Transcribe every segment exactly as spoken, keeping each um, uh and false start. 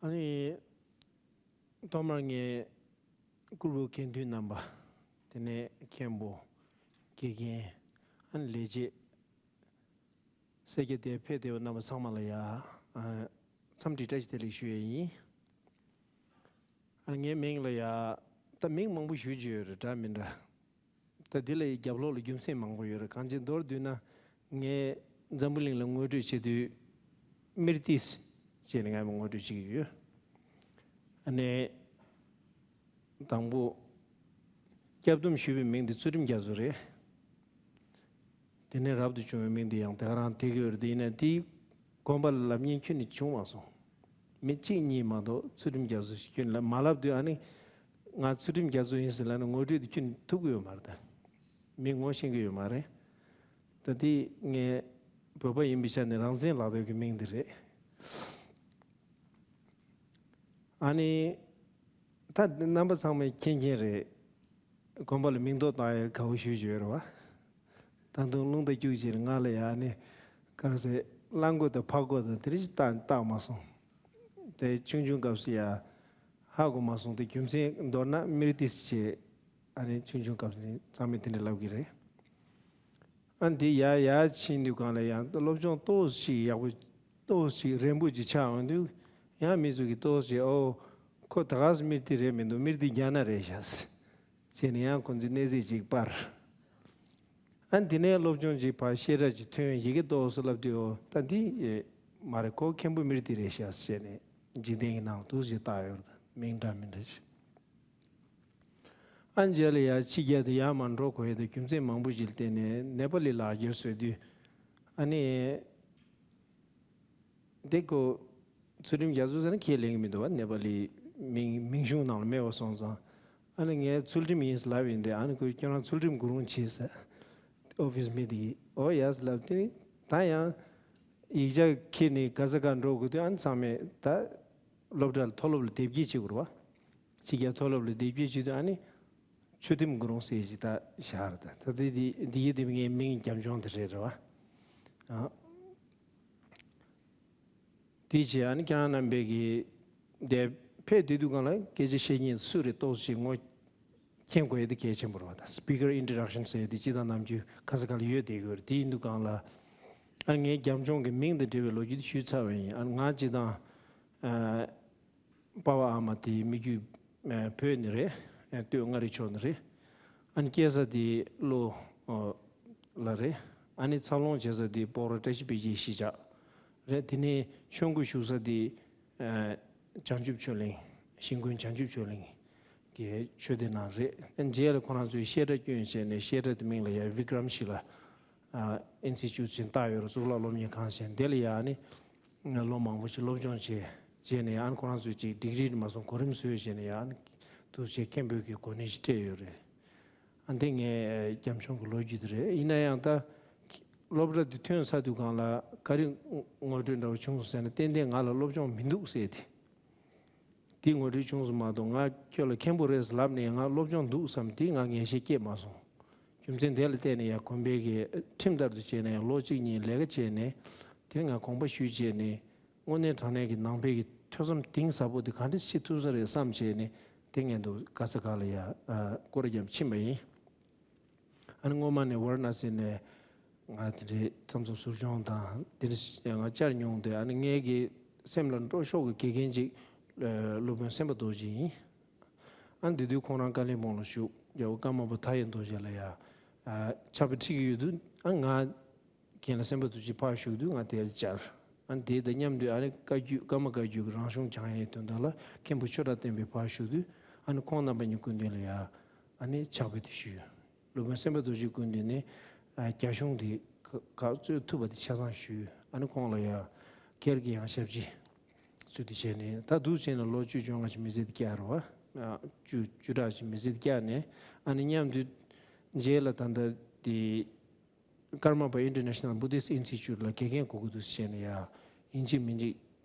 ཨ་ནི། ཐོག་མར་ངས་སྐུ་བོད་དགེ་འདུན་རྣམ་པ། དེ་ནས་མཁན་པོ། དགེ་རྒན། ཨ་ནི་ལས་བྱེད། སེར་སྐྱ་དེར་ཕེབས་བསྡད་པ་རྣམ་པ་ཚང་མ་ལ་ཡ། ཨ། འཚམས་འདྲི་བཀྲ་ཤིས་བདེ་ལེགས་ཞུ་ཡས་ཡིན། ཨ། ངའི་མིང་ལ་ཡ། ད་མིང་མང་པོ་ཞུ་རྒྱུ་ཡོད་རེད། འདྲ་མི་འདྲ། ད་འདི་ལ་ཡི་རྒྱབ་ལོགས་ལ་རྒྱུ་མཚན་མང་པོ་ཡོད་རེད། གང་ཅི་མདོར་བསྡུས་ན། ངས་འཛམ་བུ་གླིང་ལ་ངོ་སྤྲོད་བྱེད་དུས། མིར་ཏིས་ཅེས་ནས་ངས་ངོ་སྤྲོད་བྱེད་ཀྱི་ཡོད། ཨ་ནི། དང་པོ། སྐྱབས་སྡོམ་ཞུས་པའི་མིང་འདི་ཚུལ་ཁྲིམས་རྒྱ་མཚོ་རེད། དེ་ནས་རབ་ཏུ་བྱུང་བའི་མིང་འདི་ཡང་དེ་ག་རང་དེ་གི་ཡོད་རེད། དེ་ཡིན་ན་དེའི་དགོན་པ་ལ་ལབ་མཁན་ཁྱོན་ནས་བྱུང་མ་སོང་། མི་གཅིག་གཉིས་མ་གཏོགས་ཚུལ་ཁྲིམས་རྒྱ་མཚོ་ཞིག་ཁྱོན་ནས་མ་ལབ་དུས། ཨ་ནི། ང་ཚུལ་ཁྲིམས་རྒྱ་མཚོ་ཡིན་ཟེར་ལབ་ན་ངོ་སྤྲོད་དེ་ཁྱོན་ནས་ཐུབ་ཀྱི་ཡོད་མ་རེད། ད་མི་ངོ་ཤེས་ཀྱི་ཡོད་མ་རེད། ད་དེ་ངས་བོད་པ་ཡིན་པའི་ཆ་ནས་རང་བཙན་ལག་དེབ་ཀྱི་མིང་འདི་རེད། ཨ་ནི། ད་རྣམ་པ་ཚང་མས་མཁྱེན་མཁྱེན་རེད། དགོན་པ་ལ་མིང་ཐོ་བཏགས་ཡས་དགའ་པོ་ཞེ་པོ་ཅིག་ཡོད་རེད་བ། ད་དུང་རླུང་རྟ་རྒྱུག་བྱས་ནས་ང་ལ་ཡ། ཨ་ནི། ག་རེ་ཟེར། གླང་མགོ་དང་ཕག་མགོ་དང་དེ་འདྲ་ཞིག་བཏགས་བཏགས་མ་སོང་། དེ་ཆུང་ཆུང་སྐབས་སུ་ཡ། ཧ་གོ་མ་སོང་། དེ་རྒྱུ་མཚན་མདོར་ན་མིར་ཏིས་བྱས། ཨ་ནི་ཆུང་ཆུང་སྐབས་ནས་ཚང་མས་དེ་འདྲ་ལབ་ཀྱི་རེད། ཨ། འདི་ཡར་ཡར་ཕྱིན་དུས་སྒང་ལ་ཡང་སློབ་སྦྱོང་ཏོག་ཙམ་ཡག་པོ། ཏོག་ཙམ་རན་པོ་ཅིག་ཆགས་ཡོང་དུས། ཡང་མི་ཚོ་གིས་ཏོག་ཙམ། ཨོ། ཁོ་ད་ག་སེ་མིར་ཏི་རེད་མི་འདུག་མིར་ཏི་རྒྱ་ནག་རེད་ཤག་ཟེར་ནས་ཡང་ཁོ་ཚོས་གནས་ཚུལ་ཅིག་སྤར། ཨ། འདི་ནས་སློབ་སྦྱོང་ཅིག་ཕར་བཤད་གྲྭ་ཅིག་ཐོན། ཡི་གེ་ཏོག་ཙམ་བསླབ་དུས། ཨོ། ད་འདི་མ་རེད། ཁོ་མཁན་པོ་མིར་ཏི་རེད་ཤག་ཟེར་ནས་འཇིག་རྟེན་གྱི་ནང་ཏོག་ཙམ་བཏགས་ཡོད་རེད། མིང་འདྲ་མི་འདྲ་ཞིག་ཨ། མཇལ་ལ་ཡ་ཕྱི་རྒྱལ་དུ་ཡར་མར་འགྲོ་དགོས་ཡས་དེ་རྒྱུ་མཚན་མང་པོ་ཞིག་ལ་བརྟེན་ནས་ནེ་པ་ལི་ལག་འཁྱེར་བཟོས་དུས། ཨ་ནི། འདི་ཀོ། ཚུལ་ཁྲིམས་རྒྱ་མཚོ་ཟེར་ན་ཁས་ལེན་གྱི་མི་འདུག་བ། ནེ་པ་ལི་མིང་མིང་གཞུང་ནང་ལ་མེད་པ་སོང་ཙང་། ཨ་ནི་ངས་ཚུལ་ཁྲིམས་ཡིན་ཟེར་ལབ་ཡིན་ཏེ། ཨ་ནི་ཁོས་ཁྱོད་རང་ཚུལ་ཁྲིམས་གུ་རུང་བྱེད་ཟེར། ཨོ་ཕིས་མི་དེ་གིས། ཨོ་ཡ་ཟེར་ལབ་དེ། ད་ཡང་ཡིག་ཆ་འཁྱེར་ནས་ག་ས་ག་འགྲོ་དགོས་དུས། ཨ་ནི་ཚང་མས་ད་སློབ་གྲྭ་ལ། མཐོ་སློབ་ལ་དེབ་སྐྱེལ་བྱེད་དགོས་རེད་བ། ཕྱི་རྒྱལ་མཐོ་སློབ་ལ་དེབ་སྐྱེལ་བྱེད་དུས། ཨ་ནི་ཚུལ་ཁྲིམས་གུ་རུང་ཟེར་ཅིག་ད་བཞག་རེད། ད་ད་དེ་དེ་དེ་ཡི་དེབ་ངའི་མིང་རྒྱབ་ལྗོངས་དེ་རེད། རེད་བ། ཨ། དེ་བྱས། ཨ་ནི་ཁྱེད་རང་རྣམ་པས་ཀྱི་དེ་ཕེབས་བསྡད་དུས་སྒང་ལ་སྐད་ཆ་བཤད་མཁན་སུ་རེད་ཏོག་ཙམ་ངོ་མཁྱེན་དགོས་ཡས་དེ་གལ་ཆེན་པོ་རེད་བ། ད་སི་པི་ཀར་ཨིན་ཊྲོ་ཌག་ཤན་ཟེར་ཡས་དེ་སྤྱིར་བཏང་ནམ་རྒྱུན་ག་ས་ག་ལ་ཡོད་བསྡད་ཀྱི་ཡོད་རེད། དེ་ཡིན་དུས་སྒང་ལ། ཨ་ནི་ངའི་རྒྱབ་ལྗོངས་ཀྱི་མིང་དང་འབྲེལ་བའི་ལོ་རྒྱུས་དེ་ཞུས་ཚར་བ་ཡིན། ཨ་ནི་ང་སྤྱིར་བཏང་། ཨ། པ་ཕ་ཨ་མ་དེ་མི་རྒྱུད། ཨ། བོད་ནས་རེད། ཨ། སྟོད་མངའ་རིས་ཕྱོགས་ནས་རེད། ཨ་ནི་སྐྱེས་ས་དེ་ལྷོ། ཨ། ལ་རེད། ཨ་ནི་འཚར་ལོངས་བྱེད་ས་དེ་སྤོག་ར་བཀྲ་ཤིས་དཔལ་སྐྱིད་གཞིས་ཆགས་རེད། དེ་ནས་ཆོས་འཁོར་ཞུགས་ས་དེ། ཨ། བྱང་ཆུབ་ཆོས་གླིང་། གཞིས་མགོན་བྱང་ཆུབ་ཆོས་གླིང་གི་ཆོས་སྡེ་ནང་རེད། རྗེས་ལ་ཁོ་རང་ཚོས་བཤད་གྲྭ་བསྐྱོན་བྱས་ནས། བཤད་གྲྭ་དེ་མིང་ལ་ཡ་བི་ཀྲམ་ཤི་ལ། ཨ། ཨིན་སི་ཊི་ཊུཊ་ཅིག་བཏགས་ཡོད་རེད། གཙུག་ལག་སློབ་གཉེར་ཁང་ཟེར། དེ་ལ་ཡ་ཨ་ནི་ལོ་མང་པོ་ཞིག་སློབ་སྦྱོང་བྱས། བྱས་ནས་ཨ་ནི་ཁོ་རང་ཚོས་ཅིག་ཌིག་རི་མ་སོང་གོ་རིམ་བཟོས་བྱས་ནས། ཡ་ཨ་ནི་འདུག་སེ་མཁན་པོའི་གི་གོ་གནས་ཤིག་སྤྲད་ཡོད་རེད། ཨ། འདི་ངའི་རྒྱབ་ལྗོངས་ཀྱི་ལོ་རྒྱུས་དེ་རེད། ཡིན་ན་ཡང་ད་སློབ་གྲྭ་འདི་ཐོན་ཚར་དུས་སྒང་ལ་ག་རེ་ངོ་སྤྲོད་འདྲ་བོ་བྱུང་སོང་ཟེར་ན། ཏན་ཏན་ང་ལ་སློབ་སྦྱོང་མི་འདུག་ཟེར་ཏེ། དེ་ངོ་སྤྲོད་བྱུང་སོང་མ་གཏོགས། ང་ཁྱོད་ལ་མཁན་པོ་རེད་ཟེར་ལབ་ནས་ང་སློབ་སྦྱོང་འདུག་བསམ་དེ་ང་ངེས་ཤེས་སྐྱེས་མ་སོང་། རྒྱུ་མཚན་དེ་ལ་བརྟེན་ནས་ཡང་དགོན་པའི་གི་ཁྲིམས་ལྟར་དུ་བྱས་ནས་ཡང་ལོ་གཅིག་གཉིས་ལས་ཀ་བྱས་ནས། དེ་ང་དགོངས་པ་ཞུས་བྱས་ནས། དངོས་གནས་དྲང་གནས་ཀྱི་ནང་པའི་གི་ཐོས་བསམ་གཏིང་ཟབ་པོ་དེ་ག་འདྲ་བྱེད་ཐུབ་ས་རེད་བསམ་བྱས་ནས། དེ་སྔོན་དུ་ག་ས་ག་ལ་ཡ། ཨ། སྐོར་ར་བརྒྱབ་ཕྱིན་པ་ཡིན། ཨ་ནི་སྔོན་མ་ནས་ཝཱ་ར་ཎ་སི་ནས་ང་དེ་འདྲའི་མཚམས་མཚམས་ཟུར་སྦྱོང་དང་དེ་འདྲ་ང་བཅར་མྱོང་སྟེ། ཨ་ནི་ངའི་གི་སེམས་ལ་འགྲོ་ཤོག་གི་དགེ་རྒན་ཅིག་ཨ། སློབ་དཔོན་སེམས་དཔའ་རྡོ་རྗེ་ཡིན། ཨ་ནི་དེ་དུས་ཁོང་རང་ཀ་ལིམ་པོང་ལ་བཞུགས། རྒྱལ་བ་ཀརྨ་པ་མཐའ་ཡས་རྡོ་རྗེ་ལ་ཡ། ཨ། ཕྱག་དཔེ་ཁྲིད་ཀྱི་ཡོད་དུས། ཨ། ང་རྒན་ལགས་སེམས་དཔའ་རྡོ་རྗེ་ཕར་བཞུགས་དུས་ང་དེར་བཅར། ཨ་ནི་དེ་དང་མཉམ་དུ། ཨ་ནི་བཀའ་བརྒྱུད། ཀརྨ་བཀའ་བརྒྱུད་ཀྱི་རང་གཞུང་སྦྱང་ཡས་དོན་དག་ལ་མཁན་པོ་ཆོས་གྲགས་བསྟན་པའི་ཕར་བཞུགས་དུས། ཨ་ནི་ཁོང་རྣམ་པ་གཉིས་སྐུ་མདུན་ལ་ཡ། ཨ་ནི་ཕྱག་དཔེ་དེ་ཞུས། སློབ་དཔོན་སེམས་དཔའ་རྡོ་རྗེ་སྐུ་མདུན་ནས། ཨ། རྒྱ་གཞུང་དེ་ག་ག་ཚོད་ཐུབ་པ་དེ་ཆ་ཚང་ཞུས། ཨ་ནི་ཁོང་ལ་ཡ་སྒེར་གྱི་ཡང་ཞབས་ཕྱི་ཚུལ་དུ་བྱས་ནས། ད་འདུག་བྱས་ན་ལོ་བཅུ་བཅོ་ལྔ་ཅིག་མི་ཚེ་འདི་བསྐྱལ་རེད་བ། ཨ། བཅུ་བཅུ་ཕྲག་ཅིག་མི་ཚེ་འདི་བསྐྱལ་ནས། ཨ་ནི་མཉམ་དུ་རྗེས་ལ་ད་ལྟ་དེ་ཀརྨ་པ་International Buddhist Institute ལ་དགེ་རྒན་དགོས་ཀྱི་འདུག་ཟེར་ནས་ཡ། ཡིན་གཅིག་མིན་གཅིག་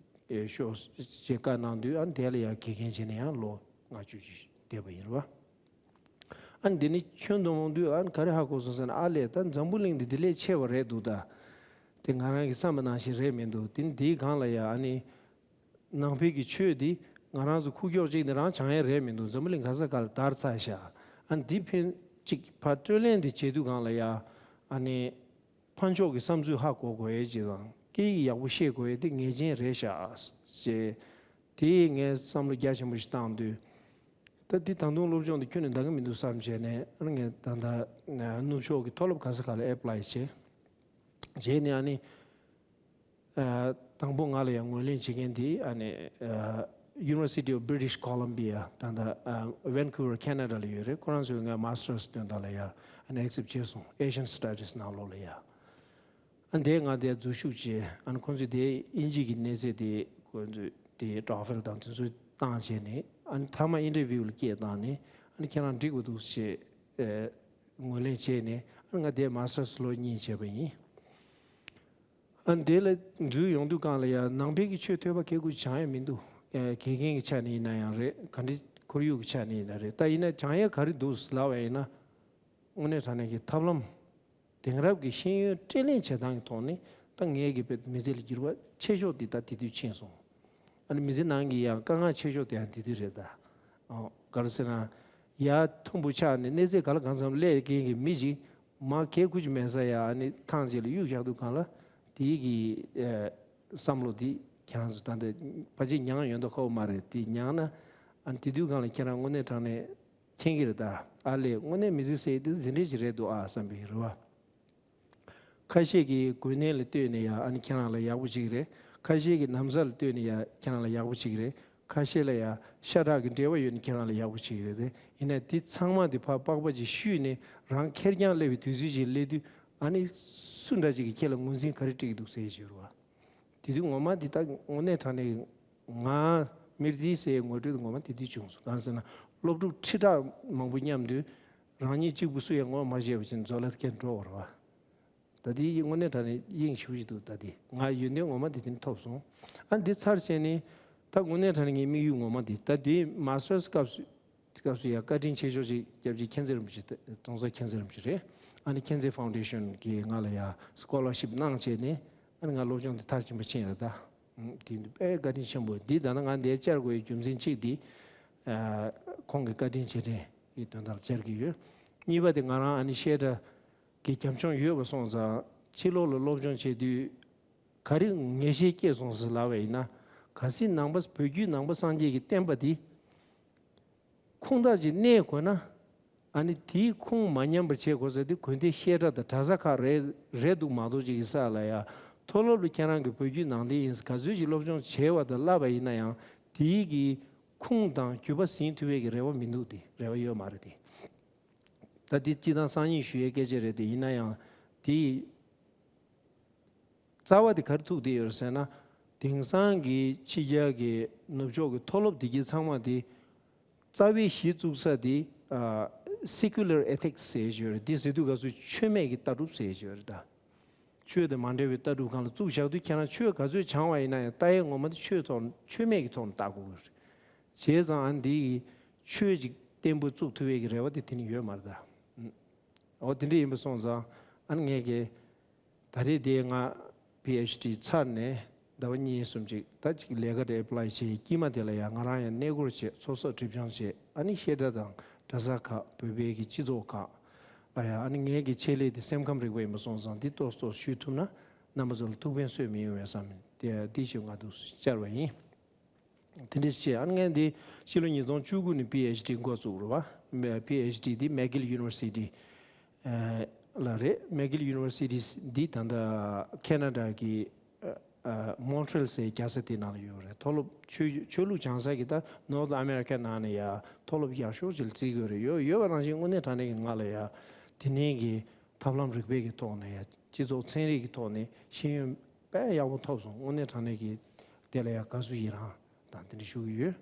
ཨེ། ཤོག་ཅེས་བཀའ་གནང་དུས། ཨ་ནི་དེ་ལ་ཡ་དགེ་རྒན་བྱས་ནས་ཡང་ལོ་ལྔ་བཅུ་ཅིག་བསྡད་པ་ཡིན་རེད་བ། ཨ་ནི་འདི་ནི་ཁྱོན་བསྡོམས་འོང་དུས། ཨ་ནི་ག་རེ་ཧ་གོ་སོང་ཟེར་ན། ཨ་ལས། ད་འཛམ་བུ་གླིང་འདི་འདི་ལས་ཆེ་བ་རེད་འདུག་ད། དེ་ང་རང་གི་བསམ་པ་ནང་བཞིན་རེད་མི་འདུག་དེ་ནི་དེའི་སྒང་ལ་ཡ། ཨ་ནི་ ནང་པའི་གི་ཆོས་འདི་ང་རང་ཚོ་ཁུག་ཀྱོག་ཅིག་ནི་རང་སྦྱང་ཡས་རེད་མི་འདུག་འཛམ་བུ་གླིང་ག་ས་ག་ལ་དར་ཚར་ཤག་ཨ་ནི་འདི་ཕན་ཅིག་ཕར་སྤྲོད་ལེན་འདི་བྱེད་དུས་སྒང་ལ་ཡ་ཨ་ནི་ཕར་ཕྱོགས་ཀྱི་བསམ་ཚུལ་ཧ་གོ་དགོས་ཡས་ཅིག་དང་སྐད་ཡིག་ཡག་པོ་ཤེས་དགོས་ཡས་འདི་ངེས་ཅན་རེད་ཤག་ཅེས་དེ་ངས་བསམ་བློ་རྒྱ་ཆེན་པོ་ཞིག་བཏང་དུས། ད་འདི་ད་དུང་སློབ་སྦྱོང་འདི་ཁྱོན་ནས་འདང་གི་མི་འདུག་བསམ་བྱས་ནས་ཨ་ནི་ངས་ད་ལྟ་ནུབ་ཕྱོགས་ཀྱི་མཐོ་སློབ་ག་ས་ག་ལ་ཨེ་པ་ལའི་བྱས། བྱས་ནས་ཨ་ནི། ཨ། དང་པོ་ང་ལ་ཡང་ངོས་ལེན་བྱེད་མཁན་དེ་ཨ་ནི་ཨ། University of British Columbia ད་ལྟ་ཨ། Vancouver Canada ལ་ཡོད་རེད། ཁོ་རང་ཚོས་ང་Masters སྟོན་སྟངས་ལ་ཡ་ཨ་ནི་Accept བྱས་སོང་། Asian Studies ནང་ལོགས་ལ་ཡ། ཨ་ནི་དེ་ང་དེ་འཛུལ་ཞུགས་བྱས། ཨ་ནི་ཁོང་ཚོས་དེ་དབྱིན་ཇི་གི་གནས་ཚད་དེ་ཁོང་ཚོས་དེ་TOEFL དང་དེ་ཚོ་བཏང་བྱས་ནས་ཨ་ནི་མཐའ་མ་Interview ལ་སྐད་བཏང་ནས་ཨ་ནི་ཁྱེད་རང་འགྲིག་པ་འདུག་ཞེས་ཨ། ངོས་ལེན་བྱས་ནས་ཨ་ནི་ང་དེ་Masters ལོ་གཉིས་བྱས་པ་ཡིན། ཨ་ནི་དེ་ལ་འཛུལ་ཡོང་དུས་སྒང་ལ་ཡ་ནང་པའི་གི་ཆོས་ཐོས་པ་སྐད་ཁུར་སྦྱང་ཡ་མི་འདུག་ཨ། དགེ་རྒན་གྱི་ཆ་ནས་ཡིན་ན་ཡང་རེད། ག་འདྲའི་ཁོར་ཡུག་གི་ཆ་ནས་ཡིན་ན་རེད། ད་ཡིན་ན་སྦྱང་ཡ་ག་རེ་འདུག་ལབ་པ་ཡིན་ན། དངོས་གནས་དྲང་གནས་ཀྱི་ཐབས་ལམ། དེང་རབས་ཀྱི་ཤེས་ཡོན་སྤྲེལ་ལེན་བྱེད་སྟངས་ཀྱི་ཐོག་ནས་ད་ངའི་གི་དཔེ་མི་ཚེ་ལ་འགྱུར་བ་ཆེ་ཤོས་དེ་ད་དེ་དུས་ཕྱིན་སོང་། ཨ་ནི་མི་ཚེ་ནང་གི་ཡང་དཀའ་ངལ་ཆེ་ཤོས་དེ་ཡང་དེ་དུས་རེད་ད། ཨོ། ག་རེ་ཟེར་ན། ཡར་མཐོན་པོ་ཆགས་ནས་གནས་ཚད་ག་ལ་གང་འཚམ་སླེབས་མཁན་གྱི་མི་ཞིག་མར་གད་ཁུག་ཅིག་མེད་ས་ཡ་ཨ་ནི་ཐང་ཅིག་ལ་གཡུག་བཞག་དུས་སྒང་ལ་དེའི་གི་ཨ། བསམ་བློ་དེ་ཁྱེད་རང་ཚོ་ད་ལྟ་ཕལ་ཆེར་མྱངས་ཡོད་མདོག་ཁ་པོ་མ་རེད། དེ་མྱངས་ན་ཨ་ནི་དེ་དུས་སྒང་ལ་ཁྱེད་རང་དངོས་གནས་དྲང་གནས་མཁྱེན་གྱི་རེད་ད། ཨ་ལས་དངོས་གནས་མི་ཚེ་ཟེར་ཡས་དེ་དེ་འདྲས་ཅིག་རེད་འདུག་ཨ་བསམ་པའི་རེ་བ། ཁ་ཤས་ཀྱིས་འགོས་ནད་ལ་ལྟོས་ནས་ཡ་ཨ་ནི་ཁྱེད་རང་ལ་ཡག་པོ་བྱེད་ཀྱི་རེད། ཁ་ཤས་ཀྱིས་ན་བཟའ་ལ་ལྟོས་ནས་ཡ་ཁྱེད་རང་ལ་ཡག་པོ་བྱེད་ཀྱི་རེད། ཁ་ཤས་ལ་ཡ་ཤ་ཁྲག་གི་འབྲེལ་བ་ཡོད་ནས་ཁྱེད་རང་ལ་ཡག་པོ་བྱེད་ཀྱི་རེད་དེ། ཡིན་ན་དེ་ཚང་མ་དེ་ཕར་པགས་པ་ཅིག་བཤུས་ནས་རང་ཁེར་རྐྱང་སླེབས་པའི་དུས་ཚོད་ཅིག་སླེབས་དུས་ཨ་ནི་སུ་འདྲ་ཅིག་གིས་ཁྱེད་ལ་ངོས་འཛིན་ག་རེ་སྤྲད་ཀྱི་འདུག་ཟེར་ཞུ་རོགས། དེ་དུས་ངོ་མ་འདི་ད་དངོས་གནས་དྲང་གནས་ང་མིར་འདི་ཟེར་ངོ་སྤྲོད་དེ་ངོ་མ་དེ་དུས་བྱུང་སོང་། གང་ཟེར་ན་སློབ་ཕྲུག་ཁྲི་ཕྲག་མང་པོ་མཉམ་དུ་རང་ཉིད་གཅིག་པུ་སུ་ཡང་ངོ་མ་ཤེས་པ་ཅིག་འཛོལ་ལ་ཁད་འགྲོ་བར་བ། ད་དེ་དངོས་གནས་དྲང་གནས་དབྱིངས་ཞེ་པོ་ཅིག་འདུག་ད་དེ་ང་ཡོན་ཏན་ངོ་མ་དེ་དེ་ནས་ཐོབ་སོང་། ཨ་འདི་ཚར་བྱས་ནས་ད་དངོས་གནས་དྲང་གནས་ངའི་དམིགས་ཡུལ་ངོ་མ་དེ་ད་དེ་Masters སྐབས་སུ། སྐབས་སུ་ཡང་བཀའ་དྲིན་ཆེ་ཤོས་ཤིག་སྐྱབས་རྗེ་མཁྱེན་བརྩེ་རིན་པོ་ཆེ་ཏེ་ཏོང་ཙེ་མཁྱེན་བརྩེ་རིན་པོ་ཆེ་རེད། ཨ་ནི་མཁྱེན་བརྩེ་Foundation གིས་ང་ལ་ཡང་Scholarship གནང་བྱས་ནས་ཨ་ནི་ང་སློབ་སྦྱོང་དེ་མཐར་ཕྱིན་པ་ཕྱིན་ཡོད་ད། ཨུམ། དེ་དཔེ་བཀའ་དྲིན་ཆེན་པོ་འདི་ད་ནི་ང་འདིར་བཅར་དགོས་པའི་རྒྱུ་མཚན་གཅིག་འདི། ཨ། ཁོང་གི་བཀའ་དྲིན་རྗེས་དྲན་གྱི་དོན་དག་ལ་བཅར་གྱི་ཡོད། གཉིས་པ་དེ་ང་རང་ཨ་ནི་བཤད་གྲྭ་གི་རྒྱབ་ལྗོངས་ཡོད་པ་སོང་ཙང་ཕྱི་ལོགས་ལ་སློབ་སྦྱོང་བྱེད་དུས། ག་རེ་ངེས་ཤེས་སྐྱེས་སོང་ཟེར་ལབ་པ་ཡིན་ན། གལ་སྲིད་ནང་པ་བོད་བརྒྱུད་ནང་པ་སངས་རྒྱས་ཀྱི་བསྟན་པ་འདི་ཁུངས་དག་ཅིག་གནས་དགོས་ན། ཨ་ནི་དེའི་ཁུངས་མ་ཉམས་པར་བྱེད་དགོས་ས་དེ་དགོན་སྡེ་བཤད་གྲྭ་དང་གྲྭ་ས་ཁག་རེད་རེད་འདུག་མ་གཏོགས་ཅིག་གི་ས་ལ་ཡ་མཐོ་སློབ་ལ་ཁྱེད་རང་གི་བོད་བརྒྱུད་ནང་བསྟན་ཡིན་ག་ཚོད་ཅིག་སློབ་སྦྱོང་བྱས་པ་དང་བསླབ་པ་ཡིན་ན་ཡང་དེའི་གི་ཁུངས་དང་རྒྱུད་པ་ཟིན་ཐུབ་པའི་གི་རེ་བ་མི་འདུག་དེ་རེ་བ་ཡོད་མ་རེད་དེ། ད་དེ་སྤྱི་བཏང་སང་ཉིན་ཞུ་ཡའི་སྐད་ཆ་རེད་དེ་ཡིན་ན་ཡང་དེ། རྩ་བ་དེ་ག་རེ་ཐུག་བསྡད་ཡོད་རེད་ཟེར་ན། དེང་སང་གི་ཕྱི་རྒྱལ་གྱི་ནུབ་ཕྱོགས་ཀྱི་མཐོ་སློབ་དེ་གྱད་ཚང་མ་དེ་རྩ་བའི་གཞི་བཙུགས་ས་དེ་ཨ། Secular Ethics ཟེར་ཡོད་རེད། དེ་ཟེར་དུས་སྐབས་སུ་ཆོས་མེད་ཀྱི་ལྟ་གྲུབ་ཟེར་ཡོད་རེད་ད། ཆོས་དང་མ་འབྲེལ་བའི་ལྟ་གྲུབ་སྒང་ལ་བཙུགས་བཞག་དུས་ཁྱེད་རང་ཆོས་ག་ཚོད་སྦྱང་བ་ཡིན་ན་ཡང་ལྟ་ཡས་ངོ་མ་དེ་ཆོས་ཐོག་ཆོས་མེད་ཀྱི་ཐོག་ནས་ལྟ་དགོས་ཀྱི་རེད། བྱས་ཙང་ཨ་འདི་ཡི་ཆོས་ཅིག་བརྟན་པོ་བཙུགས་ཐུབ་པའི་གི་རེ་བ་དེ་དེ་ནི་ཡོད་མ་རེད་ད། འོ་དེ་འདྲ་ཡིན་པ་སོང་ཙང་ཨ་ནི་ངས་ཀྱི་ད་རེས་དེ་ང་PhD ཚར་ནས་ཟླ་བ་གཉིས་གསུམ་ཅིག་ད་ཅིག་ལས་ཀ་དེ་apply བྱས། དཀྱིལ་མ་དེ་ལ་ཡང་ང་རང་ཡང་གནས་སྐོར་བྱས། ཚོགས་གསོག་སྒྲིབ་སྦྱོང་བྱས། ཨ་ནི་བཤད་གྲྭ་དང་གྲྭ་ས་ཁག་བོད་པའི་གི་སྤྱི་ཚོགས་ཁག་ལ་ཡང་ཨ་ནི་ངས་ཀྱི་ཆེད་ལས་དེ་སེམས་ཁམས་རིག་པ་ཡིན་པ་སོང་ཙང་འདི་ཏོག་ཏོག་ཞུ་ཐུབ་ན་རྣམ་པ་ཚོ་ལ་ཐུགས་ཕན་གསོས་མི་ཡོང་བས་བསམ་དེ་འདི་ཞུ་ང་འདུག་བཅར་བ་ཡིན། དེ་འདྲ་བྱས་ཨ་ནི་ངས་འདི་ཕྱི་ལོ་ཉིས་སྟོང་བཅུ་དགུ་ནས་PhD འགོ་བཙུགས་རེད་བ། PhD འདི་McGill University ལ་རེད། McGill University འདི་ད་ལྟ་ཁེ་ན་ཌ་གི་Montreal ཟེར་རྒྱལ་ས་དེ་ནང་ལ་ཡོད་རེད། མཐོ་སློབ་ཆོས་ཆོས་ལུགས་སྦྱང་ས་གི་ད་North America ནང་ནས་ཡ་མཐོ་སློབ་ཡག་ཤོས་ཅིག་ལ་བརྩི་གི་ཡོད་རེད། ཡོད་ཡོད་པ་ནང་བཞིན་དངོས་གནས་དྲང་གནས་ཀྱི་ང་ལ་ཡ་དེ་ནས་གི་ཐབས་ལམ་རིག་པའི་གི་ཐོག་ནས་ཡ་སྤྱི་ཚོགས་ཚན་རིག་གི་ཐོག་ནས་ཤེས་ཡོན་དཔེ་ཡག་པོ་ཐོབ་སོང་། དངོས་གནས་དྲང་གནས་ཀྱི་དེ་ལ་ཡ་དགའ་བསུ་ཡི་རངས་དང་དེ་འདྲ་ཞུ་གི་ཡོད།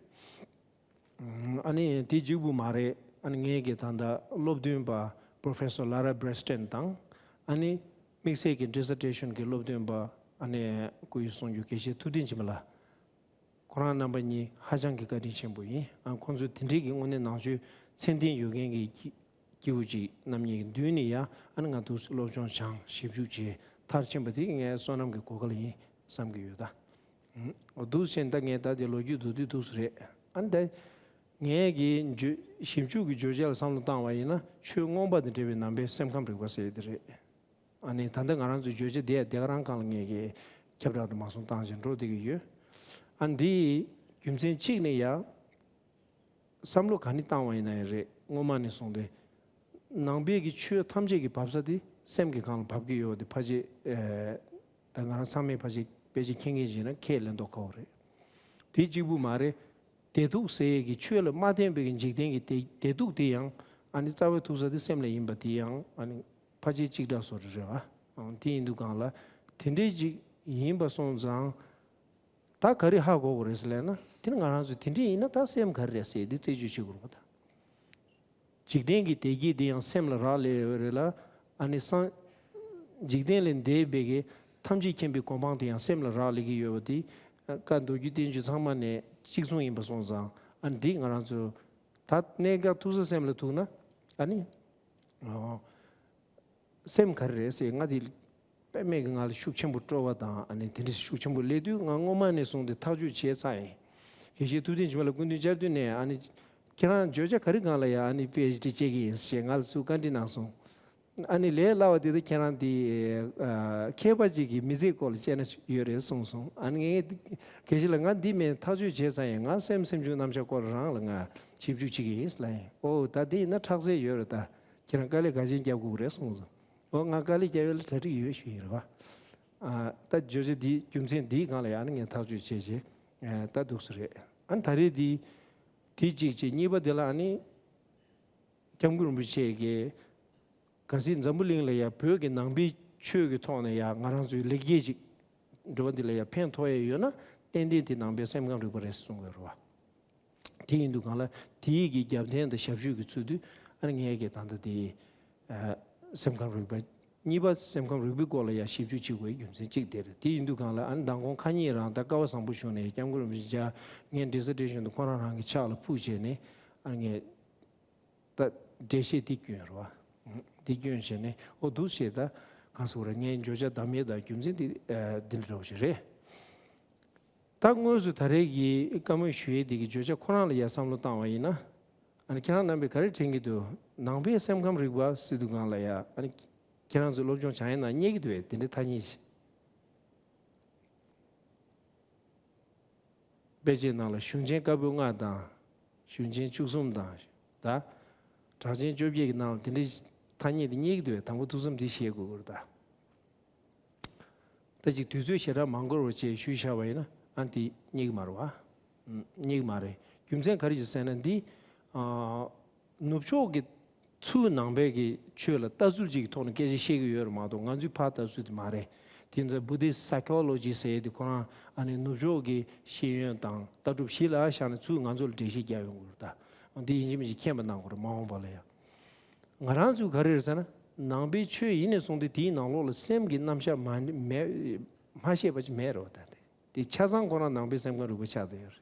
ཨ་ནི་དེ་གཅིག་པུ་མ་རེད། ཨ་ནི་ངའི་གི་ད་ལྟ་སློབ་སྟོན་པ་Professor Lara Breston དང་ཨ་ནི་དམིགས་བསལ་གྱི་dissertation གི་སློབ་སྟོན་པ་ཨ་ནི་སྐུ་ཡི་གསུང་སྒྱུར་དགེ་བཤེས་ཐུབ་བསྟན་སྦྱིན་པ་ལགས། ཁོ་རང་རྣམ་པ་གཉིས་ཧ་ཅང་གི་བཀའ་དྲིན་ཆེན་པོ་ཡིན། ཨ་ཁོང་ཚོ་དེ་འདྲའི་གི་དངོས་གནས་ནང་ཆོས་མཚན་ལྡན་ཡོད་མཁན་གྱི་སྐྱེ་བོ་ཅིག་རྣམ་གཉིས་ཀྱི་མདུན་ནས་ཡ་ཨ་ནི་ང་འདུག་སེ་སློབ་སྦྱོང་སྦྱངས་ཞིབ་འཇུག་བྱས་མཐར་ཕྱིན་པ་དེ་ངའི་བསོད་ནམས་ཀྱི་གོ་སྐལ་ཡིན་བསམ་གྱི་ཡོད་ད། འོ་འདུག་བྱས་ད་ངས་ད་དེ་ལོ་རྒྱུས་མདོར་བསྡུས་འདུག་སེ་རེད། ཨ་ནི་ད་ངས་ཀྱི་བརྗོད་ཞིབ་འཇུག་གི་བརྗོད་བྱ་ལ་བསམ་བློ་བཏང་བ་ཡིན་ན། ཆོས་མངོན་པ་དང་འབྲེལ་བའི་ནང་པའི་སེམས་ཁམས་རིག་པ་ཟེར་ཡས་དེ་རེད། ཨ་ནི་ད་ལྟ་ང་རང་ཚོའི་བརྗོད་བྱ་དེ་ཡང་དེ་ག་རང་སྒང་ལ་ངས་ཀྱི་ཁྱབ་བསྒྲགས་དུ་མ་སོང་བཏང་བཞིན་འགྲོ་བསྡད་ཀྱི་ཡོད། ཨ་འདིའི་རྒྱུ་མཚན་གཅིག་ནི་ཡང་བསམ་བློ་ག་ནས་བཏང་བ་ཡིན་ན་ཡང་རེད། སྔོན་མ་ནས་བཟུང་སྟེ་ནང་པའི་གི་ཆོས་ཐམས་ཅད་ཀྱི་བབས་ས་དེ་སེམས་ཀྱི་སྒང་ལ་བབས་ཀྱི་ཡོད་པ་དེ་ཕལ་ཆེར་ཨེ་ད་ང་རང་ཚང་མས་ཕལ་ཆེར་ཕལ་ཆེར་མཁྱེན་མཁན་ཞིག་ཡིན་ན་ཁས་ལེན་མདོག་ཁ་པོ་རེད། དེ་གཅིག་པུ་མ་རེད། བདེ་སྡུག་ཟེར་ཡས་ཀྱི་ཆོས་ལ་མ་བརྟེན་པའི་གི་འཇིག་རྟེན་གྱི་བདེ་བདེ་སྡུག་དེ་ཡང་ཨ་ནི་རྩ་བའི་ཐུག་ས་དེ་སེམས་ལ་ཡིན་པ་དེ་ཡང་ཨ་ནི་ཕལ་ཆེར་གཅིག་འདྲ་བཟོ་འདྲ་རེད་བ། ཨང་དེ་ཡིན་དུས་སྒང་ལ་དེ་འདྲའི་ཅིག་ཡིན་པ་སོང་ཙང་། ད་ག་རེ་ཧ་གོ་དགོས་རེད་ཟེར་ལབ་ན། དེ་ནི་ང་རང་ཚོས་དེ་འདྲ་ཡིན་ན་ད་སེམས་ག་རེ་རེད་ཟེར་འདི་རྩད་གཅོད་བྱེད་དགོས་རེད་པ་ད། འཇིག་རྟེན་གྱི་བདེ་སྐྱིད་འདི་ཡང་སེམས་ལ་རག་ལས་ཡོད་རེད་ལ། ཨ་ནི་སང་། འཇིག་རྟེན་ལས་འདས་པའི་གི་ཐམས་ཅད་མཁྱེན་པའི་གོ་འཕང་དེ་ཡང་སེམས་ལ་རག་ལས་ཀྱི་ཡོད་པ་དེ། བཀའ་མདོ་རྒྱུད་བསྟན་བཅོས་ཚང་མ་ནས་གཅིག་མཚུངས་ཡིན་པ་སོང་ཙང་། ཨ་ནི་འདི་ང་རང་ཚོ་ད་གནད་འགག་ཐུག་ས་སེམས་ལ་ཐུག་ན། ཨ་ནི། ཨོ། སེམས་ག་རེ་རེད་ཟེར་ང་དེ་དཔེ་མེད་ཀྱི་ང་ལ་ཤུགས་ཆེན་པོ་སྤྲོ་བ་དང་། ཨ་ནི་དེ་འདྲ་ཤུགས་ཆེན་པོ་སླེབས་དུས་ང་སྔོན་མ་ནས་བཟུང་སྟེ་ཐག་གཅོད་བྱས་ཚར་ཡིན། དགེ་བཤེས་ཐུབ་བསྟན་འཆི་མེད་ལགས་སྐུ་མདུན་བཅར་དུས་ནས། ཨ་ནི་ཁྱེད་རང་བརྗོད་བྱ་ག་རེ་སྒང་ལ་ཡང་ཨ་ནི་པི་ཨེཆ་ཌི་བྱེད་ཀྱི་ཡིན་ཞེས་ང་ལ་ཚུར་བཀའ་འདྲི་གནང་སོང་། ཨ་ནི་ལས་སླ་བ་དེ་ད་ཁྱེད་རང་དེ་ཨ་མཁས་པ་ཅིག་གི་མི་ཚེའི་སྐོར་ལ་དཔྱད་ན་ཡོད་རེད་གསུངས་སོང་། ཨ་ནི་ངས་དགེ་བཤེས་ལགས་ང་འདི་མིན་ཐག་གཅོད་བྱས་ཚར་ཡིན། ང་སེམས་སེམས་བྱུང་རྣམ་གཞག་སྐོར་རང་ལ་ང་ཞིབ་འཇུག་བྱེད་ཀྱི་ཡིན་ལབ་ཡིན། ཨོ་ད་དེ་ཡིན་ན་ཁྲག་རྩལ་ཡོད་རེད་ད། ཁྱེད་རང་དཀའ་ལས་ག་ཚོད་རྒྱབ་དགོས་རེད་གསུངས་སོང་། ཨོ་ང་དཀའ་ལས་རྒྱབ་ཡོད་ལ་གྲ་སྒྲིག་ཡོད་ཞུ་ཡིན་རེད་བ། ཨ་ད་བརྗོད་བྱ་འདི་རྒྱུ་མཚན་འདིའི་སྒང་ལ་ཡང་ནི་ངས་ཐག་གཅོད་བྱས་བྱས་ཨ་ད་འདུག་སེ་རེད། ཨ་ནི་ད་རེས་འདི་དེ་གཅིག་བྱས། གཉིས་པ་འདི་ལ་ཨ་ནི་སྐྱབས་མགོན་རིན་པོ་ཆེ་གིས་གལ་སྲིད་འཛམ་བུ་གླིང་ལ་ཡང་བོད་ཀྱི་ནང་པའི་ཆོས་ཀྱི་ཐོག་ནས་ཡང་ང་རང་ཚོའི་ལེགས་སྐྱེས་ཅིག་འགྲོ་བ་འདི་ལ་ཡང་ཕན་ཐོགས་ཡས་ཡོད་ན། ཏན་ཏན་དེ་ནང་པའི་སེམས་ཁམས་རིག་པ་རེད་གསུངས་ཡོད་རེད་བ། དེ་ཡིན་དུས་སྒང་ལ་དེའི་གི་རྒྱབ་རྟེན་དང་ཞབས་ཞུ་གི་ཚུལ་དུ་ཨ་ནི་ངས་ཀྱི་ད་ལྟ་དེ་ཨ་སེམས་ཁམས་རིག་པ། གཉིས་པ་སེམས་ཁམས་རིག་པའི་སྐོར་ལ་ཡང་ཞིབ་འཇུག་བྱེད་དགོས་རྒྱུ་མཚན་གཅིག་དེ་རེད། དེ་ཡིན་དུས་སྒང་ལ་ཨ་ནི་མདང་དགོང་ཁ་ཉིན་རང་ད་སྐལ་བ་བཟང་པོ་ཞུ་ནས་སྐྱབས་མགོན་རིན་པོ་ཆེ་མཇལ། ངས་ཌི་སར་ཊེ་ཤན་དུ་ཁོ་རང་རང་གི་ཕྱག་ལ་ཕུལ་བྱས་ནས་ཨ་ནི་ངས་ད་འགྲེལ་བཤད་དེ་བསྐྱོན་རེད་བ། དེ་བསྐྱོན་བྱས་ནས་ཨོ་འདུག་བྱས། ད་གང་ཟེར་དགོས་རེད། ངའི་བརྗོད་བྱ་བདམས་ཡས་དང་རྒྱུ་མཚན་དེ་ཨ་འདི་འདྲ་བོ་ཞིག་རེད། ད་དངོས་སུ་ད་རེས་ཀྱི་བཀའ་མོལ་ཞུ་ཡས་འདི་གི་བརྗོད་བྱ་ཁོ་རང་ལ་ཡ་བསམ་བློ་བཏང་བ་ཡིན་ན། ཨ་ནི་ཁྱེད་རང་རྣམ་པས་ག་རེ་དྲན་གྱི་འདུག་ནང་པའི་སེམས་ཁམས་རིག་པ་ཟེར་དུས་སྒང་ལ་ཡ་ཨ་ནི་ཁྱེད་རང་ཚོའི་སློབ་སྦྱོང་བྱ་ཡས་ནང་རྙེད་ཀྱི་འདུག་པས། དེ་འདྲའི་ཐ་སྙད་ཞིག་དཔེ་ཆའི་ནང་ལ་གཞུང་ཆེན་བཀའ་པོད་ལྔ་དང་། གཞུང་ཆེན་བཅུ་གསུམ་དང་། ད་གྲགས་ཆེན་བཅོ་བརྒྱད་ཀྱི་ནང་ལ་དེ་འདྲའི་ཐ་སྙད་དེ་རྙེད་ཀྱི་འདུག་པས། དང་པོ་ཐུགས་བསམ་འདི་བཞེས་དགོས་ཀྱི་རེད་ད། ད་ཅིག་དུས་ཚོད་ཞེ་དྲག་མ་འགོར་བ་བྱས་ཞུས་བཞག་པ་ཡིན་ན་ཨ་ནི་དེ་རྙེད་ཀྱི་མ་རེད་བ། ཨུམ། རྙེད་ཀྱི་མ་རེད། རྒྱུ་མཚན་ག་རེ་ཞིག་ཟེར་ན་འདི། ཨ། ནུབ་ཕྱོགས་ཀྱི་ཚུར་ནང་པའི་གི་ཆོས་ལ་ལྟ་ཚུལ་ཅིག་གི་ཐོག་ནས་སྐད་ཆ་བཤད་ཀྱི་ཡོད་རེད་མ་གཏོགས་ང་ཚོའི་ཕར་ལྟ་ཚུལ་དེ་མ་རེད། དེ་ཚོ་Buddhist psychology ཟེར་ཡས་དེ་ཁོ་རང་ཨ་ནི་ནུབ་ཕྱོགས་ཀྱི་ཤེས་ཡོན་དང་ལྟ་གྲུབ་གཞི་ལ་བཞག་ནས་ཚུར་ང་ཚོ་ལ་འགྲེལ་བཤད་རྒྱག་ཡོང་གི་རེད་ད། འདི་ཡིན་གཅིག་མིན་གཅིག་མཁྱེན་པ་གནང་དགོས་རེད་མ་འོངས་པ་ལ་ཡང་། ང་རང་ཚོས་ག་རེ་རེད་ཟེར་ན། ནང་པའི་ཆོས་ཡིན་ནས་བཟུང་སྟེ་དེའི་ནང་ལོགས་ལ་སེམས་ཀྱི་རྣམ་གཞག་མ་མེད་མ་ཤེས་པ་ཅིག་མེད་རེད་བ་ད། དེ་ཆ་ཚང་ཁོ་རང་ནང་པའི་སེམས་ཁམས་རིག་པ་ཆགས་བསྡད་ཡོད་རེད།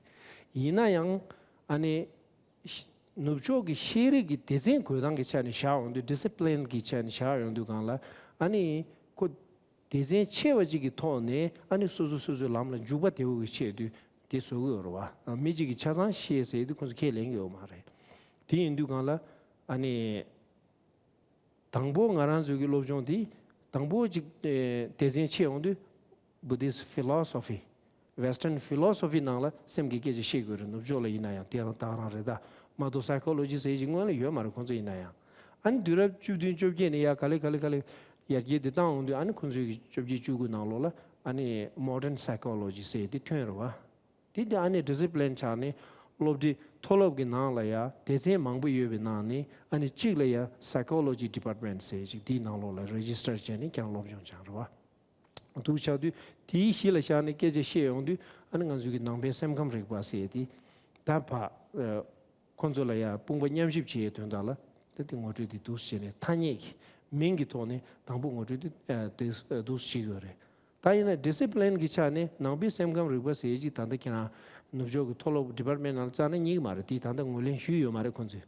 ཡིན་ན་ཡང་ཨ་ནི་ཤ་ནུབ་ཕྱོགས་ཀྱི་ཤེས་རིག་གི་སྡེ་ཚན་བགོས་སྟངས་ཀྱི་ཆ་ནས་བཞག་ཡོང་དུས། ཌི་སི་པི་ལིན་གྱི་ཆ་ནས་བཞག་ཡོང་དུས་སྒང་ལ་ཨ་ནི་ཁོ་སྡེ་ཚན་ཆེ་བ་ཅིག་གི་ཐོག་ནས་ཨ་ནི་སོ་སོ་སོ་སོའི་ལམ་ལ་འཇུག་པ་དེ་བོ་གི་ཆེད་དུ་དེ་བཟོ་གི་ཡོད་རེད་བ། མི་གཅིག་གིས་ཆ་ཚང་ཤེས་ཟེར་དུས་ཁོ་ཚོ་ཁས་ལེན་གྱི་ཡོད་མ་རེད། དེ་ཡིན་དུས་སྒང་ལ་ཨ་ནི། དང་པོ་ང་རང་ཚོའི་གི་སློབ་སྦྱོང་འདི་དང་པོ་ཅིག་ཨེ་སྡེ་ཚན་ཕྱེ་ཡོང་དུས། Buddhist philosophy, Western philosophy ནང་ལ་སེམས་ཀྱི་སྐད་ཆ་བཤད་དགོས་རེད། ནུབ་ཕྱོགས་ལ་ཡིན་ན་ཡང་དེ་རང་ད་ག་རང་རེད་ད། མ་གཏོགས་psychology ཟེར་ཅིག་སྔོན་ལ་ཡོད་མ་རེད་ཁོང་ཚོ་ཡིན་ན་ཡང་། ཨ་ནི་དུས་རབས་བཅུ་བདུན་བཅོ་བརྒྱད་ནས་ཡར་ག་ལེ་ག་ལེ་ག་ལེ་ཡར་རྒྱས་འདི་བཏང་ཡོང་དུས། ཨ་ནི་ཁོང་ཚོའི་གི་བཅོ་བརྒྱད་བཅུ་དགུ་ནང་ལོགས་ལ་ཨ་ནི་modern psychology ཟེར་དེ་ཐོན་རེད་བ། དེ་དེ་ཨ་ནི་ཌི་སི་པི་ལིན་ཆགས་ནས་སློབ་གྲྭའི་མཐོ་སློབ་ཀྱི་ནང་ལ་ཡ་སྡེ་ཚན་མང་པོ་ཡོད་པའི་ནང་ནས་ཨ་ནི་གཅིག་ལ་ཡ་psychology department ཟེར་ཞིག་དེའི་ནང་ལོགས་ལ་རེ་ཇི་སི་ཊར་བྱས་ནས་ཁྱེད་རང་སློབ་སྦྱོང་སྦྱངས་རེད་བ། འདུག་ཆགས་དུས་དེའི་གཞི་ལ་བཞག་ནས་སྐད་ཆ་བཤད་ཡོང་དུས། ཨ་ནི་ང་ཚོའི་གི་ནང་པའི་སེམས་ཁམས་རིག་པ་ཟེར་དེ་ད་ཕ་ཁོང་ཚོ་ལ་ཡ་དཔུང་པ་མཉམ་གཤིབ་བྱེད་ཡའི་དོན་དག་ལ་ད་དེ་ངོ་སྤྲོད་དེ་འདུག་བྱས་ནས་ཐ་སྙད་ཀྱི་མིང་གི་ཐོག་ནས་དང་པོ་ངོ་སྤྲོད་དེ་དེ་འདུག་བྱེད་ཀྱི་ཡོད་རེད། ད་ཡིན་ན་ཌི་སི་པི་ལིན་གྱི་ཆ་ནས་ནང་པའི་སེམས་ཁམས་རིག་པ་ཟེར་ཅིག་ད་ལྟ་ཁྱེད་རང་ནུབ་ཕྱོགས་ཀྱི་མཐོ་སློབ་ཌི་པཱར་ཊི་མེན་ཊི་ནང་ལ་རྩ་ནས་རྙེད་ཀྱི་མ་རེད། དེ་ད་ལྟ་ངོས་ལེན་ཞུས་ཡོད་མ་རེད་ཁོང་ཚོས།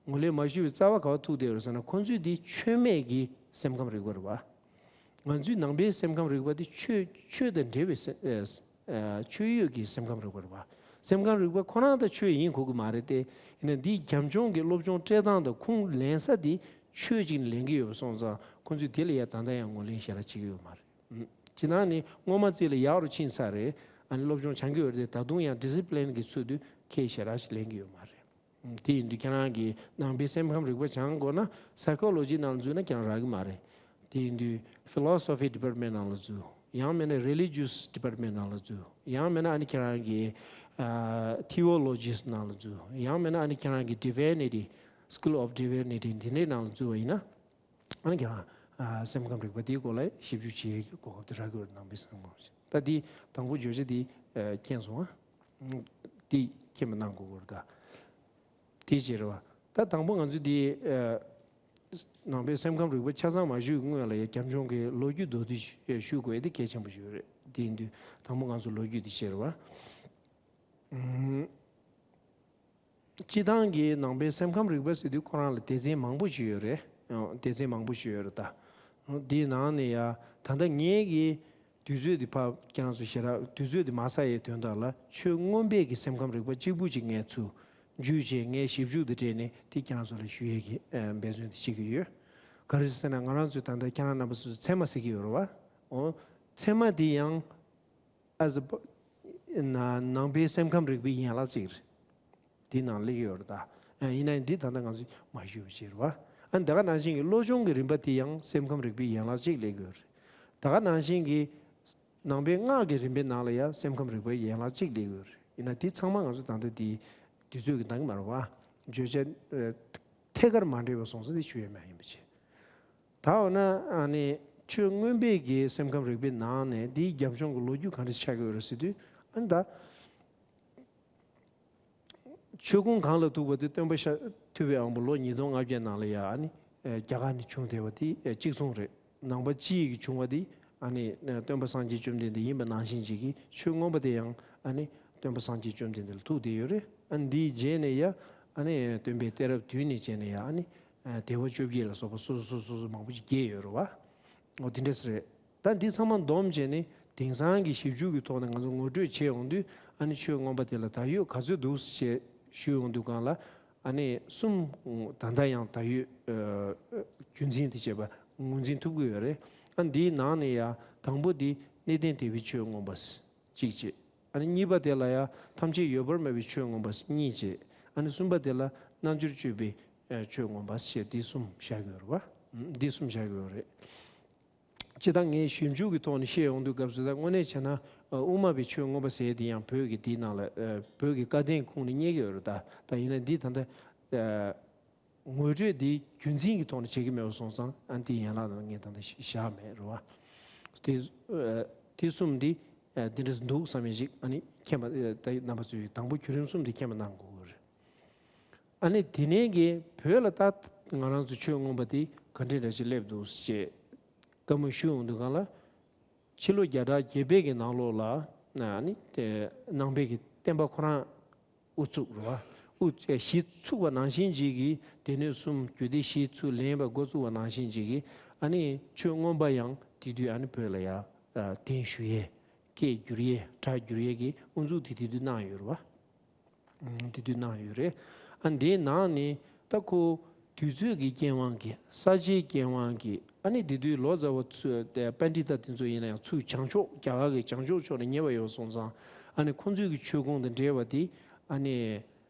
ངོས་ལེན་མ་ཞུས་པའི་རྩ་བ་ག་པར་ཐུག་བསྡད་ཡོད་རེད་ཟེར་ན། ཁོང་ཚོས་འདི་ཆོས་མེད་ཀྱི་སེམས་ཁམས་རིག་པ་རེད་བ། ང་ཚོའི་ནང་པའི་སེམས་ཁམས་རིག་པ་འདི་ཆོས་ཆོས་དང་འབྲེལ་བའི་སེ་ཨེ་ ཆོས་ཡོད་ཀྱི་སེམས་ཁམས་རིག་པ་རེད་བ། སེམས་ཁམས་རིག་པ་ཁོ་རང་ད་ཆོས་ཡིན་དགོས་ཀྱི་མ་རེད་དེ། ཡིན་ན་འདིའི་རྒྱབ་ལྗོངས་ཀྱི་སློབ་སྦྱོང་སྤྲད་སྟངས་དང་ཁུངས་ལེན་ས་དེ་ཆོས་ཅིག་ནས་ལེན་གྱི་ཡོད་པ་སོང་ཙང་ཁོ་ཚོས་དེ་ལ་ཡ་ད་ལྟ་ཡང་ངོས་ལེན་ཞེ་དྲག་བྱེད་ཀྱི་ཡོད་མ་རེད། སྤྱིར་བཏང་ནི་སྔོན་མ་རྩིས་ལ་ཡག་རུ་ཕྱིན་ཚར་རེད། ཨ་ནི་སློབ་སྦྱོང་སྦྱང་གི་ཡོད་རེད་དེ་ད་དུང་ཡང་ཌི་སི་པི་ལིན་གྱི་ཚུལ་དུ་ཁས་ཞེ་དྲག་ཞིག་ལེན་གྱི་ཡོད་མ་རེད། དེ་ཡིན་དུས་ཁྱེད་རང་གིས་ནང་པའི་སེམས་ཁམས་རིག་པ་སྦྱང་དགོས་ན་Psychology་ནང་ལ་འཛུལ་ན་ཁྱེད་རང་རག་གི་མ་རེད། དེ་ཡིན་དུས་Philosophy Department་ནང་ལ་འཛུལ། ཡང་མིན་ན་Religious Department་ནང་ལ་འཛུལ། ཡང་མིན་ན་ཨ་ནི་ཁྱེད་རང་གི་ཨ་Theologies་ནང་ལ་འཛུལ། ཡང་མིན་ན་ཨ་ནི་ཁྱེད་རང་གི་Divinity School of Divinity་དེ་འདྲའི་ནང་ལ་འཛུལ་བ་ཡིན་ན། ཨ་ནི་ཁྱེད་རང་ཨ་སེམས་ཁམས་རིག་པ་དེའི་སྐོར་ལ་ཞིབ་འཇུག་བྱེད་ཡས་ཀྱི་གོ་སྐབས་དེ་རག་གི་ཡོད་རེད། ནང་པའི་སེམས་ཁམས་ད་དེ་དང་པོ་བརྗོད་བྱ་དེ་ཨ་མཁྱེན་སོང་ཨ། དེ་མཁྱེན་པ་གནང་དགོས་ཀྱི་རེད་ད། དེ་བྱས་རེད་བ། ད་དང་པོ་ང་ཚོས་དེ་ཨ་ནང་པའི་སེམས་ཁམས་རིག་པ་ཆ་ཚང་མ་ཞུས་སྔོན་ལ་ཡ་རྒྱབ་ལྗོངས་ཀྱི་ལོ་རྒྱུས་མདོར་བསྡུས་ཞུ་དགོས་ཡ་དེ་གལ་ཆེན་པོ་ཞིག་རེད། དེ་ཡིན་དུས་དང་པོ་ང་ཚོ་ལོ་རྒྱུས་དེ་བྱས་རེད་བ། སྤྱིར་བཏང་གི་ནང་པའི་སེམས་ཁམས་རིག་པ་ཟེར་དུས་ཁོ་རང་ལ་སྡེ་ཚན་མང་པོ་ཞིག་ཡོད་རེད། ཨོ། སྡེ་ཚན་མང་པོ་ཞིག་ཡོད་རེད་ད། འདིའི་ནང་ནས་ཡ་ད་ལྟ་ངེད་ཀྱི་དུས་ཚོད་འདི་ཕར་ཁྱེད་རང་ཚོ་ཞེ་དྲག་དུས་ཚོད་འདི་མ་ཟ་ཡའི་དོན་དག་ལ་ཆོས་མངོན་པའི་གི་སེམས་ཁམས་རིག་པ་གཅིག་པུ་ཅིག་ངས་ཚུར་འཇུས་བྱས་ངས་ཞིབ་འཇུག་འདི་སྤྲད་ནས་དེ་ཁྱེད་རང་ཚོ་ལ་ཞུ་ཡས་ཀྱི་ཨ་འབད་བརྩོན་དེ་བྱེད་ཀྱི་ཡོད། ག་རེ་ཟེར་ན་ང་རང་ཚོས་ད་ལྟ་ཁྱེད་རང་རྣམ་པ་ཚོས་ཚད་མ་ཟེར་གྱི་ཡོད་རེད་བ། ཨོ། ཚད་མ་འདི་ཡང་ཨ་ཟི་པ། ན་ནང་པའི་སེམས་ཁམས་རིག་པའི་ཡན་ལག་ཅིག་རེད། འདི་ནང་སླེབས་ཀྱི་ཡོད་རེད་ད། ཨ་ཡིན་ན་ཡང་འདི་ད་ལྟ་ང་ཚོས་མ་ཞུས་པ་ཞིག་རེད་བ། ཨ་ནི་ད་ག་ནང་བཞིན་གྱི་བློ་སྦྱོང་གི་རིམ་པ་དེ་ཡང་སེམས་ཁམས་རིག་པའི་ཡན་ལག་ཅིག་སླེབས་ཀྱི་ཡོད་རེད། ད་ག་ནང་བཞིན་གྱི་ནང་པའི་སྔགས་ཀྱི་རིམ་པའི་ནང་ལ་ཡང་སེམས་ཁམས་རིག་པའི་ཡན་ལག་ཅིག་སླེབས་ཀྱི་ཡོད་རེད། ཡིན་ན་དེ་ཚང་མ་ང་ཚོ་ད་ལྟ་དེ་དུས་ཚོད་ཀྱི་འདང་གི་མ་རེད་བ། བརྗོད་བྱ་ཨ་ཐད་ཀར་མ་འདྲེས་པ་སོང་ཙང་དེ་ཞུ་ཡས་མ་ཡིན་པ་བྱས། ད་འོ་ན་ཨ་ནི་ཆོས་མངོན་པའི་གི་སེམས་ཁམས་རིག་པའི་ནང་ནས་འདིའི་རྒྱབ་ལྗོངས་ཀྱི་ལོ་རྒྱུས་ག་འདྲ་ཆགས་ཀྱི་ཡོད་རེད་ཟེར་དུས། ཨ་ནི་ད་ཆོས་ཀུན་གང་ལ་ཐུག་པ་དེ་སྟོན་པ་ཤཱ་ཐུབ་པའི་དབང་པོ་ལོ་ཉིས་སྟོང་ལྔ་བརྒྱ་ནང་ལ་ཡ་ཨ་ནི་རྒྱ་གར་ནས་བྱུང་བསྡད་པ་དེ་གཅིག་མཚུངས་རེད། ནང་པ་སྤྱི་ཡི་གི་བྱུང་བ་དེ་ཨ་ནི་སྟོན་པ་སངས་རྒྱས་བཅོམ་ལྡན་འདས་ཡིན་པ་ནང་བཞིན་ཅིག་གི་ཆོས་མངོན་པ་དེ་ཡང་ཨ་ནི་སྟོན་པ་སངས་རྒྱས་བཅོམ་ལྡན་འདས་ལ་ཐུག་བསྡད་ཡོད་རེད། ཨ་ནི་འདིའི་རྗེས་ནས་ཡ་ཨ་ནི་སྟོན་པའི་གཏད་རབས་དུས་ནས་བྱས་ནས་ཡ་ཨ་ནི། དལ་བ་བཅོ་བརྒྱད་ལ་སོགས་པ་སོ་སོ་སོ་སོ་མང་པོ་ཞིག་རྒྱས་ཡོད་རེད་བ། འོ་དེ་འདྲས་རེད། ད་འདི་ཚང་མ་བསྡོམས་བྱས་ནས་དེང་སང་གི་ཞིབ་འཇུག་གི་ཐོག་ནས་ང་ཚོ་ངོ་སྤྲོད་བྱས་ཡོང་དུས། ཨ་ནི་ཆོས་མངོན་པ་དེ་ལ་ད་ཡོད་ག་ཚོད་འདུག་ཅེས་ཞུས་ཡོང་དུས་སྒང་ལ། ཨ་ནི་གསུམ་ད་ལྟ་ཡང་ད་ཡོད་རྒྱུན་འཛིན་དུ་བྱས་པ་ངོས་འཛིན་ཐུབ་ཀྱི་ཡོད་རེད། ཨ་ནི་འདིའི་ནང་ནས་ཡང་དང་པོ་འདི་གནས་བརྟན་དད་པའི་ཆོས་མངོན་པ། གཅིག་བྱས། ཨ་ནི་གཉིས་པ་དེ་ལ་ཡང་ཐམས་ཅད་ཡོད་པར་སྨྲ་བའི་ཆོས་མངོན་པ་གཉིས་བྱས། ཨ་ནི་གསུམ་པ་དེ་ལ་རྣལ་འབྱོར་སྤྱོད་པའི་ཨ་ཆོས་མངོན་པ་ཞེས་འདི་གསུམ་བཞག་ཡོད་རེད་བ། ཨ་འདི་གསུམ་བཞག་ཡོད་རེད། སྤྱིར་བཏང་ངས་ཞིབ་འཇུག་གི་ཐོག་ནས་བཤད་ཡོང་དུས་སྐབས་སུ་ད་དངོས་གནས་བྱས་ན་ཨ་དབུ་མ་པའི་ཆོས་མངོན་པ་ཟེར་ཡས་དེ་ཡང་བོད་ཀྱི་འདིའི་ནང་ལ་ཨ་བོད་ཀྱི་བཀའ་བསྟན་ཁུངས་ནས་རྙེད་ཀྱི་ཡོད་རེད་ད། ད་ཡིན་ན་འདི་ད་ལྟ་ཨ། ངོ་སྤྲོད་འདི་རྒྱུན་འཛིན་གྱི་ཐོག་ནས་བྱེད་ཀྱི་མེད་པ་སོང་ཙང་། ཨ་ནི་དེའི་ཡན་ལག་ནང་ངས་ད་ལྟ་བཞག་མེད་རེད་བ། དེ་ཨ་དེ་གསུམ་འདི་ཨ་དེ་འདྲ་འདུག་བསམ་ཡས་ཅིག་ཨ་ནི་མཁྱེན་པ་ཨ་ད་རྣམ་པ་ཚོས་དང་པོ་བརྒྱུད་རིམ་གསུམ་འདི་མཁྱེན་པ་གནང་དགོས་ཀྱི་རེད། ཨ་ནི་དེ་ནས་གི་བོད་ལ་ད་ང་རང་ཚོ་ཆོས་མངོན་པ་འདི་ག་འདྲ་འདྲ་ཞིག་སླེབས་འདུག་ཅེས་བཀའ་མོལ་ཞུ་ཡོང་དུས་སྒང་ལ། ཕྱི་ལོ་བརྒྱ་ཕྲག་བརྒྱད་པའི་གི་ནང་ལོགས་ལ་ཨ་ནི་དེ་ནང་པའི་གི་བསྟན་པ་ཁོ་རང་དབུ་ཚུགས་རེད་བ། དབུ་གཞི་ཚུགས་པ་ནང་བཞིན་ཅིག་གིས་སྡེ་སྣོད་གསུམ་རྒྱུད་སྡེ་བཞི་ཚུར་ལེན་པ་འགོ་བཙུགས་པ་ནང་བཞིན་ཅིག་གིས། ཨ་ནི་ཆོས་མངོན་པ་ཡང་དེ་དུས་ཨ་ནི་བོད་ལ་ཡ་གདན་ཞུ་ཡས་སྐད་བསྒྱུར་ཡས་གྲགས་བསྒྱུར་ཡས་ཀྱི་དབུ་འཛུགས་དེ་དེ་དུས་གནང་ཡོད་རེད་བ། དེ་དུས་གནང་ཡོད་རེད། ཨ་འདིའི་ནང་ནས་ད་ཁོ་དུས་ཚོད་ཀྱི་རྐྱེན་དབང་གིས་ས་ཆའི་རྐྱེན་དབང་གིས། ཨ་ནི་དེ་དུས་ལོ་ཙཱ་བ་ཚོས་དེ་པཎྜི་ཏ་དེ་ཚོ་ཡིན་ན་ཡང་ཚུར་བྱང་ཕྱོགས་རྒྱ་གར་གྱི་བྱང་ཕྱོགས་ཕྱོགས་ནས་ཉེ་བ་ཡོད་སོང་ཙང་། ཨ་ནི་ཁོང་ཚོའི་གི་ཆོས་ཁུངས་དང་འབྲེལ་བ་དེ་ཨ་ནི་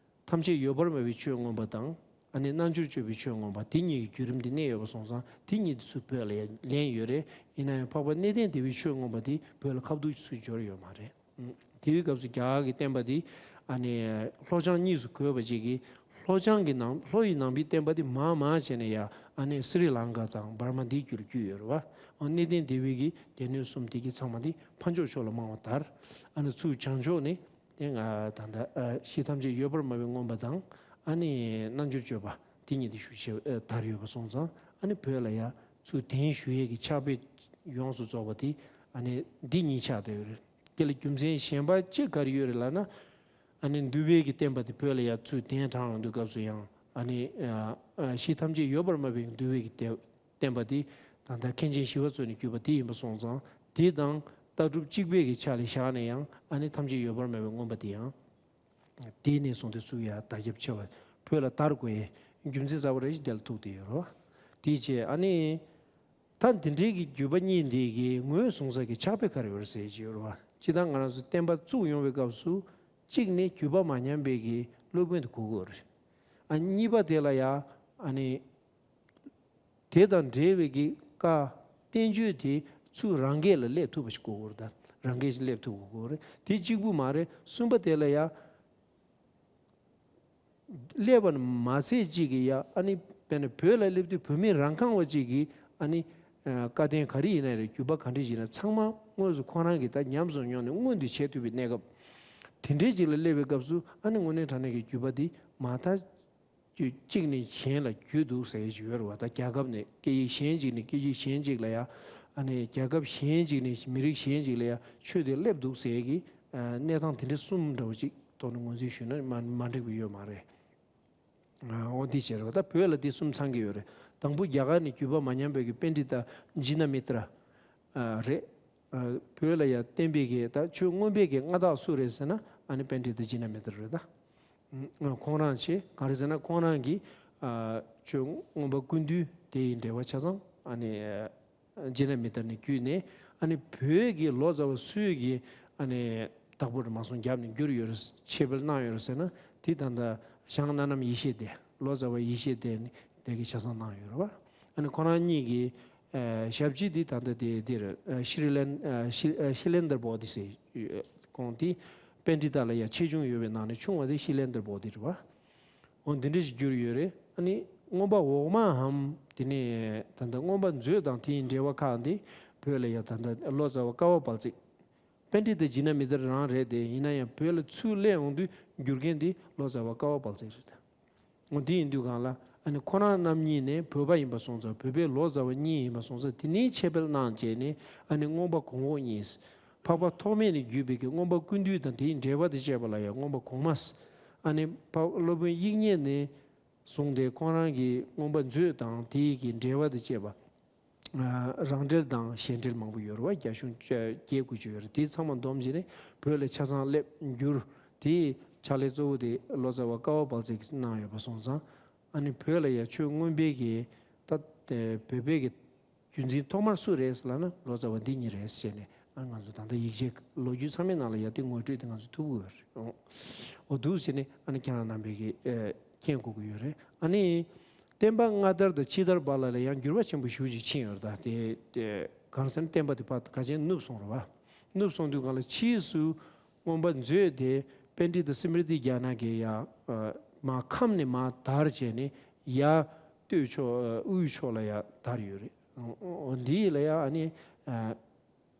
ཐམས་ཅད་ཡོད་པར་སྨྲ་བའི་ཆོས་མངོན་པ་དང་། ཨ་ནི་རྣལ་འབྱོར་སྤྱོད་པའི་ཆོས་མངོན་པ་དེ་གཉིས་ཀྱི་བརྒྱུད་རིམ་དེ་གནས་ཡོད་པ་སོང་ཙང་། དེ་གཉིས་དེ་ཚུར་བོད་ལ་ལེན་ཡོད་རེད། ཡིན་ན་ཡང་འཕགས་པ་གནས་བརྟན་སྡེ་པའི་ཆོས་མངོན་པ་དེ་བོད་ལ་ཁ་ཐུག་ཚུར་འབྱོར་ཡོད་མ་རེད། དེའི་སྐབས་སུ་རྒྱ་གར་གྱི་བསྟན་པ་འདི་ཨ་ནི་ལྷོ་བྱང་གཉིས་སུ་བགོས་པ་ཅིག་གིས། ལྷོ་བྱང་གི་ནང་ལྷོ་ཡི་ནང་པའི་བསྟན་པ་འདི་མར་མར་བྱས་ནས་ཡ་ཨ་ནི་སི་རི་ལང་ཀ་དང་འབར་མ་འདིའི་རྒྱུད་ལ་བརྒྱུད་ཡོད་རེད་བ། ཨ་གནས་བརྟན་སྡེ་པའི་གི་སྡེ་སྣོད་གསུམ་དེ་གི་ཚང་མ་འདི་ཕར་ཕྱོགས་ཕྱོགས་ལ་མང་བ་དར། ཨ་ནི་ཚུར་བྱང་ཕྱོགས་ནས་དེ་ང་ད་ལྟ་ཨ་གཞི་ཐམས་ཅད་ཡོད་པར་སྨྲ་བའི་མངོན་པ་དང་། ཨ་ནི་རྣལ་འབྱོར་སྤྱོད་པ་དེ་གཉིས་དེ་ཞུ་བྱས་དར་ཡོད་པ་སོང་ཙང་། ཨ་ནི་བོད་ལ་ཡ་ཚུར་གདན་ཞུ་ཡས་ཀྱི་ཕྱག་དཔེ་ཡོངས་སུ་རྫོགས་པ་དེ་ཨ་ནི་འདི་གཉིས་ཆགས་བསྡད་ཡོད་རེད། དེ་ལ་རྒྱུ་མཚན་གཞན་པ་གཅིག་ག་རེ་ཡོད་རེད་ལབ་ན། ཨ་ནི་འདུལ་བའི་གི་བསྟན་པ་དེ་བོད་ལ་ཡ་ཚུར་གདན་དྲངས་ཡོང་དུས་སྐབས་སུ་ཡང་ཨ་ནི་ཨ་ཨ་གཞི་ཐམས་ཅད་ཡོད་པར་སྨྲ་བའི་འདུལ་བའི་གི་བསྟན་པ་དེ་ད་ལྟ་མཁན་ཆེན་ཞི་བ་འཚོ་ནས་བརྒྱུད་པ་དེ་ཡིན་པ་སོང་ཙང་། དེ་དང་ ལྟ་གྲུབ་གཅིག་པའི་གི་ཆ་ལ་བཞག་ནས་ཡང་ཨ་ནི་ཐམས་ཅད་ཡོད་པར་སྨྲ་བའི་མངོན་པ་དེ་ཡང་། དེ་ནས་བཟུང་སྟེ་ཚུར་ཡང་དར་ཁྱབ་ཆེ་བ་བོད་ལ་དར་དགོས་ཡའི་རྒྱུ་མཚན་རྩ་བ་རེ་ཞིག་དེ་ལ་ཐུག་བསྡད་ཡོད་རེད་བ། དེའི་རྗེས་ཨ་ནི། ད་འདི་འདྲའི་གི་བརྒྱུད་པ་གཉིས་འདི་གི་ངོས་བཟུང་ས་གི་ཕྱག་དཔེ་ག་རེ་ཡོད་རེད་ཟེར་གྱི་ཡོད་རེད་བ། སྤྱིར་བཏང་ང་རང་ཚོ་བསྟན་པ་བཙུགས་ཡོང་བའི་སྐབས་སུ་གཅིག་ནི་བརྒྱུད་པ་མ་ཉམས་པའི་གི་སློབ་དཔོན་དེ་དགོས་ཀྱི་ཡོད་རེད། ཨ་གཉིས་པ་དེ་ལ་ཡང་ཨ་ནི་དེ་དང་འབྲེལ་བའི་གི་བཀའ་བསྟན་བཅོས་དེ་ཚུར་རང་སྐད་ལ་སླེབས་ཐུབ་པ་ཞིག་དགོས་ཀྱི་ཡོད་རེད། ད་རང་སྐད་ཞིག་སླེབས་ཐུབ་དགོས་ཀྱི་ཡོད་རེད། དེ་གཅིག་པུ་མ་རེད། གསུམ་པ་དེ་ལ་ཡང་སླེབས་པ་ནི་མ་ཚད་ཅིག་གིས་ཡ་ཨ་ནི་དཔེར་ན་བོད་ལ་སླེབས་དུས་བོད་མི་རང་རྐང་བ་ཅིག་གིས་ཨ་ནི་ཨ་བཀའ་བསྟན་ག་རེ་ཡིན་ན་རེད། བརྒྱུད་པ་ག་འདྲ་ཡིན་ན་ཚང་མ་དངོས་སུ་ཁོ་རང་གིས་ད་ཉམས་སུ་མྱོང་ནས་མངོན་དུ་བྱས་ཐུབ་པའི་གནས་སྐབས་དེ་འདྲའི་ཅིག་ལ་སླེབས་པའི་སྐབས་སུ་ཨ་ནི་དངོས་གནས་དྲང་གནས་ཀྱི་བརྒྱུད་པ་འདི་མ་མཐའ་གཅིག་ནས་གཞན་ལ་བརྒྱུད་འདུག་ཟེར་གྱི་ཡོད་རེད་བ། ད་རྒྱལ་ཁབ་ནས་སྐད་ཡིག་གཞན་ཅིག་ནས་སྐད་ཡིག་གཞན་ཅིག་ལ་ཡ་ཨ་ནི་རྒྱལ་ཁབ་གཞན་ཅིག་ནས་མི་རིགས་གཞན་ཅིག་ལ་ཡ་ཆོས་དེ་སླེབས་འདུག་ཟེར་གྱི་གནས་སྟངས་དེ་འདྲ་གསུམ་འདྲ་བོ་ཅིག་ཐོག་ནས་ངོས་འཛིན་ཞུས་ན་མ་མ་འགྲིག་པ་ཡོད་མ་རེད། འོ་འདི་བྱས་རེད་བ། ད་བོད་ལ་འདི་གསུམ་ཚང་གི་ཡོད་རེད། དང་པོ་རྒྱ་གར་ནས་བརྒྱུད་པ་མ་ཉམས་པའི་གི་པཎྜི་ཏ་ཇི་ན་མི་ཏྲ་རེད། བོད་ལ་ཡ་བསྟན་པའི་གི་ད་ཆོས་མངོན་པའི་གི་མངའ་བདག་སུ་རེད་ཟེར་ན་ཨ་ནི་པཎྜི་ཏ་ཇི་ན་མི་ཏྲ་རེད་ད། ཁོང་རང་ཆེ་ག་རེ་ཟེར་ན་ཁོང་རང་གི་ཆོས་མངོན་པ་ཀུན་བཏུས་དེ་ཡི་འགྲེལ་པ་ཆ་ཚང་ཨ་ནི་ཇི་ན་མི་ཏྲ་ནས་བརྒྱུད་ནས་ཨ་ནི་བོད་ཀྱི་ལོ་ཙཱ་བ་སུས་ཀྱི་ཨ་ནི་བདག་པོ་རེད་མ་སོང་རྒྱབ་ནས་བསྒྱུར་ཡོད་རེད། ཆེད་སྤེལ་གནང་ཡོད་རེད་ཟེར་ན་དེ་ད་ལྟ་ཞང་སྣ་ནམ་ཡེ་ཤེས་སྡེ་ལོ་ཙཱ་བ་ཡེ་ཤེས་སྡེ་ནས་དེ་གི་ཆ་ཚང་གནང་ཡོད་རེད་བ། ཨ་ནི་ཁོ་རང་གཉིས་ཀྱི་ཞབས་ཕྱི་འདི་ད་ལྟ་དེ་དེར་ཤི་རི་ལན་ཤི་ཤི་ལན་དར་བོ་དྷི་ཟེར་ཁོང་དེ་པཎྜི་ཏ་ལ་ཡ་ཆེ་ཆུང་ཡོད་པའི་ནང་ནས་ཆུང་བ་དེ་ཤི་ལན་དར་བོ་དྷི་རེད་བ། འོ་འདི་འདྲ་ཞིག་གྱུར་ཡོད་རེད། ཨ་ནི་མངོན་པ་འོག་མའམ་དེ་ནས་ད་ལྟ་མངོན་པ་མཛོད་དང་དེའི་འགྲེལ་པ་ཁག་འདི་བོད་ལ་ཡ་ད་ལྟ་ལོ་ཙཱ་བ་ཀ་བ་དཔལ་བརྩེགས། པཎྜི་ཏ་ཇི་ན་མི་ཏྲ་རང་རེད་དེ་ཡིན་ན་ཡང་བོད་ལ་ཚུར་སླེབས་འོང་དུས་བསྒྱུར་མཁན་འདི་ལོ་ཙཱ་བ་ཀ་བ་དཔལ་བརྩེགས་རེད། འོ་འདི་ཡིན་དུས་གང་ལ་ཨ་ནི་ཁོ་རང་རྣམ་གཉིས་ནས་བོད་པ་ཡིན་པ་སོང་ཙང་བོད་པའི་ལོ་ཙཱ་བ་གཉིས་ཡིན་པ་སོང་ཙང་དེ་ནས་ཆེད་སྤེལ་གནང་བྱས་ནས་ཨ་ནི་མངོན་པ་གོང་འོག་གཉིས། འཕགས་པ་ཐོགས་མེད་ནས་བརྒྱུད་པའི་གི་མངོན་པ་ཀུན་བཏུས་དང་དེའི་འགྲེལ་པ་དང་བཅས་པ་ལ་ཡང་མངོན་པ་གོང་མ། ཨ་ནི་འཕགས་སློབ་དཔོན་དབྱིག་གཉེན་ནས་བཟུང་སྟེ་ཁོང་རང་གི་མངོན་པ་མཛོད་དང་དེའི་གི་འགྲེལ་པ་དང་བཅས་པ། རང་འགྲེལ་དང་ཞལ་འགྲེལ་མང་པོ་ཡོད་རེད་བ། རྒྱ་གཞུང་བརྒྱད་དགུ་ཅུ་ཡོད་རེད། དེ་ཚང་མ་བསྡོམས་བྱས་ནས་བོད་ལ་ཆ་ཚང་སླེབས་འགྱུར། དེའི་ཕྱག་ལས་གཙོ་བོ་དེ་ལོ་ཙཱ་བ་ཀ་བ་དཔལ་བརྩེགས་ཀྱིས་གནང་ཡོད་པ་སོང་ཙང་ཨ་ནི་བོད་ལ་ཡ་ཆོས་མངོན་པའི་གི་ད་བོད་པའི་གི་རྒྱུན་འཛིན་ཐོག་མར་སུ་རེད་ལབ་ན་ལོ་ཙཱ་བ་འདི་གཉིས་རེད་ཟེར་ནས་ཨ་ང་ཚོ་ད་ལྟ་ཡིག་ཆའི་ལོ་རྒྱུས་ཚང་མའི་ནང་ལ་ཡ་དེ་ངོ་སྤྲོད་དེ་ང་ཚོ་ཐུབ་ཀྱི་ཡོད་རེད། འོ་འདུག་ཟེར་ནས་ཨ་ནི་ཁྱེད་རང་རྣམ་པས་ཀྱི་མཁྱེན་དགོས་ཀྱི་ཡོད་རེད། ཨ་ནི་བསྟན་པ་སྔ་དར་དང་ཕྱི་དར་བར་ལ་ལ་ཡང་འགྱུར་བ་ཆེན་པོ་ཞེ་ཅིག་ཕྱིན་ཡོད་རེད། ད་དེ་དེ་གང་ཟེར་ན་བསྟན་པ་དེ་ཕར་ག་ཅན་ནུབ་སོང་རེད་བ། ནུབ་སོང་དུས་གང་ལ་ཕྱིས་སུ་མངོན་པ་མཛོད་དེ་པཎྜི་ཏ་སི་མྲི་ཏི་ཛྙཱ་ན་གིས་ཡ་མར་ཁམས་ནས་མར་དར་བྱས་ནས་ཡར་སྟོད་ཕྱོགས་དབུས་ཕྱོགས་ལ་ཡ་དར་ཡོད་རེད། འོ་འདི་ལ་ཡ་ཨ་ནི་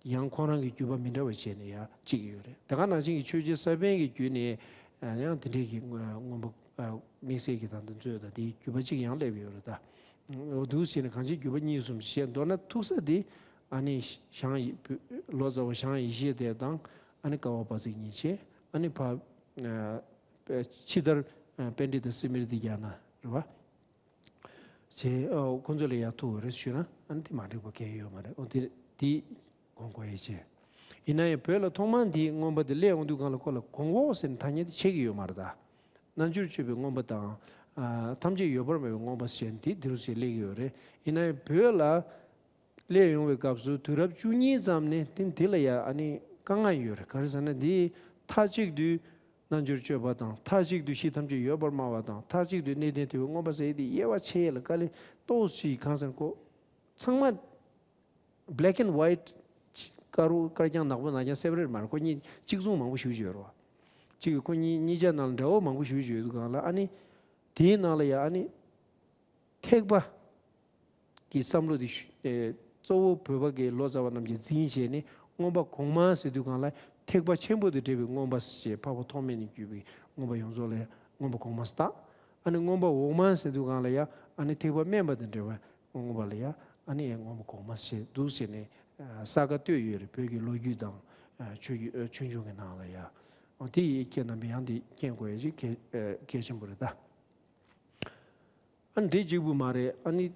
ཡང་ཁོང་རང་གི་བརྒྱུད་པ་མི་འདྲ་བ་བྱས་ནས་ཡ་གཅིག་ཡོད་རེད། དེ་ག་ནང་བཞིན་གྱི་ཆོས་རྗེ་ས་པཎ་གྱི་བརྒྱུད་ནས་ཡང་དེ་འདྲའི་གི་མངོན་པ་དམིགས་བསལ་གྱི་ད་ལྟ་མཛོད་དང་དེའི་བརྒྱུད་པ་གཅིག་ཡང་སླེབས་ཡོད་རེད་ད། འོ་འདུག་བྱས་ནས་གང་ཅིའི་བརྒྱུད་པ་གཉིས་གསུམ་ཞིག་བཤད། མདོར་ན་ཐུག་ས་དེ་ཨ་ནི་ཞང་ཡི་ལོ་ཙཱ་བ་ཞང་ཡེ་ཤེས་སྡེ་དང་ཨ་ནི་ཀ་བ་དཔལ་བརྩེགས་གཉིས་བྱས། ཨ་ནི་ཕ་ཕྱི་དར་པཎྜི་ཏ་སི་མྲི་ཏི་ཛྙཱ་ན་རེད་བ། བྱས། ཨོ་ཁོང་ཚོ་ལ་ཡ་ཐུག་ཡོད་རེད་ཞུས་ན་ཨ་ནི་དེ་མ་འགྲིག་པ་གང་ཡང་ཡོད་མ་རེད། ཨོ་དེ་དེ་དགོངས་དགོས་ཡ་བྱས། ཡིན་ན་ཡང་བོད་ལ་ཐོག་མར་འདིའི་མངོན་པ་དེ་སླེབས་ཡོང་དུས་སྒང་ལ་ཁོ་ལ་གོང་འོག་ཟེར་ནས་ཐ་སྙད་དེ་ཕྱེ་གི་ཡོད་མ་རེད་ད། རྣལ་འབྱོར་སྤྱོད་པའི་མངོན་པ་དང་། ཨ་ཐམས་ཅད་ཡོད་པར་སྨྲ་བའི་མངོན་པ་ཞེས་དེ་འདི་རུ་ཞིག་སླེབས་ཀྱི་ཡོད་རེད། ཡིན་ན་ཡང་བོད་ལ་སླེབས་ཡོང་བའི་སྐབས་སུ་དུས་རབས་བཅུ་གཉིས་ཙམ་ནས་དེ་འདི་ལ་ཡ་ཨ་ནི་དཀའ་ངལ་ཡོད་རེད། ག་རེ་ཟེར་ན་འདི་མཐའ་གཅིག་ཏུ་རྣལ་འབྱོར་སྤྱོད་པ་དང་མཐའ་གཅིག་ཏུ་གཞི་ཐམས་ཅད་ཡོད་པར་སྨྲ་བ་དང་མཐའ་གཅིག་ཏུ་གནས་བརྟན་དེ་བས་མངོན་པ་ཟེར་ཡས་དེ་དབྱེ་བ་ཕྱེ་ཡས་ལ་དཀའ་ལས་ཏོག་ཙམ་གང་ཟེར་ན་ཁོ་ཚང་མ་black and white དཀར་པོ་དཀར་རྐྱང་ནག་པོ་ནག་རྐྱང་separate མ་རེད། ཁོ་གཉིས་གཅིག་མཚུངས་མང་པོ་ཞེ་པོ་ཅིག་ཡོད་རེད་བ། གཅིག་གིས་ཁོ་གཉིས་གཉིས་ཆ་ནང་ལ་འདྲ་བོ་མང་པོ་ཞེ་པོ་ཅིག་ཡོད་དུས་སྒང་ལ་ཨ་ནི་དེའི་ནང་ལ་ཡ་ཨ་ནི་ཐེག་པ་གི་བསམ་བློ་དེ་ཞུ་ཨེ་གཙོ་བོ་བོད་པ་གི་ལོ་ཙཱ་བ་རྣམས་ཀྱིས་འཛིན་བྱས་ནས་མངོན་པ་གོང་མ་ཟེར་དུས་སྒང་ལ་ཐེག་པ་ཆེན་པོ་དང་འབྲེལ་བའི་མངོན་པ་ཞེས་འཕགས་པ་ཐོགས་མེད་ནས་བརྒྱུད་པའི་མངོན་པ་ཡོངས་རྫོགས་ལ་མངོན་པ་གོང་མ་ཟེར་བཏགས། ཨ་ནི་མངོན་པ་འོག་མ་ཟེར་དུས་སྒང་ལ་ཡ་ཨ་ནི་ཐེག་པ་དམན་པ་དང་འབྲེལ་བའི་མངོན་པ་ལ་ཡ་ཨ་ནི་ཡ་མངོན་པ་གོང་མ་ཞེས་འདུག་ཟེར་ནས་ཨ་ས་ཀ་བཏོད་ཡོད་རེད། བོད་ཀྱི་ལོ་རྒྱུས་དང་ཨ་ཆོས་བརྒྱུད་ཨ་ཆོས་འབྱུང་གི་ནང་ལ་ཡ། ཨ་དེ་ཡི་ཁྱེད་རྣམ་པས་ཡང་དེ་མཁྱེན་དགོས་ཡ་ཅིག་གལ་ཨ་གལ་ཆེན་པོ་རེད་ད། ཨ་ནི་དེ་གཅིག་པུ་མ་རེད། ཨ་ནི་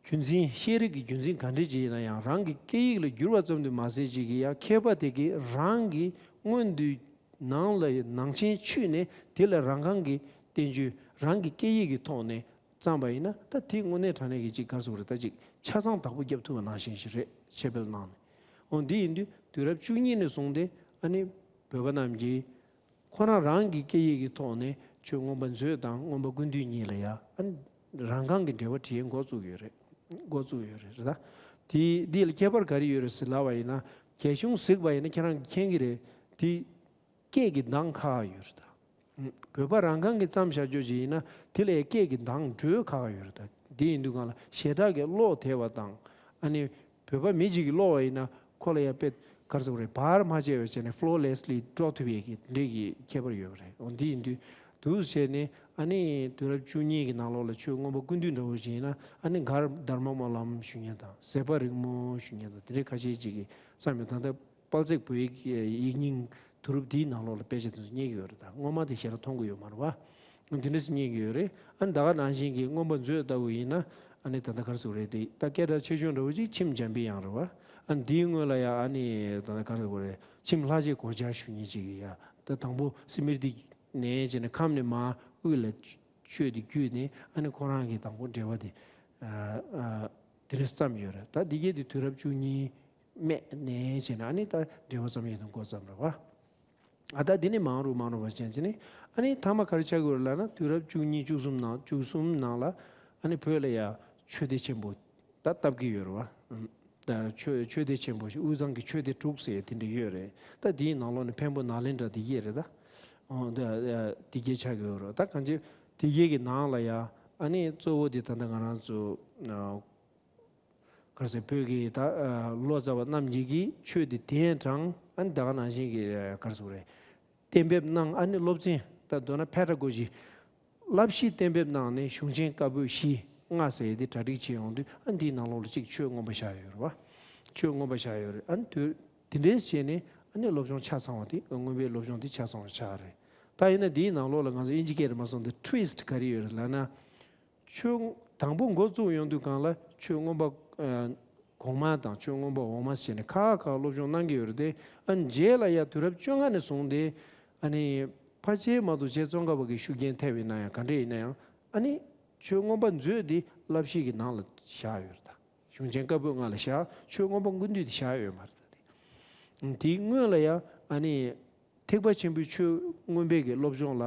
རྒྱུན་འཛིན་ཤེས་རིག་གི་རྒྱུན་འཛིན་ག་འདྲས་ཅིག་ཡིན་ན་ཡང་རང་གི་སྐད་ཡིག་ལ་བསྒྱུར་བ་ཙམ་དུ་མ་ཟད་ཅིག་གིས་ཡང་མཁས་པ་དེ་གིས་རང་གི་སྔོན་དུ་ནང་ལ་ནང་ཆེན་ཆུད་ནས་དེ་ལ་རང་རྐང་གི་བསྟན་བཅོས་རང་གི་སྐད་ཡིག་གི་ཐོག་ནས་བརྩམས་པ་ཡིན་ན་ད་དེ་དངོས་གནས་དྲང་གནས་ཀྱི་ཅིག་ག་རེ་ཟེར་དགོས་རེད། ད་ཅིག་ཆ་ཚང་བདག་པོ་རྒྱབ་ཐུབ་པ་ནང་བཞིན་ཞིག་རེད། ཕྱེ་འབེལ་གནང་ནས། འོ་འདི་ཡིན་དུས་དུས་རབས་བཅུ་གཉིས་ནས་བཟུང་སྟེ་ཨ་ནི་བོད་པ་རྣམས་ཀྱིས་ཁོ་རང་རང་གི་སྐད་ཡིག་གི་ཐོག་ནས་ཆོས་མངོན་པ་མཛོད་དང་མངོན་པ་ཀུན་བཏུས་གཉིས་ལ་ཡང་ཨ་ནི་རང་རྐང་གི་འགྲེལ་པ་བྲིས་འགོ་བཙུགས་ཡོད་རེད། འགོ་བཙུགས་ཡོད་རེད་ད། དེ་འདི་ལ་ཁྱད་པར་ག་རེ་ཡོད་རེད་ཟེར་ལབ་པ་ཡིན་ན། རྒྱ་གཞུང་གཟིགས་པ་ཡིན་ན་ཁྱེད་རང་གིས་མཁྱེན་གྱི་རེད། དེ་སྐད་ཀྱི་གདངས་ཁག་ཡོད་རེད་ད། བོད་པ་རང་རྐང་གིས་བརྩམས་བཞག་རྒྱུ་ཅིག་ཡིན་ན་དེ་ལ་སྐད་ཀྱི་གདངས་འགྲོས་ཁག་ཡོད་རེད་ད། འདི་ཡིན་དུས་སྒང་ལ་ཞེ་དྲག་གི་ཀློག་བདེ་བ་དང་ཨ་ནི་བོད་པ་མི་གཅིག་གིས་ཀློག་པ་ཡིན་ན་ཁོ་ལ་ཡ་དཔེ་ག་རེ་ཟེར་དགོས་རེད། བར་མ་ཆད་པ་བྱས་ནས་flawlessly་འགྲོ་ཐུབ་ཡས་ཀྱི་འདྲེ་གི་ཁྱད་པར་ཡོད་པ་རེད། འོ་འདི་ཡིན་དུས་འདུག་བྱས་ནས་ཨ་ནི་དུས་རབས་བཅུ་གཉིས་ཀྱི་ནང་ལོགས་ལ་ཆོས་མངོན་པ་ཀུན་བཏུས་འདྲ་བོ་ཞིག་ཡིན་ན་ཨ་ནི་མགར་དྷརྨ་མ་ལམ་ཞུ་མཁན་དང་ཟད་པ་རིང་མོ་ཞུ་མཁན་དང་དེ་འདྲའི་ཁ་ཤས་ཅིག་གིས་བརྩམས་ཡོད། ད་ལྟ་དཔལ་བརྩེགས་བོད་ཡིག་ཡིག་རྙིང་དུས་རབས་འདིའི་ནང་ལོགས་ལ་དཔེ་ཆ་དེ་ཚོ་རྙེད་ཀྱི་ཡོད་རེད། ད་སྔོན་མ་དེ་ཞེ་དྲག་མཐོང་གི་ཡོད་མ་རེད་བ། འདི་འདྲ་ཞིག་རྙེད་ཀྱི་ཡོད་རེད། ཨ་ནི་ད་ག་ནང་བཞིན་གྱི་མངོན་པ་མཛོད་ལྟ་བུ་ཡིན་ན་ཨ་ནི་ད་ལྟ་ག་རེ་ཟེར་དགོས་རེད། དེ་ད་སྐད་གྲགས་ཆེ་ཤོས་འདྲ་བོ་ཅིག་མཆིམས་འཇམ་པའི་དབྱངས་རེད་བ། ཨ་ནི་འདིའི་སྔོན་ལ་ཡང་ཨ་ནི་ད་ལྟ་ག་རེ་ཟེར་དགོས་རེད། མཆིམས་ལྷ་རྗེ་གོ་ཆ་ཞུ་མཁན་ཅིག་གིས་ཡ་ད་དང་པོ་སི་མིར་ཏི་ནས་བྱས་ནས་ཁམས་ནས་མར་དབུས་ལ་ཆོས་དེ་བརྒྱུད་ནས་ཨ་ནི་ཁོ་རང་གིས་དང་པོ་འགྲེལ་པ་དེ་ཨ་ཨ་དེ་འདྲ་བརྩམས་ཡོད་རེད། ད་འདི་གས་དེ་དུས་རབས་བཅུ་གཉིས་སྨད་ནས་བྱས་ནས་ཨ་ནི་ད་འགྲེལ་པ་བརྩམས་ཡས་དང་འགོ་བརྩམས་རེད་བ། ཨ་ད་འདི་ནས་མང་རུ་མང་རུ་བ་ཅན་ཅི་ནི་ཨ་ནི་མཐའ་མ་ག་རེ་ཆགས་ཀྱི་ཡོད་རེད་ལབ་ན་དུས་རབས་བཅུ་གཉིས་བཅུ་གསུམ་ནང་བཅུ་གསུམ་ནང་ལ་ཨ་ནི་བོད་ལ་ཡ་ཆོས་སྡེ་ཆེན་པོ་ད་བཏབ་ཀྱི་ཡོད་རེད་བ། ད་ཆོས་ཆོས་སྡེ་ཆེན་པོ་ཞིག་དབུས་གཙང་གི་ཆོས་སྡེ་དྲུག་ཟེར་དེ་འདྲ་ཡོད་རེད། ད་དེའི་ནང་ལོགས་ནས་འཕན་པོ་ནཱ་ལེནྡྲ་དེ་གས་རེད་ད། འོ་ད་དེ་གས་ཆགས་ཀྱི་ཡོད་རེད། ད་གང་ཅི་དེ་གས་ཀྱི་ནང་ལ་ཡ་ཨ་ནི་གཙོ་བོ་དེ་ད་ལྟ་ང་རང་ཚོ་ག་རེ་ཟེར་བོད་ཀྱི་ད་ལོ་ཙཱ་བ་རྣམས་ཀྱིས་ཀྱི་ཆོས་དེ་གདན་དྲངས། ཨ་ནི་ད་ག་ནང་བཞིན་གྱི་ག་རེ་ཟེར་དགོས་རེད། གཏན་འབེབས་གནང་། ཨ་ནི་སློབ་ཚན་ད་མདོར་ན་ཕེ་ཌ་གོ་ཇི་བསླབ་གཞི་གཏན་འབེབས་གནང་ནས་གཞུང་ཆེན་བཀའ་པོད་བཞི་ལྔ་ཟེར་ཡས་དེ་གྲ་སྒྲིག་བྱས་ཡོང་དུས་ཨ་ནི་འདིའི་ནང་ལོགས་ལ་གཅིག་ཆོས་མངོན་པ་བཞག་ཡོད་རེད་བ། ཆོས་མངོན་པ་བཞག་ཡོད་རེད། ཨ་ནི་དུས་དེ་འདྲས་བྱས་ནས་ཨ་ནི་སློབ་སྦྱོང་ཆ་ཚང་བ་དེ་མངོན་པའི་སློབ་སྦྱོང་དེ་ཆ་ཚང་བ་ཆགས་རེད། ད་ཡིན་ན་འདིའི་ནང་ལོགས་ལ་ང་ཚོ་དབྱིན་ཇི་སྐད་རེད་མ་སོང་དེ་twist་ག་རེ་ཡོད་རེད་ལབ་ན། ཆོས་དང་པོ་འགོ་བཙུགས་ཡོང་དུས་སྒང་ལ་ཆོས་མངོན་པ་ཨ་གོང་མ་དང་ཆོས་མངོན་པ་འོག་མ་ཟེར་ནས་ཁག་ཁག་སློབ་སྦྱོང་གནང་གི་ཡོད་རེད་དེ། ཨ་ནི་རྗེས་ལ་ཡ་དུས་རབས་བཅོ་ལྔ་ནས་བཟུང་སྟེ་ཨ་ནི་ཕལ་ཆེར་མ་གཏོགས་རྗེ་ཙོང་ཁ་པ་གི་ཤུགས་རྐྱེན་ཐེབས་ཡིན་ན་ཡང་ག་འདྲས་ཡིན་ན་ཡང་ཨ་ནི་ཆོས་མངོན་པ་མཛོད་འདི་བསླབ་གཞི་གི་ནང་ལ་བཞག་ཡོད་རེད་ད། གཞུང་ཆེན་བཀའ་པོད་ལྔ་ལ་བཞག་ཆོས་མངོན་པ་ཀུན་བཏུས་དེ་བཞག་ཡོད་མ་རེད་ད། དེ་དེའི་སྔོན་ལ་ཡ་ཨ་ནི། ཐེག་པ་ཆེན་པོའི་ཆོས་མངོན་པའི་གི་སློབ་སྦྱོང་ལ་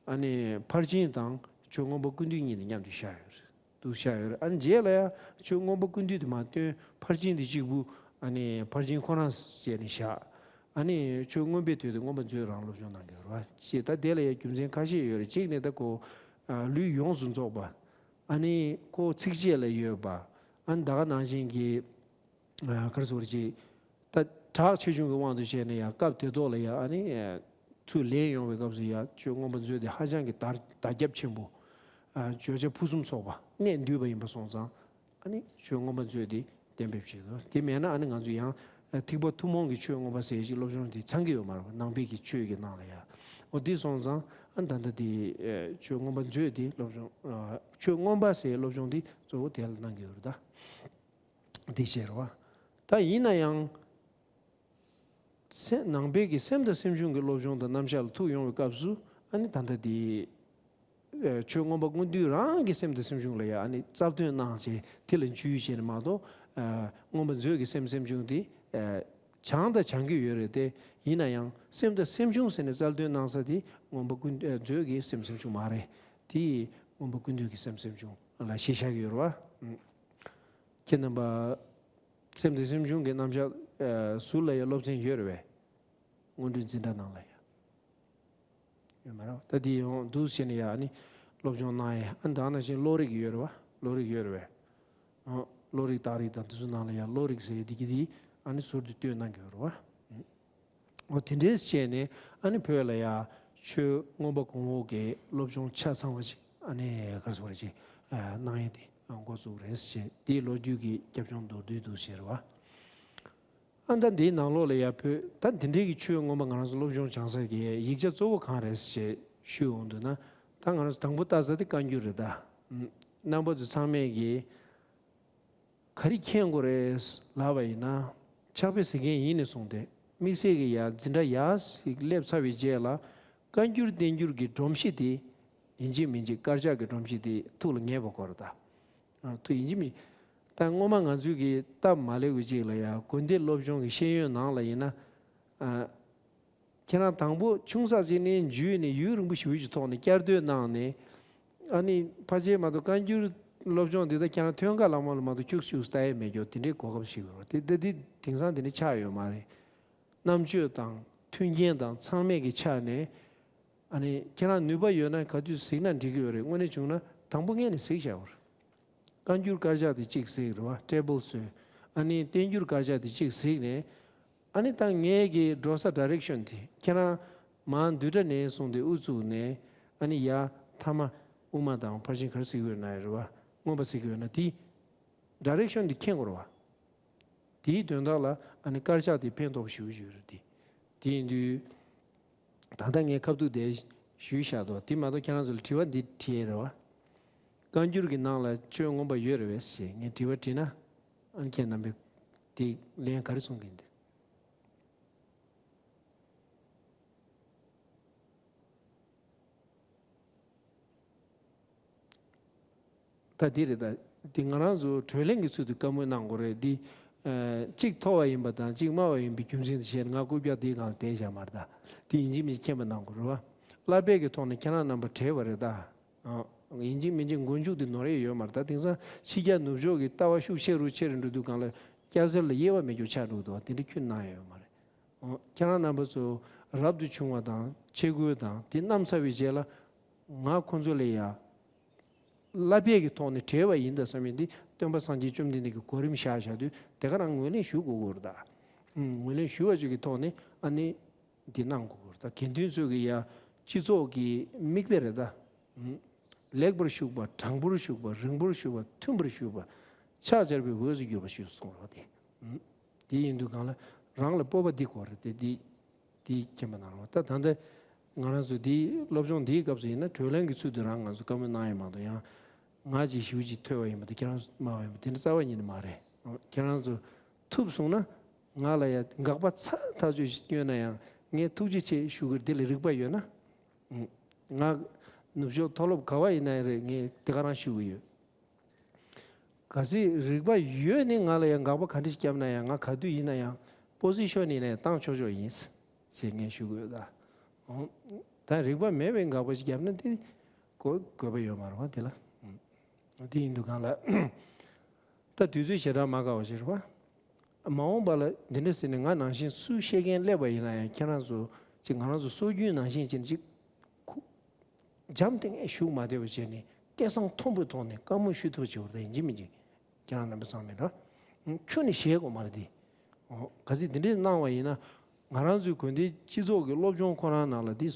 ཨ་ནི་ཕར་ཕྱིན་དང་ཆོས་མངོན་པ་ཀུན་བཏུས་གཉིས་ནི་མཉམ་དུ་བཞག་ཡོད་རེད། འདུག་བཞག་ཡོད་རེད། ཨ་ནི་རྗེས་ལ་ཡང་ཆོས་མངོན་པ་ཀུན་བཏུས་དེ་མ་བཏོན་ཕར་ཕྱིན་དེ་གཅིག་པུ་ཨ་ནི་ཕར་ཕྱིན་ཁོ་རང་བྱས་ནས་བཞག་ཨ་ནི་ཆོས་མངོན་པའི་དོན་དུ་མངོན་པ་མཛོད་རང་སློབ་སྦྱོང་གནང་གི་ཡོད་རེད་བ། ཅེས་ད་དེ་ལ་ཡང་རྒྱུ་མཚན་ཁ་ཤས་ཡོད་རེད། གཅིག་ནི་ད་ཁོ་ལུས་ཡོངས་སུ་རྫོགས་པ། ཨ་ནི་ཁོ་ཚིགས་བཅད་ལ་ཡོད་པ། ཨ་ནི་ད་ག་ནང་བཞིན་གྱི། ག་རེ་ཟེར་དགོས་རེད་ཅེས། ད་གྲགས་ཆེ་ཆུང་གི་དབང་དུ་བྱས་ནས་ཡང་སྐབས་དེ་ཐོག་ལ་ཡང་ཨ་ནི་ཚུར་ལེན་ཡོང་བའི་སྐབས་སུ་ཡང་ཆོས་མངོན་པ་མཛོད་དེ་ཧ་ཅང་གི་དར་དར་ཁྱབ་ཆེན་པོ། བརྗོད་བྱ་ཕུན་སུམ་ཚོགས་པ་གནད་འདུས་པ་ཡིན་པ་སོང་ཙང་ཨ་ནི་ཆོས་མངོན་པ་མཛོད་དེ་གཏན་འབེབས་བྱས་འདུག་དེ་མེད་ན་ཨ་ནི་ང་ཚོ་ཡང་ཐེག་པ་ཐུན་མོང་གི་ཆོས་མངོན་པ་ཟེར་ཞིག་སློབ་སྦྱོང་དེ་ཚང་གི་ཡོད་མ་རེད་པ། ནང་པའི་གི་ཆོས་ཀྱི་ནང་ལ་ཡང་། འོ་དེ་སོང་ཙང་ཨ་ནི་ད་ལྟ་དེ་ཆོས་མངོན་པ་མཛོད་དེ་སློབ་སྦྱོང་ཆོས་མངོན་པ་ཟེར་སློབ་སྦྱོང་དེ་གཙོ་བོ་དེ་ལ་གནང་གི་ཡོད་རེད་ད། དེ་བྱས་རེད་བ། ད་ཡིན་ན་ཡང་། སེམས་ནང་པའི་གི་སེམས་དང་སེམས་བྱུང་གི་སློབ་སྦྱོང་དང་རྣམ་གཞག་ལ་ཐུག་ཡོང་བའི་སྐབས་སུ་ཨ་ནི་ད་ལྟ་དེ། ཆོས་མངོན་པ་ཀུན་བཏུས་རང་གི་སེམས་དང་སེམས་བྱུང་ལ་ཡང་ཨ་ནི་རྩལ་འདོན་གནང་བྱས་དེ་ལ་འཇུས་བྱས་ནས་མ་གཏོགས། མངོན་པ་མཛོད་ཀྱི་སེམས་སེམས་བྱུང་དེ། སྦྱང་དང་སྦྱང་གི་ཡོད་རེད་དེ། ཡིན་ན་ཡང་སེམས་དང་སེམས་བྱུང་ཟེར་ནས་རྩལ་འདོན་གནང་ས་དེ་མངོན་པ་ཀུན་མཛོད་ཀྱི་སེམས་སེམས་བྱུང་མ་རེད། དེ་མངོན་པ་ཀུན་བཏུས་ཀྱི་སེམས་སེམས་བྱུང་ལ་གཞི་བཞག་གི་ཡོད་རེད་བ། ཁྱེད་རྣམ་པ། སེམས་དང་སེམས་བྱུང་གི་རྣམ་གཞག་ཟུར་ལ་ཡང་སློབ་ཚན་ཡོད་རེད་བས། སྔོན་འགྲོའི་འཛིན་གྲྭ་ནང་ལ་ཡང་། ཡོད་མ་རེད་བ། ད་དེ་ཡང་འདུག་བྱས་ནས་ཡང་ཨ་ནི་སློབ་སྦྱོང་གནང་ཡས་ཨ་ནི་ད་ག་ནང་བཞིན་བློ་རིག་ཡོད་རེད་བ། བློ་རིག་ཡོད་རེད་བས། བློ་རིག་རྟགས་རིགས་དང་དེ་ཚོ་ནང་ལ་ཡང་བློ་རིག་ཟེར་ཡས་དེ་གི་དེ་ཨ་ནི་ཟུར་དུ་བཏོན་གནང་གི་ཡོད་རེད་བ། འོ་དེ་འདྲས་བྱས་ནས་ཨ་ནི་བོད་ལ་ཡ་ཆོས་མངོན་པ་གོང་འོག་གི་སློབ་སྦྱོང་ཆ་ཚང་བ་ཞིག་ཨ་ནི་ག་རེ་ཟེར་བ་ཞིག་གནང་ཡས་དེ་འགོ་བཙུགས་རེད་ཟེར། དེའི་ལོ་རྒྱུས་ཀྱི་རྒྱབ་ལྗོངས་མདོར་བསྡུས་འདུག་ཟེར་བ། ཨ་ད་འདིའི་ནང་ལོགས་ལ་ཡ་བོད་ད་འདི་འདྲའི་གི་ཆོས་མངོན་པ་ང་རང་ཚོ་སློབ་སྦྱོང་སྦྱང་ས་གི་ཡིག་ཆ་གཙོ་བོ་གང་རེད་ཟེར་ཞུས་འོང་དུས་ན། ད་ང་རང་ཚོ་དང་པོ་ལྟ་ས་དེ་བཀའ་འགྱུར་རེད་ད། རྣམ་པ་ཚོ་ཚང་མས་གི་ག་རེ་མཁྱེན་དགོས་རེད་ལབ་པ་ཡིན་ན། ཕྱག་དཔེ་གཟིགས་མཁན་ཡིན་ནས་བཟུང་སྟེ་དམིགས་བསལ་གྱི་ཡ་འཛིན་གྲྭ་ཡ་ཞིག་སླེབས་ཚར་བའི་རྗེས་ལ། བཀའ་འགྱུར་བསྟན་འགྱུར་གྱི་སྒྲོམ་གཞི་དེ་ཡིན་གཅིག་མིན་གཅིག་དཀར་ཆག་གི་སྒྲོམ་གཞི་དེ་ཐུགས་ལ་ངེས་པ་དགོས་རེད་ད། ཨ། ཐུགས་ཡིན་གཅིག་མིན། ད་སྔོན་མ་ང་ཚོའི་གི་སྟབས་མ་ལེགས་པའི་རྗེས་ལ་ཡ་དགོན་སྡེ་སློབ་སྦྱོང་གི་ཤེས་ཡོན་ནང་ལ་ཡིན་ན། ཨ། ཁྱེད་རང་དང་པོ་ཆུང་ས་ཅིག་ནས་འཇུས་ནས་ཡུན་རིང་པོ་ཞེ་པོ་ཅིག་ཐོག་ནས་བསྐྱར་ཟློས་གནང་ནས། ཨ་ནི་ཕལ་ཆེར་མ་གཏོགས་བཀའ་འགྱུར་སློབ་སྦྱོང་འདི་དག་ཁྱེད་རང་ཐོན་ཁ་ལ་མ་ལ་མ་གཏོགས་ཁྱུག་ཁྱུག་ལྟ་ཡས་མེད་རྒྱུ་དེ་འདྲའི་གོ་སྐབས་ཤིག་ཡོད་རེད། དེ་དེ་དེ་དེང་སང་དེ་འདྲ་ཆགས་ཡོད་མ་རེད། རྣམ་དཔྱོད་དང་མཐུན་རྐྱེན་དང་ཚང་མས་ཀྱི་ཆ་ནས། ཨ་ནི་ཁྱེད་རང་ནུས་པ་ཡོད་ན་ག་དུས་གཟིགས་ན་འགྲིག་གི་ཡོད་རེད། དངོས་གནས་བྱུང་ན་དང་པོ་ངས་ནས་གཟིགས་བཞག་པ་རེད། བཀའ་འགྱུར་དཀར་ཆག་དེ་གཅིག་གཟིགས་རེད་བ། ཊེ་བལ་བཟོས། ཨ་ནི་བསྟན་འགྱུར་དཀར་ཆག་དེ་གཅིག་གཟིགས་ནས། ཨ་ནི་ད་ངའི་གི་འགྲོ་ས་ཌའི་རེག་ཤོན་དེ་ཁྱེད་རང་མང་བསྡུས་གྲྭ་ནས་བཟུང་སྟེ་དབུ་བཙུགས་ནས། ཨ་ནི་ཡ་མཐའ་མ་དབུ་མ་དང་ཕར་ཕྱིན་ག་རེ་གཟིགས་ཡོད་ན་རེད་བ། མངོན་པ་གཟིགས་ཡོད་ན་དེ་ཌའི་རེག་ཤོན་དེ་མཁྱེན་དགོས་རེད་བ། དེའི་དོན་དག་ལ་ཨ་ནི་དཀར་ཆག་དེ་ཕན་ཐོགས་ཞེ་པོ་ཞིག་ཡོད་རེད་དེ། དེ་ཡིན་དུས། ད་ལྟ་ངས་ཁ་ཐུག་དེ་ཞུས་བཞག་འདུག་དེ་མ་གཏོགས་ཁྱེད་རང་ཚོ་ལ་དྲི་བ་འདི་དྲིས་ཡས་རེད་བ། བཀའ་འགྱུར་གྱི་ནང་ལ་ཆོས་མངོན་པ་ཡོད་རེད་བས་ཞེས་ངས་དྲི་བ་དྲིས་ན། ཨ་ནི་ཁྱེད་རྣམ་པས་དེ་ལན་ག་རེ་གསུང་གི་འདུག་ད་འདི་རེད་ད། འདི་ང་རང་ཚོ་གྲོས་གླེང་གི་ཚུལ་དུ་བཀའ་མོལ་གནང་དགོས་རེད་འདི། ཨ། གཅིག་མཐོ་བ་ཡིན་པ་དང་གཅིག་དམའ་བ་ཡིན་པའི་རྒྱུ་མཚན་དེ་བཤད་ན་ང་རྐུབ་བཀྱག་འདིའི་སྒང་ལ་བསྡད་བཞག་མ་རེད་ད། འདི་ཡིན་གཅིག་མིན་གཅིག་མཁྱེན་པ་གནང་དགོས་རེད་བ། བསླབ་པའི་གི་ཐོག་ནས་ཁྱེད་རང་རྣམ་པ་བྲེལ་བ་རེད་ད། ཨ། ཡིན་གཅིག་མིན་གཅིག་མགོ་མཇུག་དེ་ནོར་ཡས་ཡོད་མ་རེད་ད། དེང་སང་ཕྱི་རྒྱལ་ནུབ་ཕྱོགས་ཀྱི་ལྟ་བ་ཤུགས་ཆེ་རུ་ཆེ་རུ་འགྲོ་དུས་སྒང་ལ་སྐྱ་སེར་ལ་དབྱེ་བ་མེད་རྒྱུ་ཆགས་འགྲོ་འདུག་དེ་འདྲ་ཁྱོན་ནས་ཡོད་མ་རེད། ཁྱེད་རང་རྣམ་པ་ཚོ་རབ་ཏུ་བྱུང་བ་དང་ཆེ་དགུ་དང་དེ་བསྣམས་ཚར་བའི་རྗེས་ལ། ང་ཁོང་ཚོ་ལ་ཡ་བསླབ་པའི་གི་ཐོག་ནས་བྲེལ་བ་ཡིན་ད་བསམ་ཡས་འདི་སྟོན་པ་སངས་རྒྱས་བཅོམ་ལྡན་འདས་ཀྱི་གོ་རིམ་བཞག་བཞག་དུས་དེ་ག་རང་ངོས་ལེན་ཞུ་དགོས་ཀྱི་རེད་ད། ངོས་ལེན་ཞུ་བ་ཅིག་གི་ཐོག་ནས་ཨ་ནི་འདི་གནང་དགོས་ཀྱི་རེད་ད། དགེ་འདུན་ཚོས་ཀྱི་ཡ་སྤྱི་ཚོགས་ཀྱི་མིག་དཔེ་རེད་ད། ལེགས་པར་ཞུགས་པ། དྲང་པོར་ཞུགས་པ། རིང་པོར་ཞུགས་པ། མཐུན་པར་ཞུགས་པ། ཕྱག་བྱར་བའི་འོས་སུ་གྱུར་པ་ཞུས་གསུངས་རོགས་ཏེ། དེ་ཡིན་དུས་གང་ལ་རང་ལ་སྤོབས་པ་འདི་དགོས་རེད་དེ། འདི་འདི་མཁྱེན་པ་གནང་རོགས། ད་ད་ལྟ་ང་རང་ཚོ་འདི་སློབ་སྦྱོང་འདིའི་སྐབས་སུ་ཡིན་ན་གྲོས་གླེང་གི་ཚུལ་དུ་རང་ང་ཚོ་བཀའ་མོལ་གནང་ཡོད་མ་གཏོགས། ཡང་ང་ཅིག་ཞུ་ཅིག་ཐོས་པ་ཡིན་པ་དེ་ཁྱེད་རང་སྨྲ་བ་ཡིན་པ་དེ་འདྲ་རྩ་བ་ཉིད་ནས་མ་རེད། ཁྱེད་རང་ཚོ་ཐུབ་སོང་ན་ང་ལ་ཡ་དགག་པ་ཚ་ཐག་ཆོད་ཞིག་སྐྱོན་ན་ཡང་ངས་ཐུགས་རྗེ་ཆེ་ཞུ་གི་རེད། དེ་ལ་རིག་པ་ཡོད་ན། ང་ནུབ་ཕྱོགས་མཐོ་སློབ་ག་བ་ཡིན་ན་ཡང་རེད། ངས་དེ་ག་རང་ཞུ་གི་ཡོད། གལ་སྲིད་རིག་པ་ཡོད་ནས་ང་ལ་ཡང་དགག་པ་ག་འདྲ་ཞིག་བརྒྱབ་ན་ཡང་ང་ག་དུས་ཡིན་ན་ཡང་པོ་སི་ཤོན་ཡིན་ན་ཡང་བཏང་ཆོག་ཆོག་ཡིན་ཞེས་ངས་ཞུ་གི་ཡོད་ད། ད་རིག་པ་མེད་པའི་དགག་པ་ཞིག་བརྒྱབ་ན་དེ་གོ་དགོས་པ་ཡོད་མ་རེད་བ་དེ་ལ། དེ་ཡིན་དུས་གང་ལ། ད་དུས་ཚོད་ཞེ་དྲག་མ་དགའ་བ་ཞིག་རེད་བ། མ་འོངས་པ་ལ་འདི་འདྲ་ཟེར་ནས་ང་ནང་བཞིན་སུ་བཤད་མཁན་སླེབས་པ་ཡིན་ན་ཡང་ཁྱེད་རང་ཚོ་ཅིག་ང་རང་ཚོ་སྲོལ་རྒྱུན་ནང་བཞིན་ཅིག་ཅིག་ཁུ་འཇམ་ཐིང་ངེ་བཞུགས་མ་བསྡད་པ་བྱས་ནས་སྐད་གསང་མཐོན་པོའི་ཐོག་ནས་བཀའ་མོལ་ཞུ་ཐུབ་པ་བྱེད་པ་དང་ཡིན་གཅིག་མིན་གཅིག་ཁྱེད་རང་རྣམ་པ་ཚང་མས་འདྲ་ཁྱོན་ནས་ཞེད་དགོས་མ་རེད་དེ། ག་ཚོད་འདི་འདྲས་གནང་བ་ཡིན་ན་ང་རང་ཚོའི་དགོན་སྡེའི་སྤྱི་ཚོགས་ཀྱི་སློབ་སྦྱོང་ཁོ་རང་ནང་ལ་དེ།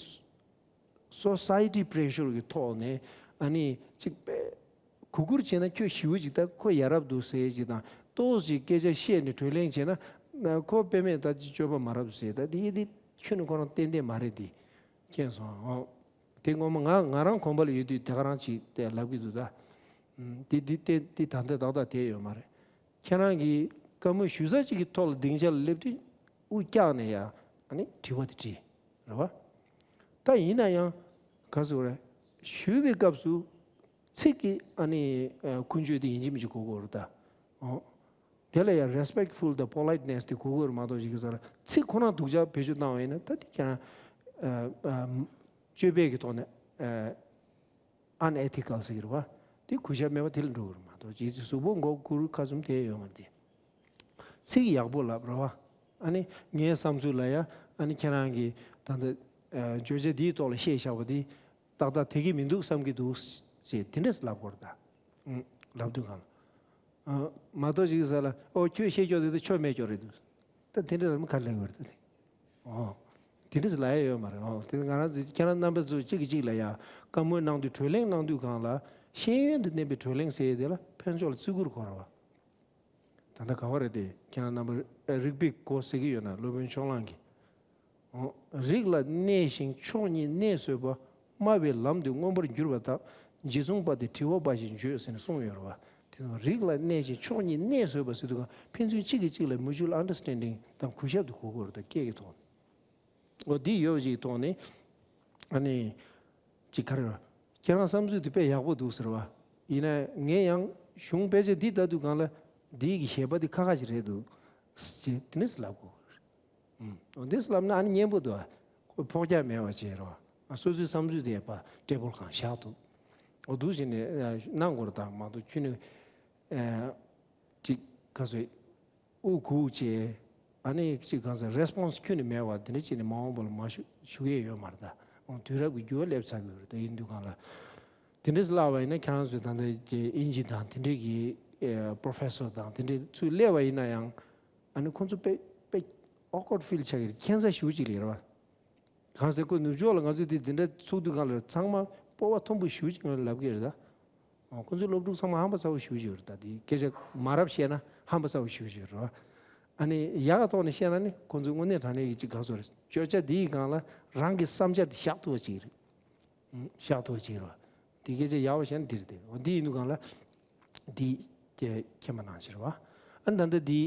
སོ་སའི་ཊི་པི་རེ་ཤར་གྱི་ཐོག་ནས་ཨ་ནི་ཅིག་དཔེ་གུ་གུར་བྱས་ན་ཁྱོད་ཞེ་པོ་ཅིག་ད་ཁོ་ཡ་རབས་འདུག་ཟེར་ཅིག་དང་ཏོག་ཙམ་སྐད་ཆ་བཤད་ནས་གྲོས་གླེང་བྱས་ན་ཁོ་དཔེ་མེད་ད་ཅིག་སྤྱོད་པ་མ་རབས་ཟེར། ད་དེ་དེ་ཁྱོད་ནི་ཁོ་རང་ཏན་ཏན་མ་རེད་དེ། མཁྱེན་སོང་ཨོ། དེ་ངོ་མ་ང་ང་རང་གོམ་པ་ལ་ཡོད་དུས་དེ་ག་རང་ཅིག་དེ་ལབ་ཀྱི་འདུག་ད། དེ་དེ་དེ་དེ་ད་ལྟ་ཏག་ཏག་དེ་ཡོད་མ་རེད། ཁྱེད་རང་གིས་བཀའ་མོལ་ཞུ་ས་ཅིག་གི་ཐོག་ལ་སྡིངས་ཆ་ལ་སླེབས་དུས་དབུ་བཀྱགས་ནས་ཡ་ཨ་ནི་དྲི་བ་དེ་དྲིས་རེད་བ། ད་ཡིན་ན་ཡང་ག་ཟེར་རེད། ཞུས་པའི་སྐབས་སུ་ཚིག་གི་ཨ་ནི་ཨ་ཀུན་སྤྱོད་དེ་ཡིན་གཅིག་མིན་གཅིག་གོ་དགོས་རེད་ད། ཨོ། དེ་ལ་ཡང་རེ་སི་པེག་ཕུལ་དང་པོ་ལའིཊ་ནེ་སི་དེ་གོ་དགོས་རེད་མ་གཏོགས་ཅིག་གི་ས་ལ་ཚིག་ཁོ་རང་སྡུག་ཅག་བེད་སྤྱོད་བཏང་བ་ཡིན་ན་ད་དེ་ཁྱེད་རང་ཨ་ཨ་སྤྱོད་པའི་གི་ཐོག་ནས་ཨ། ཨན་ཨེ་ཐི་ཀལ་ཟེར་གྱི་རེད་བ། དེ་གུས་ཞབས་མེད་པ་དེ་ལ་འགྲོ་གི་རེད་མ་གཏོགས་ཅིག་གཟུགས་པོ་མགོ་དཀར་ཁ་ཚུམ་དེ་ཡོད་མ་རེད་དེ། ཚིག་ཡག་པོ་ལབ་རེད་བ། ཨ་ནི་ངའི་བསམ་ཚུལ་ལ་ཡ་ཨ་ནི་ཁྱེད་རང་གིས་ད་ལྟ་ཨ་བརྗོད་བྱ་འདིའི་ཐོག་ལ་བཤད་བཞག་པ་འདི་ཏག་ཏག་དེ་གི་མི་འདུག་བསམ་གྱི་འདུག་ཅེས་དེ་འདྲས་ལབ་དགོས་རེད་ད། ཨུ། ལབ་དུས་གང་ལ། ཨ། མ་གཏོགས་ཅིག་གི་ས་ལ་ཨོ་ཁྱོད་བཤད་ཀྱོག་དེ་ད་ཆོ་མེད་ཀྱོག་རེད་འདུག་ད་དེ་འདྲ་ལ་མི་ག་ལེ་བར་དེ། ཨོ། དེ་འདྲ་ལ་ཡ་ཡོད་མ་རེད། ཨོ། དེ་ང་རང་ཚོ་ཁྱེད་རང་རྣམ་པ་ཚོ་གཅིག་གིས་གཅིག་ལ་ཡ་བཀའ་མོལ་གནང་དུས་གྲོས་གླེང་གནང་དུས་གང་ལ་ཤེས་ཡོན་དང་ལྡན་པའི་གྲོས་གླེང་ཟེར་ཡས་དེ་ལ་ཕན་ཕྱོགས་ལ་བརྩི་བཀུར་དགོས་རེད་བ། ད་ལྟ་ག་བ་རེད་དེ་ཁྱེད་རང་རྣམ་པ་རིག་པའི་གོ་ཟེར་གྱི་ཡོད་ན་སློབ་དཔོན་ཕྱོགས་གླང་གིས། ཨོ། རིགས་ལ་གནས་ཤིང་ཕྱོགས་གཉིས་གནས་བཟོད་པ། སྨྲ་བའི་ལམ་དེ་མངོན་པར་འགྱུར་བ་དག་རྗེ་བཙུན་པ་དེ་དྲི་བ་འབའ་ཞིག་བརྗོད་ཟེར་ནས་གསུངས་ཡོད་རེད་བ། དེ་ཚོ་རིགས་ལ་གནས་ཤིང་ཕྱོགས་གཉིས་གནས་བཟོད་པ་ཟེར་དུས་གང་ཕན་ཚུན་གཅིག་གིས་གཅིག་ལ་mutual understanding དང་གུས་ཞབས་དེ་དགོས་ཀྱི་ཡོད་རེད་ད། སྐད་ཀྱི་ཐོག་ནས། འོ་འདི་ཡོད་པ་ཅིག་གི་ཐོག་ནས་ཨ་ནི་ཅིག་ག་རེ་རེད། ཁྱེད་རང་བསམ་ཚུལ་དེ་དཔེ་ཡག་པོ་འདུག་ཟེར་བ། ཡིན་ན་ངས་ཡང་གཞུང་དཔེ་ཆ་འདི་ལྟ་དུས་གང་ལ་འདི་གི་ཞལ་པར་འདི་ཁ་ཁ་ཅིག་རེད་འདུག་ཅེས་དེ་ནས་ལབ་དགོས། ཨུམ། འོ་འདི་ལབ་ན་ཨ་ནི་སྙན་པོ་འདུག་ཨ། ཁོ་ཕོག་རྒྱག་མེད་པ་བྱས་རོགས། ཨ་སོ་སོའི་བསམ་ཚུལ་དེ་ཡང་ཕར་ཊེ་བལ་སྒང་བཞག་ཐུབ། འོ་འདུག་བྱས་ནས་ཨ་གནང་དགོས་རེད་ད་མ་གཏོགས་ཁྱོད་ནི་ཨ་ཅིག་ག་ཚོད་དབུ་སྒུག་བྱས། ཨ་ནི་ཅིག་ག་ཚོད་རེ་སི་པོན་སི་ཁྱོན་ནས་མེད་པ་དེ་འདྲ་བྱས་ནས་མ་འོངས་པ་ལ་མ་ཞུ་ཞུ་ཡས་ཡོད་མ་རེད་ད། འོ་དུས་རབས་ཀྱི་འགྱུར་བ་སླེབས་ཚར་གི་ཡོད་རེད་ད། ཡིན་དུས་གང་ལ་དེ་འདྲས་ལབ་པ་ཡིན་ན་ཁྱེད་རང་ཚོས་ད་ལྟ་ཀྱི་དབྱིན་ཇི་དང་དེ་འདྲས་ཀྱི་ཨ་པོ་རོ་ཕེ་སར་དང་དེ་འདྲས་ཚུར་སླེབས་པ་ཡིན་ན་ཡང་། ཨ་ནི་ཁོང་ཚོ་དཔེ་དཔེ་awkward feel ཆགས་ཀྱི་རེད། ཁྱད་མཚར་ཞེ་པོ་ཅིག་ལ་ཡོད་རེད་བ། གང་ཟེར་ཁོ་ནུབ་ཕྱོགས་ལ་ང་ཚོས་དེ་འཛིན་གྲྭ་ཚུགས་དུས་སྒང་ལ་ཚང་མ་སྤོབས་པ་མཐོན་པོ་ཞེ་པོ་ཅིག་ངང་ལ་ལབ་ཀྱི་རེད་ད། ཨ་ཁོང་ཚོའི་སློབ་ཕྲུག་ཚང་མ་ཧམ་པ་ཚ་པོ་ཞེ་པོ་ཅིག་ཡོད་རེད་ད། དེ་སྐད་ཆ་མ་རབས་བཤད་ན་ཧམ་པ་ཚ་པོ་ཞེ་པོ་ཅིག་ཡོད་རེད་བ། ཨ་ནི་ཡག་གི་ཐོག་ནས་བཤད་ན་ནི་ཁོང་ཚོའི་དངོས་གནས་དྲང་གནས་ཀྱི་ཅིག་གང་ཟེར་བརྗོད་བྱ་དེའི་སྒང་ལ་རང་གི་བསམ་འཆར་དེ་བཞག་ཐུབ་པ་ཅིག་རེད། བཞག་ཐུབ་ཅིག་རེད་བ། དེ་སྐད་ཆ་ཡག་པོ་བཤད་ན་འདི་རེད་དེ། འོ་འདི་ཡིན་དུས་སྒང་ལ་འདི་སྐད་མཁྱེན་པ་གནང་ཕྱིར་བ། ཨ་ད་ལྟ་འདི་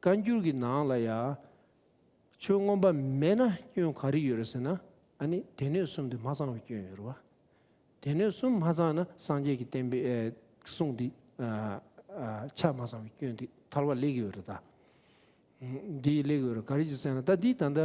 བཀའ་འགྱུར་གྱི་ནང་ལ་ཡ་ཆོས་མངོན་པ་མེད་ན་སྐྱོན་ག་རེ་ཡོད་རེད་ཟེར་ན། ཨ་ནི་སྡེ་སྣོད་གསུམ་དེ་མ་ཚང་བའི་སྐྱོན་ཡོད་རེད་བ། སྡེ་སྣོད་གསུམ་མ་ཚང་ན་སངས་རྒྱས་ཀྱི་བསྟན་པའི་ཨེ་གསུང་འདི་ཨ་ཨ་ཆ་མ་ཚང་བའི་སྐྱོན་འདི་ཐལ་བ་སླེབས་ཀྱི་ཡོད་རེད་ད། འདི་སླེབས་ཀྱི་ཡོད་རེད། ག་རེ་བྱས་ཟེར་ན་ད་འདི་ད་ལྟ།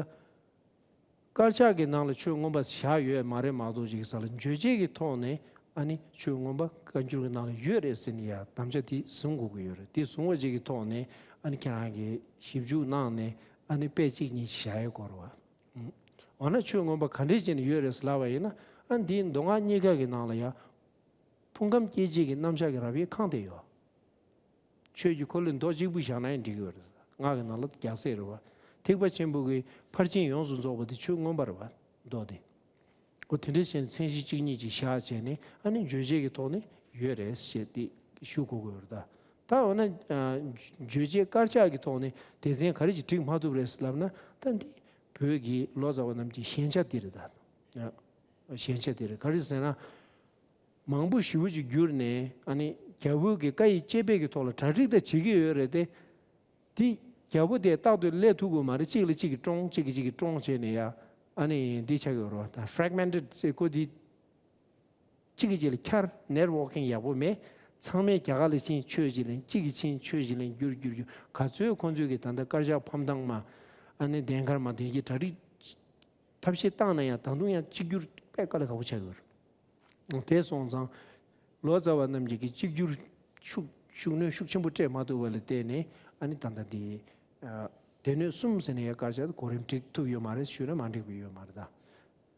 དཀར་ཆག་གི་ནང་ལ་ཆོས་མངོན་པ་བཞག་ཡོད་མ་རེད་མ་གཏོགས་ཅིག་གི་ས་ལ་བརྗོད་བྱེད་ཀྱི་ཐོག་ནས་ཨ་ནི་ཆོས་མངོན་པ་བཀའ་འགྱུར་གྱི་ནང་ལ་ཡོད་རེད་ཟེར་ནས་ཡ་དམ་བཅའ་དེ་བཟུང་དགོས་ཀྱི་ཡོད་རེད། དེ་བཟུང་བ་ཅིག་གི་ཐོག་ནས་ཨ་ནི་ཁྱེད་རང་གིས་ཞིབ་འཇུག་གནང་ནས་ཨ་ནི་དཔེ་གཅིག་གཉིས་བཞག་ཡས་སྐོར་བ། འོ་ན་ཆོས་མངོན་པ་ག་འདྲས་བྱས་ནས་ཡོད་རེད་ཟེར་ལབ་པ་ཡིན་ན། ཨ་འདིའི་མདོ་སྔགས་གཉིས་ཀ་གི་ནང་ལ་ཡ་ཕུང་ཁམས་སྐྱེ་མཆེད་ཀྱི་རྣམ་གཞག་གི་རབ་དབྱེ་ཁེངས་ཏེ་ཡོད། ཆོས་ཀྱི་འཁོར་ལོའི་མདོ་གཅིག་པུ་བཞག་ན་ཡང་འགྲིག་གི་ཡོད་རེད། སྔགས་ཀྱི་ནང་ལ་རྒྱལ་སྲས་རེད་བ། ཐེག་པ་ཆེན་པོ་གི་ཕར་ཕྱིན་ཡོངས་སུ་རྫོགས་པ་དེ་ཆོས་མངོན་པ་རེད་བ། མདོ་དེ། འོ་དེ་འདྲ་བྱས་ནས་མཚན་གཞི་གཅིག་གཉིས་ཅིག་བཞག་བྱས་ནས་ཨ་ནི་བརྗོད་བྱེད་ཀྱི་ཐོག་ནས་ཡོད་རེད་ཞེས་ཏེ་ཞུ་དགོས་ཀྱི་ཡོད་རེད་ད། ད་འོ་ན་ཨ་བརྗོད་བྱེད་དཀར་ཆག་གི་ཐོག་ནས་སྡེ་ཚན་ག་རེ་ཅིག་བསྒྲིགས་མ་ཐུབ་རེད་ལབ་ན། ད་འདི་བོད་ཀྱི་ལོ་ཙཱ་བ་རྣམས་ཀྱི་ཞན་ཆ་དེ་རེད་ད། ཞན་ཆ་དེ་རེད། ག་རེ་ཟེར་ན། མང་པོ་ཞེ་པོ་ཅིག་བསྒྱུར་ནས་ཨ་ནི་རྒྱ་བོད་ཀྱི་བཀའ་ཡི་དཔྱད་དཔེ་གི་ཐོག་ལ་གྲ་སྒྲིག་ད་བྱེད་ཀྱི་ཡོད་རེད་དེ། དེ་རྒྱ་བོད་དེ་རྟག་ཏུ་སླེབས་ཐུབ་ཀྱི་མ་རེད། གཅིག་ལ་གཅིག་གིས་བཀྲོངས་གཅིག་གིས་གཅིག་གིས་བཀྲོངས་བྱས་ནས་ཡ་ཨ་ནི་འདི་ཆགས་ཀྱི་ཡོད་རེད་བ། ད་ཕེ་རེག་མེན་ཊེཌ་ཟེར་ཁོ་དེ་གཅིག་གིས་གཅིག་ལ་འཁྱར་ནེཊ་ཝོག་ཀིང་ཡག་པོ་མེད། ཚང་མས་རྒྱ་གར་ལ་ཕྱིན་ཆོས་ཅིག་ལེན། གཅིག་གིས་ཕྱིན་ཆོས་ཅིག་ལེན། བསྒྱུར་བསྒྱུར་བསྒྱུར་ག་ཚོད་ཁོང་ཚོས་ཀྱི་ད་ལྟ་དཀར་ཆག་ཕབ་སྟངས་མ་ཨ་ནི་ལྡན་མཁར་མ་དེ་གི་གྲ་སྒྲིག་ཐབས་ཤེས་བཏང་ན་ཡང་ད་དུང་ཡང་གཅིག་གྱུར་དཔེ་དཀའ་ལས་ཁག་པོ་ཆགས་ཡོད་རེད། དེ་སོང་ཙང་ལོ་ཙཱ་བ་རྣམས་ཀྱིས་གཅིག་གྱུར་ཤུགས་ཤུགས་སྣོན་ཤུགས་ཆེན་པོ་སྤྲད་མ་ཐུབ་པ་ལ་བརྟེན་ནས་ཨ་ནི་ད་ལྟ་འདི་ཨ་སྡེ་སྣོད་གསུམ་ཟེར་ནས་ཡ་དཀར་ཆག་གོ་རིམ་སྒྲིག་ཐུབ་ཡོད་མ་རེད་ཞུས་ན་མ་འགྲིག་པ་ཡོད་མ་རེད་ད།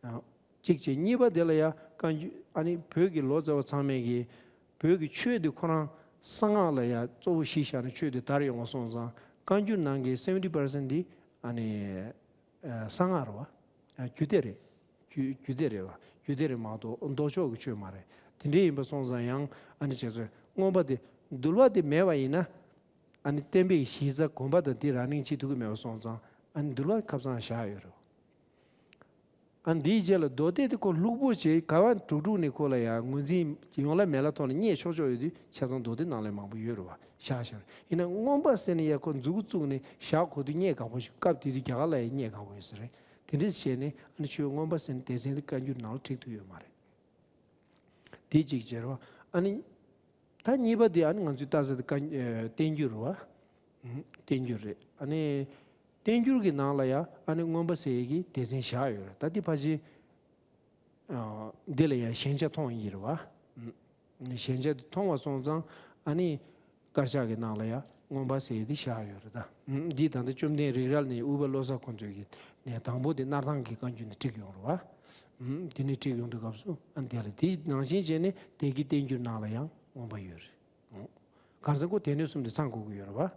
ཨ་གཅིག་བྱས། གཉིས་པ་དེ་ལ་ཡ་བཀའ་འགྱུར་ཨ་ནི་བོད་ཀྱི་ལོ་ཙཱ་བ་ཚང་མས་ཀྱི་བོད་ཀྱི་ཆོས་འདི་ཁོ་རང་གསང་སྔགས་ལ་ཡ་གཙོ་བོ་གཞི་བཞག་ནས་ཆོས་འདི་དར་ཡོང་བ་སོང་ཙང་བཀའ་འགྱུར་ནང་གི་སེ་ཝེན་ཊི་པར་སེན་ཊི་འདི་ཨ་ནི་ཨ་གསང་སྔགས་རེད་བ། ཨ་རྒྱུད་སྡེ་རེད། རྒྱུད་རྒྱུད་སྡེ་རེད་བ། རྒྱུད་སྡེ་རེད་མ་གཏོགས་ལྡོག་ཕྱོགས་ཀྱི་ཆོས་མ་རེད། དེ་འདྲ་ཡིན་པ་སོང་ཙང་ཡང་ཨ་ནི་བྱས་ཙང་མངོན་པ་དེ་འདུལ་བ་དེ་མེད་པ་ཡིན་ན་ཨ་ནི་བསྟན་པའི་གཞི་རྩ་གོམ་པ་དང་དེ་ར་ནིང་བྱེད་ཐུབ་ཀྱི་མེད་པ་སོང་ཙང་ཨ་ནི་འདུལ་བ་ཁ་སང་བཞག་ཡོད་རེད་བ། ཨ་འདིའི་རྗེས་ལ་མདོ་སྡེ་དེ་ཁོ་ལྷུག་པོ་བྱས་ག་བ་དྲུག་དྲུག་ནས་ཁོ་ལ་ཡང་ངོས་འཛིན་ཡོངས་ལ་མེད་ལ་ཐོག་ནས་རྙེད་ཆོག་ཆོག་ཡོད་དུས་ཆ་ཚང་མདོ་སྡེ་ནང་ལ་མང་པོ་ཡོད་རེད་བ། བཞག་བཞག་ཡིན་ན་མངོན་པ་ཟེར་ནས་ཡ་ཁོ་མཛུབ་གུ་བཙུགས་ནས་བཞག་གོ་དུས་རྙེད་དཀའ་པོ་ཞིག་སྐབས་དེ་དུས་རྒྱ་གར་ལ་ཡང་རྙེད་དཀའ་པོ་ཡོད་ས་རེད། དེ་འདྲ་བྱས་ནས་ཨ་ནི་ཆོས་མངོན་པ་ཟེར་ནས་སྡེ་ཚན་དེ་བཀའ་འགྱུར་ནང་ལ་བྲིས་ཐུབ་ཡོད་མ་རེད། དེ་གཅིག་བྱས་རེད་བ། ཨ་ནི། ད་གཉིས་པ་དེ་ཨ་ནི་ང་ཚོས་ལྟ་ས་དེ་བཀའ་ཨེ་བསྟན་འགྱུར་རེད་བ། ཨུམ། བསྟན་འགྱུར་རེད། ཨ་ནི་བསྟན་འགྱུར་གྱི་ནང་ལ་ཡང་ཨ་ནི་མངོན་པ་ཟེར་ཡས་ཀྱི་སྡེ་ཚན་བཞག་ཡོད་རེད། ད་དེ་ཕལ་ཆེར་ཨ་འདི་ལ་ཡང་ཞན་ཆ་མཐོང་ཡི་རེད་བ། ཨུམ། ཞན་ཆ་དེ་མཐོང་བ་སོང་ཙང་ཨ་ནི་དཀར་ཆག་གི་ནང་ལ་ཡང་མངོན་པ་ཟེར་ཡས་དེ་བཞག་ཡོད་རེད་ད། ཨུམ། འདི་ད་ལྟ་བཅོམ་ལྡན་རིག་རལ་ནས་དབུས་པ་བློ་བཟང་ཁོང་ཚོས་ཀྱི་ནས་དང་པོ་དེ་སྣར་ཐང་གི་བཀའ་འགྱུར་ནས་བསྒྲིགས་ཡོང་རེད་བ། ཨུམ། དེ་ནས་བསྒྲིགས་ཡོང་དུས་སྐབས་སུ་ཨ་འདི་ལ་དེ་ནང་བཞིན་བྱས་ནས་དེ་གི་བསྟན་འགྱུར་ནང་ལ་ཡང་མངོན་པ་ཡོད་རེད། གང་ཟེར་ཁོ་སྡེ་སྣོད་གསུམ་དེ་ཚང་དགོས་ཀྱི་ཡོད་རེད་བ།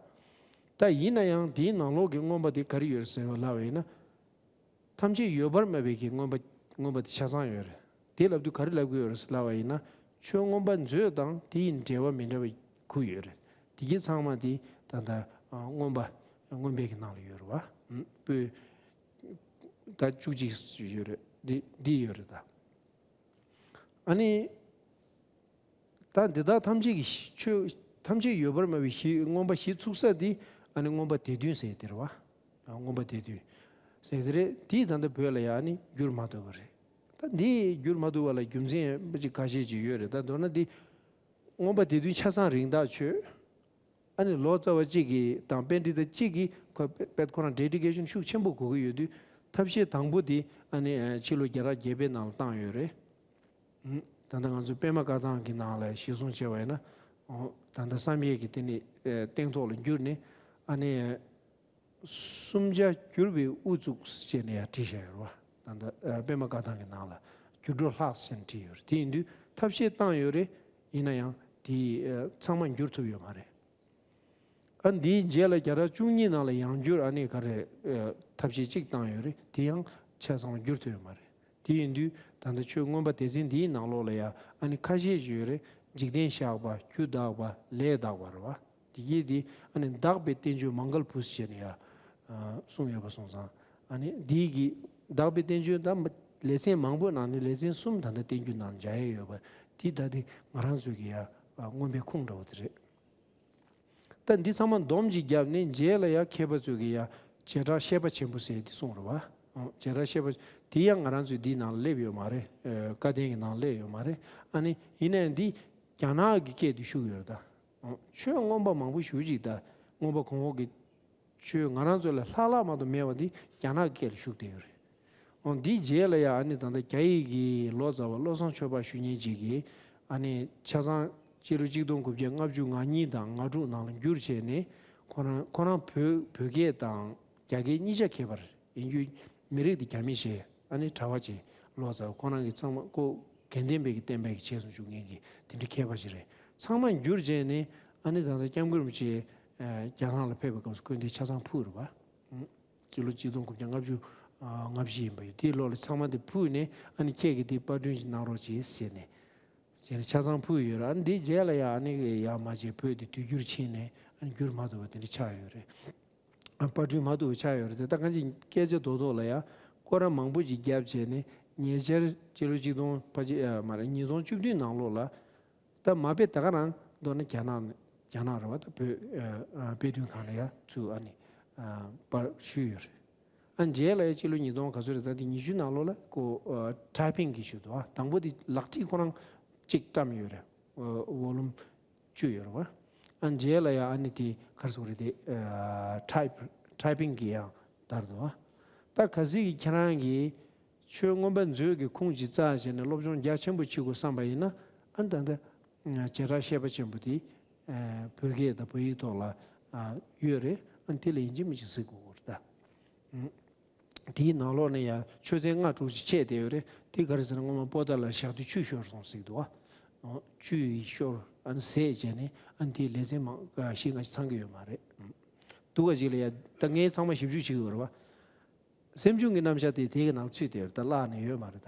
ད་ཡིན་ན་ཡང་དེའི་ནང་ལོགས་ཀྱི་མངོན་པ་དེ་ག་རེ་ཡོད་རེད་ཟེར་བ་ལབ་པ་ཡིན་ན། ཐམས་ཅད་ཡོད་པར་སྨྲ་བའི་གི་མངོན་པ་མངོན་པ་དེ་ཆ་ཚང་ཡོད་རེད། དེ་ལབ་དུས་ག་རེ་ལབ་ཀྱི་ཡོད་རེད་ཟེར་ལབ་པ་ཡིན་ན། ཆོས་མངོན་པ་མཛོད་དང་དེ་ཡི་འགྲེལ་པ་མི་འདྲ་བའི་དགུ་ཡོད་རེད། དེ་གི་ཚང་མ་དེ་ད་ལྟ་མངོན་པ་མངོན་པའི་གི་ནང་ལ་ཡོད་རེད་བ། པོད་ད་བཅུ་གཅིག་ཡོད་རེད། འདི་འདི་ཡོད་རེད་ད། ཨ་ནི། ད་འདི་དག་ཐམས་ཅད་ཀྱི་ཆོས་ ཐམས་ཅད་ཡོད་པར་སྨྲ་བའི་གཞི་མངོན་པ་གཞི་ཚུགས་ས་དེ་ཨ་ནི་མངོན་པ་སྡེ་བདུན་ཟེར་དེ་རེད་བ། མངོན་པ་སྡེ་བདུན་ཟེར་དེ་རེད། དེས་ད་ལྟ་བོད་ལ་ཡང་ཨ་ནི་བསྒྱུར་མ་ཐུབ་པ་རེད། ད་འདི་བསྒྱུར་མ་ཐུབ་པ་ལ་རྒྱུ་མཚན་ཅིག་ཁ་ཤས་ཅིག་ཡོད་རེད། ད་མདོར་ན་འདི་མངོན་པ་སྡེ་བདུན་ཆ་ཚང་རིང་ཐག་ཆོད། ཨ་ནི་ལོ་ཙཱ་བ་གཅིག་གིས་དང་པཎྜི་ཏ་གཅིག་གིས་ཁོ་དཔེ་ཁོ་རང་ཌེ་ཌི་ཀེ་ཤན་ཤུགས་ཆེན་པོ་དགོས་ཀྱི་ཡོད་དུས། ཐབས་ཤེས་དང་པོ་དེ་ཨ་ནི་ཕྱི་ལོ་བརྒྱ་དང་བརྒྱད་པའི་ནང་ལ་བཏང་ཡོད་རེད། ད་ལྟ་ང་ཚོ་པད་མ་བཀའ་ཐང་གི་ནང་ལ་གཞིར་བཟུང་བྱས་པ་ཡིན་ན། ད་ལྟ་བསམ་ཡས་ཀྱི་དེ་ནི་སྟེང་ཐོག་ལ་བསྒྱུར་ནས། ཨ་ནི་སུམ་བརྒྱ་བསྒྱུར་བའི་དབུ་བཙུགས་ཅེས་ནས་ཡང་བྲིས་བཞག་ཡོད་རེད་བ། ད་ལྟ་པད་མ་བཀའ་ཐང་གི་ནང་ལ་བསྒྱུར་སྒྲོ་ལྷག་ཅེས་ནས་བྲིས་ཡོད་རེད། དེ་ཡིན་དུས་ཐབས་ཤེས་བཏང་ཡོད་རེད། ཡིན་ན་ཡང་དེ་ཚང་མ་བསྒྱུར་ཐུབ་ཡོད་མ་རེད། ཨ་འདིའི་རྗེས་ལ་བརྒྱ་ཕྲག་བཅུ་གཉིས་ནང་ལ་ཡང་བསྒྱུར་ཨ་ནི་ག་རེ་ཐབས་ཤེས་གཅིག་བཏང་ཡོད་རེད། དེ་ཡང་ཆ་ཚང་བསྒྱུར་ཐུབ་ཡོད་མ་རེད། དེ་ཡིན་དུས་ད་ལྟ་ཆོས་མངོན་པ་སྡེ་ཚན་འདིའི་ནང་ལོགས་ལ་ཡང་ཨ་ནི་ཁ་ཤས་ཤིག་ཡོད་རེད། འཇིག་རྟེན་བཞག་པ། རྒྱུ་དག་པ། ལས་དག་པ་རེད་བ། དེ་གིས་དེ་ཨ་ནི་དག་པའི་བསྟན་བཅོས་མང་འགལ་བུ་ཞེས་ནས་ཡང་གསུངས་ཡོད་པ་སོང་ཙང་། ཨ་ནི་འདི་གི་དག་པའི་བསྟན་བཅོས་ད་ལེ་ཚན་མང་པོའི་ནང་ནས་ལེ་ཚན་གསུམ་ད་ལྟ་བསྟན་བཅོས་ནང་སྦྱར་ཡས་ཡོད་པ་དེ། ད་དེ་ང་རང་ཚོས་ཀྱི་ཡང་མངོན་པའི་ཁུངས་འདྲ་བོ་དེ་རེད། ད་འདི་ཚང་མ་སྡོམ་གཅིག་བརྒྱབ་ནས་རྗེས་ལ་ཡང་མཁས་པ་ཚོས་ཀྱི་ཡང་བྱེ་བྲག་བཤད་པ་ཆེན་པོ་ཟེར་དེ་གསུངས་རེད་བ། ཨོ། བྱེ་བྲག་བཤད་པ་དེ་ཡང་ང་རང་ཚོའི་འདིའི་ནང་ལ་སླེབས་ཡོད་མ་རེད། ཨ། བཀའ་བསྟན་གྱི་ནང་སླེབས་ཡོད་མ་རེད། ཨ་ནི་ཡིན་ནའི་འདི་རྒྱ་ནག་གི་སྐད་དུ་བཞུགས་ཡོད་རེད་ད། ཨོ། ཆོས་མངོན་པ་མང་པོ་ཞེ་ཅིག་ད་མངོན་པ་གོང་འོག་གི་ཆོས་ང་རང་ཚོ་ལ་ལྷག་ལྷག་མ་གཏོགས་མེད་པ་འདི་རྒྱ་ནག་གི་སྐད་ལ་བཞུགས་བསྡད་ཡོད་རེད། འོ། འདིའི་རྗེས་ལ་ཡང་ཨ་ནི་ད་ལྟ་རྒྱ་ཡིག་གི་ལོ་ཙཱ་བ་བློ་བཟང་ཆོས་འཕེལ་ཞུ་མཁན་ཅིག་གིས་ཨ་ནི་ཆ་ཚང་སྤྱི་ལོ་གཅིག་སྟོང་དགུ་བརྒྱ་ལྔ་བཅུ་ང་གཉིས་དང་ང་དྲུག་ནང་ལ་བསྒྱུར་བྱས་ནས། ཁོ་རང་ཁོ་རང་བོད་བོད་སྐད་དང་རྒྱ་སྐད་གཉིས་ཆ་མཁས་པ་རེད། ཡིན་རྒྱུ་མི་རིགས་དེ་རྒྱ་མི་བྱས། ཨ་ནི་གྲྭ་པ་བྱས། ལོ་ཙཱ་བ་ཁོ་རང་གིས་ཚང་མ་ཁོ་དགེ་ལྡན་པའི་གི་བསྟན་པའི་གི་ཆེད་དུ་བཅུག་མཁན་གྱི་དེ་འདྲའི་མཁས་པ་ཞིག་རེད། ཚང་མ་བསྒྱུར་བྱས་ནས། ཨ་ནི་ད་ལྟ་སྐྱབས་མགོན་རིན་པོ་ཆེ་རྒྱ་ནག་ལ་ཕེབས་པའི་སྐབས་སུ་ཁོས་འདི་ཆ་ཚང་ཕུལ་རེད་བ། སྤྱི་ལོ་གཅིག་སྟོང་དགུ་བརྒྱ་ལྔ་བཅུ་ང་བཞི་ཡིན་པ་ཡོད། དེའི་ལོ་ལ་ཚང་མ་དེ་ཕུལ་ནས། ཨ་ནི་ཁྱེད་ཀྱིས་དེ་པར་སྐྲུན་ཞིག་གནང་རོགས་བྱེད་ཟེར་ནས། བྱས་ནས་ཆ་ཚང་ཕུལ་ཡོད་རེད། ཨ་ནི་དེའི་རྗེས་ལ་ཡང་ཨ་ནི་ཡར་མར་བྱས་བོད་དེ་དུས་འགྱུར་ཕྱིན་ནས། ཨ་ནི་འགྱུར་མ་ཐུབ་པ་དེ་འདྲ་ཆགས་ཡོད་རེད། ཨ། པར་སྐྲུན་མ་ཐུབ་པ་ཆགས་ཡོད་རེད་དེ། ད་གང་ཅི་སྐད་ཆ་རྡོག་རྡོག་ལ་ཡང་སྐོར་ར་མང་པོ་ཅིག་བརྒྱབ་བྱས་ནས། ཉེ་ཆར་སྤྱི་ལོ་གཅིག་སྟོང་ཕལ་ཆེར། ཨ། མ་རེད། ཉིས་སྟོང་བཅུ་བདུན་ནང་ལོགས་ལ། ད་མ་དཔེ་ད་ག་རང་མདོར་ན་རྒྱ་ནག་ནས་རྒྱ་ནག་རེད་བ། ད་བོད། ཨ། དཔེ་སྐྲུན་ཁང་ལ་ཡ་ཚུར་ཨ་ནི། ཨ། པར་བཤུས་ཡོད་རེད། ཨ། རྗེས་ལ་ཡ་སྤྱི་ལོ་ཉིས་སྟོང་ག་ཚོད་རེད། ད་དེ་ཉི་ཤུ་ནང་ལོགས་ལ་ཁོ། ཨ། ཊའི་པིང་གི་ཞུ་འདུག་ཨ། དང་པོ་དེ་ལག་བྲིས་ཁོ་རང་གཅིག་བཀྲམ་ཡོད་རེད། ཨ། བོ་ལུམ་བཅུ་ཡོད་རེད་བ། ཨ། རྗེས་ལ་ཡ་ཨ་ནི་དེ་ག་རེ་ཟེར་དགོས་རེད་དེ། ཨ། ཊའིབ། ཊའི་པིང་གི་ཡང་དར་འདུག་ཨ། ད་གལ་སྲིད་ཀྱི་ཁྱེད་རང་གིས་ཆོས་མངོན་པ་མཛོད་ཀྱི་ཁུངས་ཅིག་བཙལ་བྱས་ནས་སློབ་སྦྱོང་རྒྱ་ཆེན་པོ་བྱེད་དགོས་བསམ་པ་ཡིན་ན། ཨ། ད་ལྟ་བྱེ་བྲག་བཤད་པ་ཆེན་པོ་དེ། ཨ། བོད་སྐད་དང་བོད་ཡིག་ཐོག་ལ། ཨ། ཡོད་རེད། ཨ། དེ་ལ་ཡིན་གཅིག་མིན་གཅིག་གཟིགས་དགོས་ཀྱི་རེད་ད། ཨ། དེའི་ནང་ལོགས་ནས་ཡང་ཆོས་ཚན་ལྔ་དྲུག་ཅིག་ཕྱེ་བསྡད་ཡོད་རེད། དེ་ག་རེ་ཟེར་ན་སྔོན་མ་པོ་ཏཱ་ལ་ཞག་དུས་ཆུ་ཤོར་སོང་ཟེར་གྱི་འདུག་ཨ། ཆུ་ཡིས་ཤོར། ཨ་ནི་ཟས་བྱས་ནས། ཨ་ནི་དེའི་ལེ་ཚན་མང་ཞིག་ང་ཚང་གི་ཡོད་མ་རེད། འདུག་ག་ཅིག་ལ་ཡ་ད་ངས་ཚང་མ་ཞིབ་འཇུག་བྱེད་ཀྱི་ཡོད་རེད་བ། སེམས་བྱུང་གི་རྣམ་གཞག་དེ་དེ་གི་ནང་ཚུད་དེ་ཡོད་རེད། ད་བརླག་ནས་ཡོད་མ་རེད་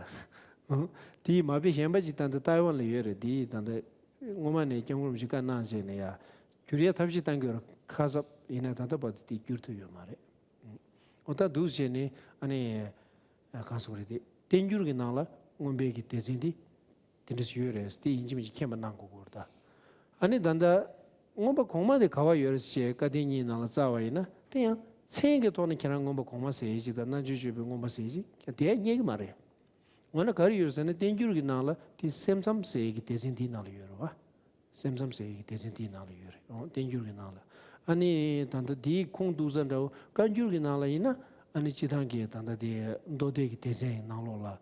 ད། དེའི་མ་དཔེ་གཞན་པ་ཅིག་ད་ལྟ་ཏའེ་ཝན་ལ་ཡོད་རེད། དེ་ད་ལྟ་སྔོན་མ་ནས་སྐྱབས་མགོན་རིན་པོ་ཆེ་བཀའ་གནང་བྱས་ནས་ཡ་བསྒྱུར་ཡ་ཐབས་ཤེས་བཏང་གི་ཡོད་རེད། ཁ་གསབ་ཡིན་ན་ད་ལྟ་བར་དུ་དེ་བསྒྱུར་ཐུབ་ཡོད་མ་རེད། འོ། ད་འདུག་བྱས་ནས་ཨ་ནི། ཨ། གང་ཟེར་དགོས་རེད་དེ། བསྟན་འགྱུར་གྱི་ནང་ལ་མངོན་པའི་གི་སྡེ་ཚན་འདི་དེ་འདྲ་ཞིག་ཡོད་རེད། དེ་ཡིན་གཅིག་མིན་གཅིག་མཁྱེན་པ་གནང་དགོས་ཀྱི་ཡོད་རེད་ད། ཨ་ནི་ད་ལྟ་མངོན་པ་གོང་མ་དེ་ག་པར་ཡོད་རེད་ཅེས་བཀའ་བསྟན་གཉིས་ནང་ལ་བཙལ་བ་ཡིན་ན། དེ་ཡང་མཚན་གྱི་ཐོག་ནས་ཁྱེད་རང་མངོན་པ་གོང་མ་ཟེར་ཡས་ཅིག་དང་རྣལ་འབྱོར་སྤྱོད་པའི་མངོན་པ་ཟེར་ཡས་ཅིག་དེ་རྙེད་ཀྱི་མ་རེད། འོ་ན་ག་རེ་ཡོད་ཟེར་ན། བསྟན་འགྱུར་གྱི་ནང་ལ་དེ་སེམས་ཙམ་ཟེར་ཡས་ཀྱི་སྡེ་ཚན་དེའི་ནང་ལ་ཡོད་རེད་བ། སེམས་ཙམ་ཟེར་ཡས་ཀྱི་སྡེ་ཚན་དེའི་ནང་ལ་ཡོད་རེད། འོ། བསྟན་འགྱུར་གྱི་ནང་ལ། ཨ་ནི་ད་ལྟ་དེའི་ཁུངས་གཏུགས་ས་འདྲ་བོ། བཀའ་འགྱུར་གྱི་ནང་ལ་ཡིན་ན། ཨ་ནི་སྤྱི་བཏང་གི་ད་ལྟ་དེ་མདོ་སྡེ་གི་སྡེ་ཚན་ནང་ལོགས་ལ།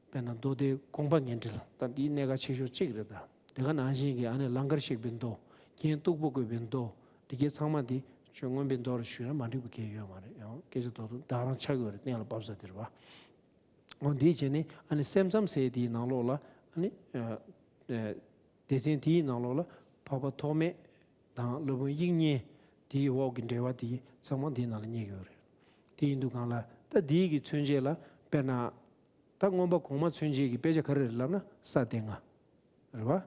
དཔེར་ན་མདོ་སྡེ་དགོངས་པ་ངེས་འགྲེལ། ད་འདིའི་གནད་འགག་ཆེ་ཤོས་གཅིག་རེད་ད། དེ་ག་ནང་བཞིན་གྱི་ཨ་ནི་ལང་ཀར་གཤེགས་པའི་མདོ། རྒྱན་སྟུག་པོ་བཀོད་པའི་མདོ། དེ་གའི་ཚང་མ་དེ་ཆོས་མངོན་པའི་མདོ་རུ་ཞུས་ན་མ་འགྲིག་པ་གང་ཡང་ཡོད་མ་རེད། ཡང་སྐད་ཆ་རྡོག་རྡོག་བདག་རང་ཆགས་ཀྱི་ཡོད་རེད། གཏན་ལ་ཕབ་ས་དེ་རེད་བ། འོ། འདི་བྱས་ནས་ཨ་ནི་སེམས་ཙམ་ཟེར་དེའི་ནང་ལོགས་ལ། ཨ་ནི། ཨ། ཨ། སྡེ་ཚན་དེའི་ནང་ལོགས་ལ་འཕགས་པ་ཐོགས་མེད་དང་སློབ་དཔོན་དབྱིག་གཉེན། དེའི་འོག་གི་འགྲེལ་པ་དེ་ཚང་མ་འདིའི་ནང་ལ་རྙེད་ཀྱི་ཡོད་རེད། དེ་ཡིན་དུས་སྒང་ལ་ད་འདིའི་གི་མཚོན་བྱེད་ལ། དཔེར་ན་ད་མངོན་པ་གོང་མ་མཚོན་བྱེད་ཀྱི་དཔེ་ཆ་ག་རེ་རེད་ལབ་ན། ས་སྡེ་ལྔ་རེད་བ།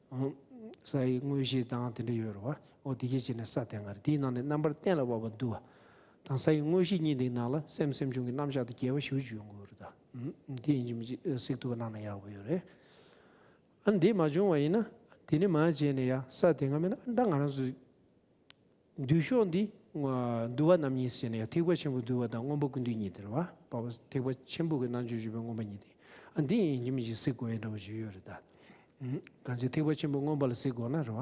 ཨང་། སའི་དངོས་གཞི་དང་དེ་འདྲ་ཡོད་རེད་བ། འོ། དེ་གའི་བྱས་ནས་ས་སྡེ་ལྔ་རེད། དེའི་ནང་ནས་རྣམ་པར་གཏན་ལ་དབབ་པ་འདུལ་བ་དང་། སའི་དངོས་གཞི་གཉིས་དེའི་ནང་ལ་སེམས་སེམས་བྱུང་གི་རྣམ་གཞག་དེ་རྒྱས་པ་ཞེ་པོ་ཅིག་ཡོང་གི་ཡོད་རེད་ད། ཨང་། དེ་ཡིན་གཅིག་མིན་གཅིག་གཟིགས་ཐུབ་པ་གནང་ན་ཡག་པོ་ཡོད་རེད། ཨ། འདི་མ་བྱུང་བ་ཡིན་ན། དེ་ནས་མར་བྱས་ནས་ཡ་ས་དེ་སྔ་མེད་ན་ད་ང་རང་ཚོ་འདུས་ཤོག་འདི་ཨ་འདུལ་བ་རྣམ་གཉིས་ཟེར་ནས་ཡ་ཐེག་པ་ཆེན་པོའི་འདུལ་བ་དང་མངོན་པ་ཀུན་བཏུས་གཉིས་དེ་རེད་བ། འཕགས་པ་ཐེག་པ་ཆེན་པོ་གི་རྣལ་འབྱོར་སྤྱོད་པའི་མངོན་པ་གཉིས་དེ། ཨ་འདི་ཡིན་གཅིག་མིན་གཅིག་གཟིགས་དགོས་ཡ་འདྲ་བོ་ཞིག་ཡོད་རེད་ད། ཨ་གང་ཅི་ཐེག་པ་ཆེན་པོའི་མངོན་པ་ལ་གཟིགས་དགོས་ན་རེད་བ།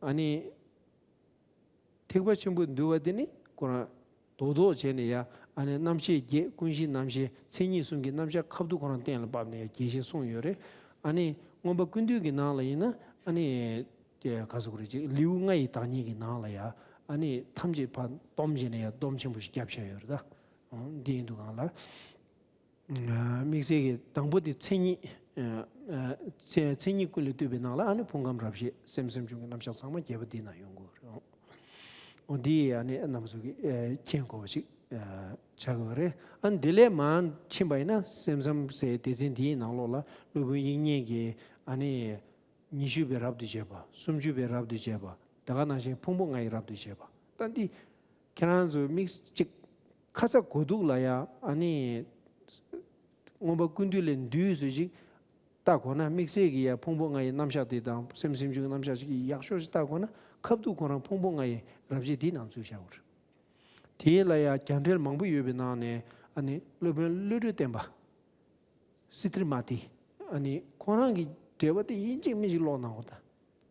ཨ་ནི། ཐེག་པ་ཆེན་པོའི་འདུལ་བ་འདི་ནི་ཁོ་རང་རྡོག་རྡོག་བྱས་ནས་ཡ། ཨ་ནི་རྣམ་བཤད་བརྒྱད། ཀུན་གཞི་རྣམ་བཤད། མཚན་ཉིད་གསུམ་གྱི་རྣམ་གཞག་ཁ་ཐུག་ཁོ་རང་གཏན་ལ་ཕབ་ནས་ཡ་རྒྱས་བཤད་གསུངས་ཡོད་རེད། ཨ་ནི་མངོན་པ་ཀུན་བཏུས་ཀྱི་ནང་ལ་ཡིན་ན་ཨ་ནི་དེ་ག་ཟེར་དགོས་རེད། ཅིག་ལེའུ་ལྔ་ཡི་བདག་ཉིད་ཀྱི་ནང་ལ་ཡ་ཨ་ནི་ཐམས་ཅད་ཕར་སྡོམ་བྱས་ནས་ཡ་སྡོམ་ཆེན་པོ་ཞིག་བརྒྱབ་བཞག་ཡོད་རེད་ད། འདི་ཡིན་དུས་སྒང་ལ། དམིགས་བསལ་གྱི་དང་པོ་དེ་མཚན་ཉིད། མཚན་མཚན་ཉིད་ཀུན་ལས་བཏུས་པའི་ནང་ལ་ཨ་ནི་ཕུང་ཁམས་རབ་བྱེད་སེམས་སེམས་བྱུང་གི་རྣམ་གཞག་ཚང་མ་རྒྱས་པ་འདི་ན་ཡོང་གི་ཡོད་རེད། འོ་འདི་ཨ་ནི་རྣམ་པ་ཚོ་གི་མཁྱེན་དགོས་པ་ཞིག་ཆགས་ཀྱི་ཡོད་རེད། ཨ་ནི་འདི་ལས་མར་ཕྱིན་པ་ཡིན་ན་སེམས་ཙམ་ཟེར་སྡེ་ཚན་འདིའི་ནང་ལོགས་ལ་སློབ་དཔོན་དབྱིག་གཉེན་གྱི་ཨ་ནི་ཉི་ཤུ་པའི་རབ་ཏུ་བྱེད་པ། སུམ་ཅུ་པའི་རབ་ཏུ་བྱེད་པ། དེ་ག་ནང་བཞིན་ཕུང་པོ་ལྔ་ཡི་རབ་ཏུ་བྱེད་པ། ད་འདི་ཁྱེད་རང་ཚོ་དམིགས་གཅིག་ཁ་ཚ་གོ་སྡུག་ལ་ཡ་ཨ་ནི་མངོན་པ་ཀུན་བཏུས་ལས་འདུས་སུ་ཅིག་ལྟ་དགོས་ན། དམིགས་བསལ་གྱི་ཡ་ཕུང་པོ་ལྔ་ཡི་རྣམ་གཞག་དེ་དང་སེམས་སེམས་བྱུང་གི་རྣམ་གཞག་ཅིག་ཡག་ཤོས་ཤིག་ལྟ་དགོས་ན་ཁ་ཐུག་ཁོ་རང་ཕུང་པོ་ལྔ་ཡི་རབ་བྱེད་དེའི་ནང་ཚུད་བཞག་པ་རེད། དེ་ལ་ཡ་རྒྱ་འགྲེལ་མང་པོ་ཡོད་པའི་ནང་ནས་ཨ་ནི་སློབ་དཔོན་བློ་གྲོས་བརྟན་པ། སི་ཏྲི་མ་ཏི། ཨ་ནི་ཁོང་རང་གི་འགྲེལ་པ་དེ་ཡིན་གཅིག་མིན་གཅིག་ཀློག་གནང་བ་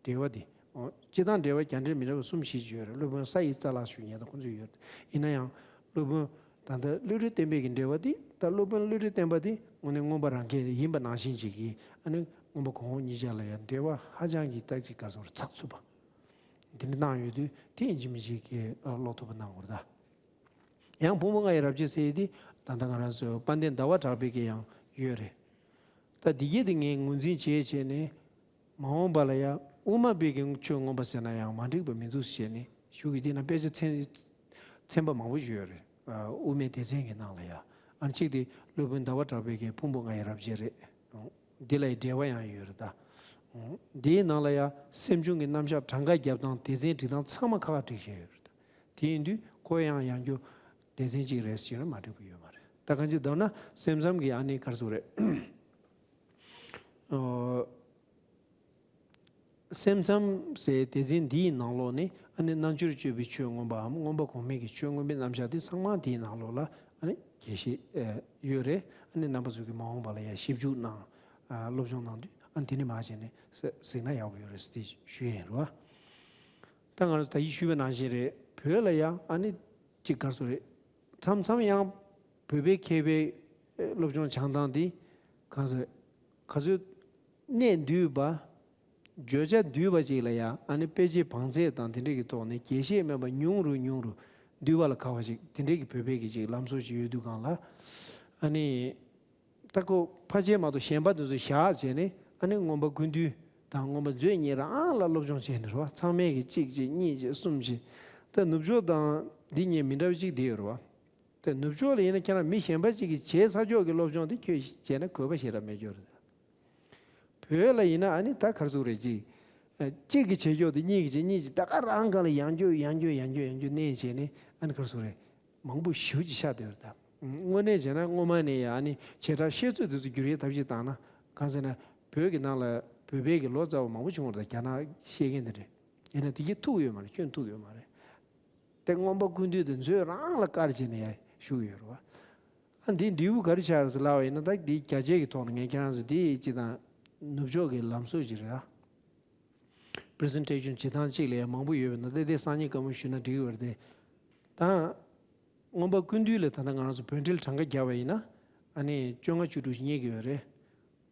དང་། འགྲེལ་པ་དེ། ཨོ། སྤྱིར་བཏང་འགྲེལ་པ་རྒྱ་འགྲེལ་མི་འདྲ་བ་གསུམ་བཞི་ཅིག་ཡོད་རེད། སློབ་དཔོན་ས་ཡི་རྩ་ལག་ཞུ་མཁན་དང་ཁོང་ཚོ་ཡོད་རེད། ཡིན་ན་ཡང་སློབ་དཔོན་ད་ལྟ་བློ་གྲོས་བརྟན་པའི་གི་འགྲེལ་པ་དེ་ད་སློབ་དཔོན་བློ་གྲོས་བརྟན་པ་དེ་དངོས་གནས་མངོན་པ་རང་རྒྱལ་ཡིན་པ་ནང་བཞིན་ཅིག་གིས་ཨ་ནི་མངོན་པ་གོང་འོག་གཉིས་ཆ་ལ་ཡང་འགྲེལ་པ་ཧ་ཅང་གི་ཏག་ཅིག་ག་ཚོར་ཚགས་ཚུད་པ། འདི་འདྲ་གནང་ཡོད་དུས་དེ་ཡིན་གཅིག་མིན་གཅིག་གི་ཀློག་ཐུབ་པ་གནང་དགོས་རེད་ད། ཡང་ཕུང་པོ་ལྔ་ཡི་རབ་བྱེད་ཟེར་ཡས་དེ་ད་ལྟ་ང་རང་ཚོའི་དཔལ་ལྡན་ཟླ་བ་གྲགས་པའི་གི་ཡང་ཡོད་རེད། ད་འདི་གྱད་དེ་ངས་ངོས་འཛིན་བྱས་བྱས་ནས་མ་འོངས་པ་ལ་ཡང་དབུ་མ་པའི་གི་ཆོས་མངོན་པ་ཟེར་ན་ཡང་མ་འགྲིག་པ་མི་འདུག་ཟེར་ནས་ཞུ་གི། དེ་ན་དཔེ་ཆ་ཚན་ཚན་པ་མང་པོ་ཞིག་ཡོད་རེད། ཨ། དབུ་མའི་སྡེ་ཚན་གྱི་ནང་ལ་ཡང་ཨ་གཅིག་དེ་སློབ་དཔོན་ཟླ་བ་གྲགས་པའི་གི་ཕུང་པོ་ལྔ་ཡི་རབ་བྱེད་རེད། འདི་ལ་ཡི་འགྲེལ་པ་ཡང་ཡོད་རེད་ད། འདིའི་ནང་ལ་ཡང་སེམས་བྱུང་གི་རྣམ་གཞག་གྲངས་ཀ་རྒྱབ་སྟངས་སྡེ་ཚན་སྒྲིག་སྟངས་ཚང་མ་ཁག་ཁག་བསྒྲིགས་བཞག་ཡོད་རེད་ད། དེ་ཡིན་དུས་ཁོ་ཡང་ཡང་རྒྱུ་སྡེ་ཚན་གཅིག་རེད་ཟེར་ན་མ་འགྲིག་པ་ཡོད་མ་རེད། ད་གང་ཅི་ལྟར་ན་སེམས་ཙམ་གྱི་ཨ་ནི་ག་རེ་ཟེར་དགོས་རེད། ཨོ། སེམས་ཙམ་ཟེར་སྡེ་ཚན་འདིའི་ནང་ལོགས་ནས་ཨ་ནི་རྣལ་འབྱོར་སྤྱོད་པའི་ཆོས་མངོན་པའམ་མངོན་པ་གོང་མའི་གི་ཆོས་མངོན་པའི་རྣམ་གཞག་འདི་ཚང་མ་དེའི་ནང་ལོགས་ལ་ཨ་ནི་རྒྱས་བཤད་ཡོད་རེད། ཨ་ནི་རྣམ་པ་ཚོ་གི་མ་འོངས་པ་ལ་ཡང་ཞིབ་འཇུག་གནང་། སློབ་སྦྱོང་གནང་དུས་ཨ་ནི་དེ་ནས་མར་བྱས་ནས་གཟིགས་ན་ཡག་པོ་ཡོད་རེད་ཟེར་དེ་ཞུ་ཡས་ཡིན་རེད་བ། ད་ང་རང་ད་གིན་ཞུས་པ་ནང་བཞིན་རེད། བོད་ལ་ཡང་ཨ་ནི་ཅིག་ག་རེ་ཟེར་དགོས་རེད། མཚམས་མཚམས་ཡང་བོད་པའི་མཁས་པའི་སློབ་སྦྱོང་སྦྱང་སྟངས་འདི་ག་རེ་ཟེར་དགོས་རེད། ག་ཚོད་གནད་བསྡུས་པ། བརྗོད་བྱ་བསྡུས་པ་ཅིག་ལ་ཡང་ཨ་ནི་དཔེ་ཆའི་བང་ཚད་དང་དེ་འདྲས་ཀྱི་ཐོག་ནས་རྒྱས་བཤད་མེད་པར་ཉུང་རུ་ཉུང་རུ་བསྡུས་པ་ལ་དགའ་བ་ཅིག་དེ་འདྲས་ཀྱི་བོད་པའི་གི་ཅིག་ལམ་སྲོལ་ཅིག་ཡོད་དུས་སྒང་ལ། ཨ་ནི་ད་ཁོ་ཕལ་ཆེར་མ་གཏོགས་གཞན་པ་དེ་ཚོ་བཞག་བྱས་ནས་ཨ་ནི་མངོན་པ་ཀུན་བཏུས་དང་མངོན་པ་མཛོད་གཉིས་རང་ལ་སློབ་སྦྱོང་བྱས་ནས་རེད་བ། ཚང་མས་གི་གཅིག་བྱས་གཉིས་བྱས་གསུམ་བྱས། ད་ནུབ་ཕྱོགས་དང་འདི་གཉིས་མི་འདྲ་བ་ཅིག་འདི་ཡོད་རེད་བ། ད་ནུབ་ཕྱོགས་ལ་ཡིན་ན་ཁྱེད་རང་མི་གཞན་པ་ཅིག་གིས་བྱས་ཚར་ཆོག་གི་སློབ་སྦྱོང་དེ་ཁྱོད་བྱས་ན་དགོས་པ་ཞེ་དྲག་མེད་སྐྱོ་རེད། བོད་ལ་ཡིན་ན་ཨ་ནི་ད་ག་རེ་ཟེར་དགོས་རེད། ཅིག་གཅིག་གིས་བྱས་ཆོག་དེ་གཉིས་ཀྱིས་བྱས། གཉིས་ཀྱིས་ད་ག་རང་སྒང་ལ་ཡང་བསྐྱར་ཡང་བསྐྱར་ཡང་བསྐྱར་ཡང་བསྐྱར་གནས་བྱས་ནས་ཨ་ནི་ག་རེ་ཟེར་དགོས་རེད། མང་པོ་ཞེ་པོ་ཅིག་ཆགས་བསྡད་ཡོད་རེད་ད། དངོས་གནས་བྱས་ན་སྔོན་མ་ནས་ཡང་ཨ་ནི་བྱེ་བྲག་ཤེས་ཚོད་དེ་ཚོ་བསྒྱུར་ཡའི་ཐབས་ཤེས་བཏང་ན། གང་ཟེར་ན་བོད་ཀྱི་ནང་ལ་བོད་པའི་གི་ལོ་ཙཱ་བ་མང་པོ་བྱུང་བ་རེད་ད། རྒྱ་ནག་ཤེས་མཁན་དེ་འདྲས། ཡིན་ན་དེ་གྱིས་ཐུག་ཡོད་མ་རེད། ཁྱོན་ཐུག་ཡོད་མ་རེད། དེ་མངོན་པ་ཀུན་བཏུས་དེ་མཛོད་རང་ལ་བཀར་བྱས་ནས་ཡ་བཞུགས་ཡོད་རེད་བ། ཨ་འདིའི་འབྲས་བུ་ག་རེ་ཆགས་རེད་ཟེར་ལབ་པ་ཡིན་ན། ད་འདི་རྒྱ་ཆེ་གི་ཐོག་ནས་ངས་ཁྱེད་རང་ཚོ་འདི་སྤྱིར་བཏང་ནུབ་ཕྱོགས་ཀྱི་ལམ་སྲོལ་ཅིག་རེད་ཨ། པི་རི་སེན་ཊེ་ཤན་བྱེད་སྟངས་གཅིག་ལ་ཡང་མང་པོ་ཡོད་པ་ན་ཏེ་ཏེ་སང་ཉིན་སྐར་མ་ཞུས་ན་འགྲིག་གི་རེད་དེ། ད་མངོན་པ་ཀུན་བཏུས་ལ་ད་ལྟ་ང་རང་ཚོ་བོད་འགྲེལ་གྲངས་ཀ་བརྒྱབ་པ་ཡིན་ན་ཨ་ནི་བཅོ་ལྔ་བཅུ་དྲུག་ཞིག་རྙེད་ཀྱི་ཡོད་རེད།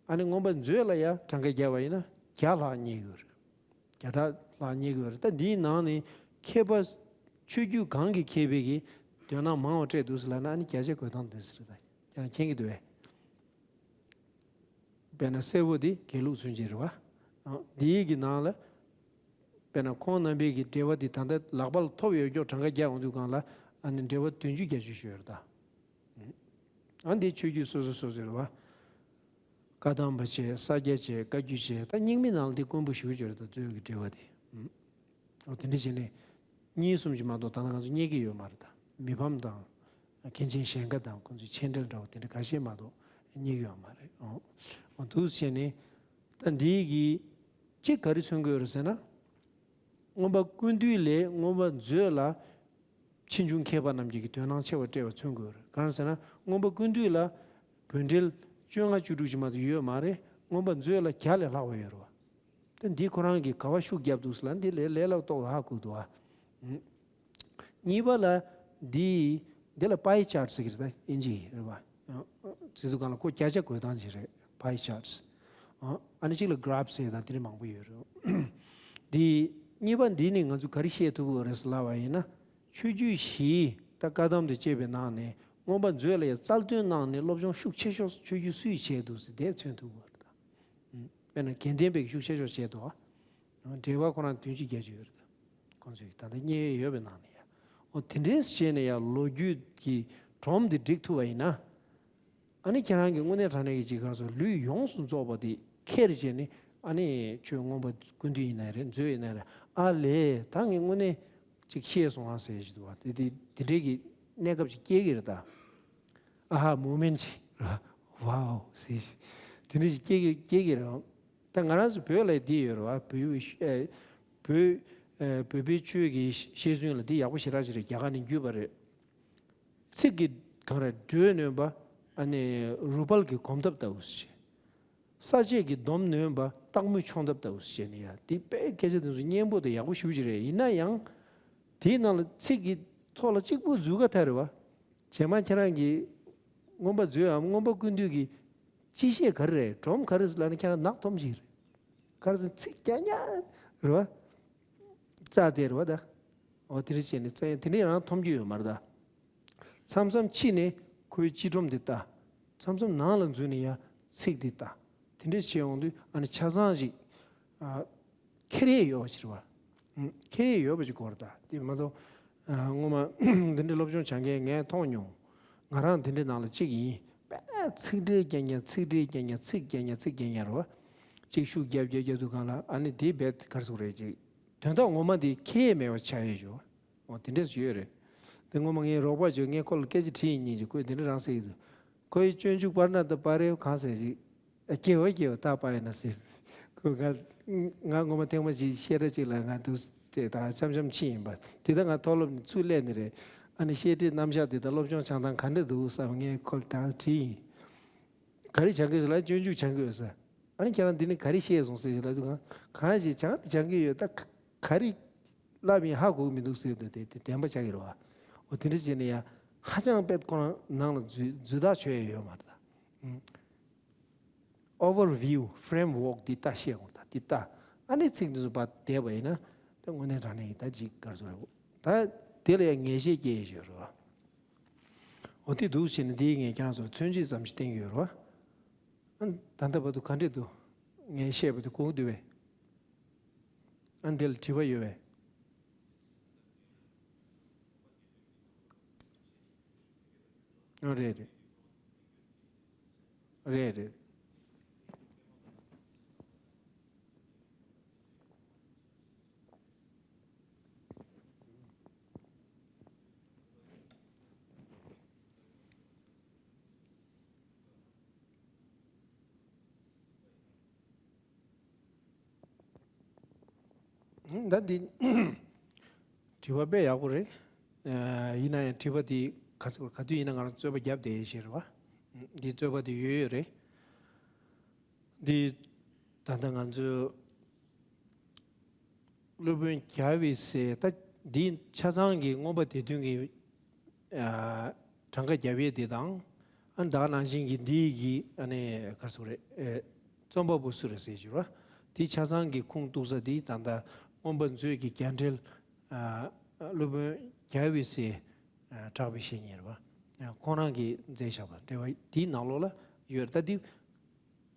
ཨ་ནི་མངོན་པ་མཛོད་ལ་ཡང་གྲངས་ཀ་བརྒྱབ་པ་ཡིན་ན་བརྒྱ་ལྷག་རྙེད་ཀྱི་ཡོད་རེད། བརྒྱ་ཕྲག་ལྷག་རྙེད་ཀྱི་ཡོད་རེད། ད་འདིའི་ནང་ནས་མཁས་པ་ཆོས་བརྒྱུད་གང་གི་མཁས་པའི་གི་དོན་སྣང་མང་བ་སྤྲད་འདུག་ཟེར་ལབ་ན་ཨ་ནི་བརྒྱ་ཆ་བགོད་སྟངས་འདི་ཟེར་རེད། ད་ཁྱེད་རང་མཁྱེན་གྱི་འདུག་བས། དཔེར་ན་སེར་པོ་འདི་དགེ་ལུགས་སུན་འབྱིན་རེད་བ། ཨ་འདིའི་གི་ནང་ལ་དཔེར་ན་ཁོང་རྣམ་པའི་གི་འགྲེལ་པ་འདི་ད་ལྟ་ལག་པ་ལ་ཐོབ་ཡོད་ཀྱོག་གྲངས་ཀ་རྒྱག་འོང་དུས་སྒང་ལ་ཨ་ནི་འགྲེལ་པ་བདུན་ཅུ་བརྒྱད་ཅུ་ཞིག་ཡོད་རེད་ད། ཨ་འདི་ཆོས་བརྒྱུད་སོ་སོ་སོ་སོ་རེད་བ། བཀའ་གདམས་པ་བྱས། ས་སྐྱ་བྱས། བཀའ་བརྒྱུད་བྱས། ད་རྙིང་མའི་ནང་ལ་འདི་དཀོན་པོ་ཞེ་པོ་ཅིག་རེད་ད། མཛོད་ཀྱི་འགྲེལ་པ་འདི། ཨོ་དེ་འདྲ་བྱས་ནས་གཉིས་གསུམ་ཅིག་མ་གཏོགས་ད་ལྟ་ང་ཚོ་རྙེད་ཀྱི་ཡོད་མ་རེད་ད། མི་ཕམ་དང་མཁན་ཆེན་གཞན་དགའ་དང་ཁོང་ཚོའི་མཆན་འགྲེལ་འདྲ་བོ་དེ་འདྲ་ཁ་ཤས་མ་གཏོགས་རྙེད་ཀྱི་ཡོད་མ་རེད། ཨོ་ཨོ་འདུག་བྱས་ནས་ད་འདིའི་གི་ གཅིག་ག་རེ་མཚོན་གྱི་ཡོད་རེད་ཟེར་ན། མངོན་པ་ཀུན་བཏུས་ལས་མངོན་པ་མཛོད་ལ་ཕྱིས་འབྱུང་མཁས་པ་རྣམས་ཀྱིས་དོན་སྣང་ཆེ་བ་སྤྲད་པ་མཚོན་དགོས་རེད། གང་ཟེར་ན་མངོན་པ་ཀུན་བཏུས་ལ་བོད་འགྲེལ་བཅོ་ལྔ་བཅུ་དྲུག་ཅིག་མ་གཏོགས་ཡོད་མ་རེད། མངོན་པ་མཛོད་ལ་བརྒྱ་ལས་ལྷག་པ་ཡོད་རེད་བ། ད་འདི་ཁོ་རང་གིས་ག་བ་ཤུགས་བརྒྱབ་འདུག་ཟེར་ལ་འདི་ལས་ལས་སླ་པོ་ཏོག་ཧ་གོ་འདུག་ཨ། གཉིས་པ་ལ་འདི་འདི་ལ་pie chart ཟེར་གྱི་རེད། ད་ཨིན་ཇི་རེད་བ། ཚིག་འདུག་གང་ལ་ཁོ་བརྒྱ་ཆ་བགོད་སྟངས་ཅིག་རེད། pie charts། ཨ་ནི་གཅིག་ལ་graph ཟེར་དང་དེ་འདྲ་མང་པོ་ཡོད་རེད། འདི་གཉིས་པ་འདི་ནི་ང་ཚོས་ག་རེ་ཤེས་ཐུབ་ཀྱི་ཡོད་རེད་ཟེར་ལབ་པ་ཡིན་ན། ཆོས་བརྒྱུད་བཞིའི་ད་བཀའ་གདམས་དང་བཅས་པའི་ནང་ནས་མངོན་པ་མཛོད་ལ་ཡང་རྩལ་འདོན་གནང་ནས་སློབ་སྦྱོང་ཤུགས་ཆེ་ཤོས་ཆོས་བརྒྱུད་སུས་བྱས་འདུག་ཟེར་དེ་མཚོན་ཐུབ་ཀྱི་ཡོད་རེད་ད། དཔེར་ན་དགེ་ལྡན་པས་ཤུགས་ཆེ་ཤོས་བྱས་འདུག་འགྲེལ་པ་ཁོ་རང་བདུན་ཅུ་བརྒྱད་ཅུ་ཡོད་རེད་ད། ཁོང་ཚོས་ད་ལྟ་རྙེད་ཡོད་པའི་ནང་ནས་ཡ། འོ་དེ་འདྲས་བྱས་ནས་ཡ་ལོ་རྒྱུས་ཀྱི་སྒྲོམ་འདི་སྒྲིག་ཐུབ་པ་ཡིན་ན། ཨ་ནི་ཁྱེད་རང་གི་དངོས་གནས་དྲང་གནས་ཀྱི་ཅིག་ག་རེ་ཟེར་ལུས་ཡོངས་སུ་རྫོགས་པ་དེ་ཁྱེར་བྱས་ནས་ཨ་ནི་ཆོས་མངོན་པ་ཀུན་བཏུས་ཡིན་ན་རེད། མཛོད་ཡིན་ན་རེད། ཨ་ལས་ད་ངས་དངོས་གནས་ཅིག་ཤེས་སོང་ཨ་ཟེར་ཞིག་འདུག་བ། དེ་དེ་དེ་འདྲས་ཀྱི་གནས་སྐབས་ཅིག་སྐྱེ་གི་རེད་ད། ཨ་ཧ་མོ་མེན་ཅིག་རེད་བ། ཝའོ་ཟེར་ཞིག་དེ་འདྲས་ཅིག་སྐྱེ་གི་སྐྱེ་གི་རེད། ད་ང་རང་ཚོ་བོད་ལ་འདི་ཡོད་རེད་བ། བོད་ཨེ་བོད་ཨེ་བོད་པའི་ཆོས་ཀྱི་ཤེས་ཡོན་ལ་འདི་ཡག་པོ་ཞེ་དྲག་ཅིག་རེད། རྒྱ་གར་ནས་བརྒྱུད་པ་རེད། ཚིག་གི་གང་རེད། འགྲོས་ནོན་པ་ཨ་ནི་རུས་སྦལ་གྱི་གོམ་སྟབས་ལྟ་བུ་ཞིག་ས་དཔྱད་ཀྱི་སྡོམ་ནོན་པ་སྟག་མོའི་མཆོང་སྟབས་ལྟ་བུ་ཞིག་བྱས་ནས་ཡ་འདི་དཔེ་སྐད་ཆ་དེ་ཚོ་སྙན་པོ་དང་ཡག་པོ་ཞེ་པོ་ཅིག་རེད། ཡིན་ན་ཡང་དེའི་ནང་ལ་ཚིག་གི་ཐོག་ལ་གཅིག་པུ་འཛུལ་ག་ཐལ་རེད་བ། རྗེས་མ་ཁྱེད་རང་གིས་མངོན་པ་མཛོད་འམ་མངོན་པ་ཀུན་བཏུས་ཀྱི་སྤྱི་བཤད་ག་རེ་རེད། སྒྲོམ་ག་རེ་ལབ་ན་ཁྱེད་རང་ནག་འཐོམ་ཞིག་རེད། ག་རེ་ཟེར་ཚིག་རྐྱང་རྐྱང་རེད་བ། རྩ་དེ་རེད་བ་ད། འོ་དེ་རེད་བྱས་ནས་རྩ་ཡང་དེ་འདྲ་རང་འཐོམ་རྒྱུ་ཡོད་མ་རེད་ད། མཚམས་མཚམས་ཕྱི་ནས་ཁོའི་སྤྱི་སྒྲོམ་དེ་ལྟ། མཚམས་མཚམས་ནང་ལ་འཛུལ་ནས་ཡང་ཚིག་དེ་ལྟ། དེ་འདྲ་བྱས་ཡོང་དུས་ཨ་ནི་ཆ་ཚང་ཞིག་ཨ། ཁྱེར་ཡས་ཡོད་པ་ཅིག་རེད་བ། ཨུམ། ཁྱེར་ཡས་ཡོད་པ་ཅིག་གོ་རེད་ད། དེ་མ་གཏོགས་ཨ་སྔོན་མ་འདི་འདྲའི་སློབ་སྦྱོང་བྱ་མཁན་ངས་མཐོང་མྱོང་། ང་རང་འདི་འདྲའི་ནང་ལ་གཅིག་ཡིན། དཔེ་ཚིག་འགྲེལ་རྐྱང་རྐྱང་། ཚིག་འགྲེལ་རྐྱང་རྐྱང་། ཚིག་རྐྱང་རྐྱང་། ཚིག་རྐྱང་རྐྱང་རེད་བ། གཅིག་ཤུགས་རྒྱབ་རྒྱབ་རྒྱབ་དུས་སྒང་ལ་ཨ་ནི་དེ་རྦད་ག་རེ་ཟེར་དགོས་རེད། ཅིག་དོན་དག་ངོ་མ་དེ་ཁྱེར་ཡས་མེད་པ་ཆགས་ཡས་ཡོད། འོ་དེ་འདྲས་ཡོད་རེད། དེ་སྔོན་མ་ངའི་རོགས་པ་ཅིག་ངས་ཁོ་ལ་སྐད་ཆ་དྲིས་ཡིན་སྙིང་རྗེ། ཁོས་དེ་འདྲ་རང་ཟེར་གྱི་འདུག་ཁོའི་སྤྱོད་འཇུག་པར་ན་ཏ་པ་རེ་གང་ཟེར་ཞིག་ཨ་སྐྱེ་བ་སྐྱེ་བ་ཏ་པ་ཡ་ན་ཟེར། ཁོས་ང་ང་ངོ་མ་ཐེངས་མ་ཅིག་བཤད་གྲྭ་ཅིག་ལ་ང་འདུག་དེ་ད་འཆམ་འཆམ་ཕྱིན་ཡིན་པ། དེ་ད་ང་མཐོ་སློབ་ནས་ཚུར་སླེབས་ནི་རེད། ཨ་ནི་བཤད་གྲྭའི་རྣམ་གཞག་དེ་ད་སློབ་སྦྱོང་བྱེད་སྟངས་ག་འདྲ་འདུག་བསམ་ངས་ཁོ་ལ་ད་དྲིས་ཡིན། ག་རེ་སྦྱང་གི་ཡོད་ལབ། སྤྱོད་འཇུག་སྦྱང་གི་ཡོད་ཟེར། ཨ་ནི་ཁྱེད་རང་འདི་ནས་ག་རེ་ཤེས་སོང་ཟེར་ཞིག་ལབ་དུས་གང་གང་ཞིག་སྦྱང་དེ་སྦྱང་གི་ཡོད། ད་ག་ག་རེ་བསླབ་ཡིན་ཧ་གོ་གི་མི་འདུག་ཟེར་དུས་དེ་དེ་བདེན་པ་ཆགས་ཀྱི་རེད་བ། འོ་དེ་འདྲ་བྱས་ནས་ཡ་ཧ་ཅང་དཔེ་ཁོ་རང་ནང་ལ་འཛུལ་འཛུལ་ཐག་ཆོད་ཡ་ཡོད་མ་རེད་ད། ཨུམ། Overview framework འདི་ལྟ་ཤེས་དགོས་ད། འདི་ལྟ། ཨ་ནི་ཚིག་འདི་ཚོ་ཕར་བསྡད་པ་ཡིན་ན་ད་དངོས་གནས་དྲང་གནས་ཀྱི་ད་ཅིག་ག་རེ་ཟེར་དགོས་ད། དེ་ལ་ཡང་ངེས་ཤེས་སྐྱེ་ཡས་ཡོད་རེད་བ། འོ་དེ་འདུག་བྱས་ནས་འདི་ངས་ཁྱེད་རང་ཚོར་མཚོན་བྱེད་ཙམ་ཞིག་བསྟན་གྱི་ཡོད་རེད་བ། ཨ་ད་ལྟ་བར་དུ་ག་འདྲས་འདུག་ངས་བཤད་པ་དེ་གོ་གི་འདུག་བས། ཨ་འདི་ལ་དྲི་བ་ཡོད་བས། ཨ་རེད་རེད། རེད་རེད། ད་འདི་དྲི་བ་དཔེ་ཡག་པོ་རེད། ཡིན་ན་ཡང་དྲི་བ་འདི་ག་ཚོད་ག་དུས་ཡིན་ན་ང་རང་རྩོད་པ་བརྒྱབ་བསྡད་ཡས་ཞིག་རེད་བ། འདི་རྩོད་པ་འདི་ཡོད་ཡོད་རེད། འདི་ད་ལྟ་ང་ཚོའི་སློབ་དཔོན་རྒྱལ་བའི་སྲས་ད་འདི་ཆ་ཚང་གི་མངོན་པ་སྡེ་བདུན་གྱི་གྲངས་ཀ་རྒྱབ་ཡས་འདི་དང་། ཨ་ད་ག་ནང་བཞིན་གྱི་འདི་གི་ཨ་ནི་ག་རེ་ཟེར་དགོས་རེད། རྩོམ་པ་པོ་སུ་རེད་ཟེར་གྱི་རེད་བ། འདི་ཆ་ཚང་གི་ཁུངས་གཏུགས་ས་འདི་ད་ལྟ་མངོན་པ་མཛོད་ཀྱི་རྒྱ་འགྲེལ་སློབ་དཔོན་རྒྱལ་བའི་སྲས་གྲགས་པའི་བཤེས་གཉེན་རེད་བ། ཁོང་རང་གིས་མཛད་བཞག་པ་འགྲེལ་པ་འདིའི་ནང་ལོགས་ལ་ཡོད་རེད། ད་འདི་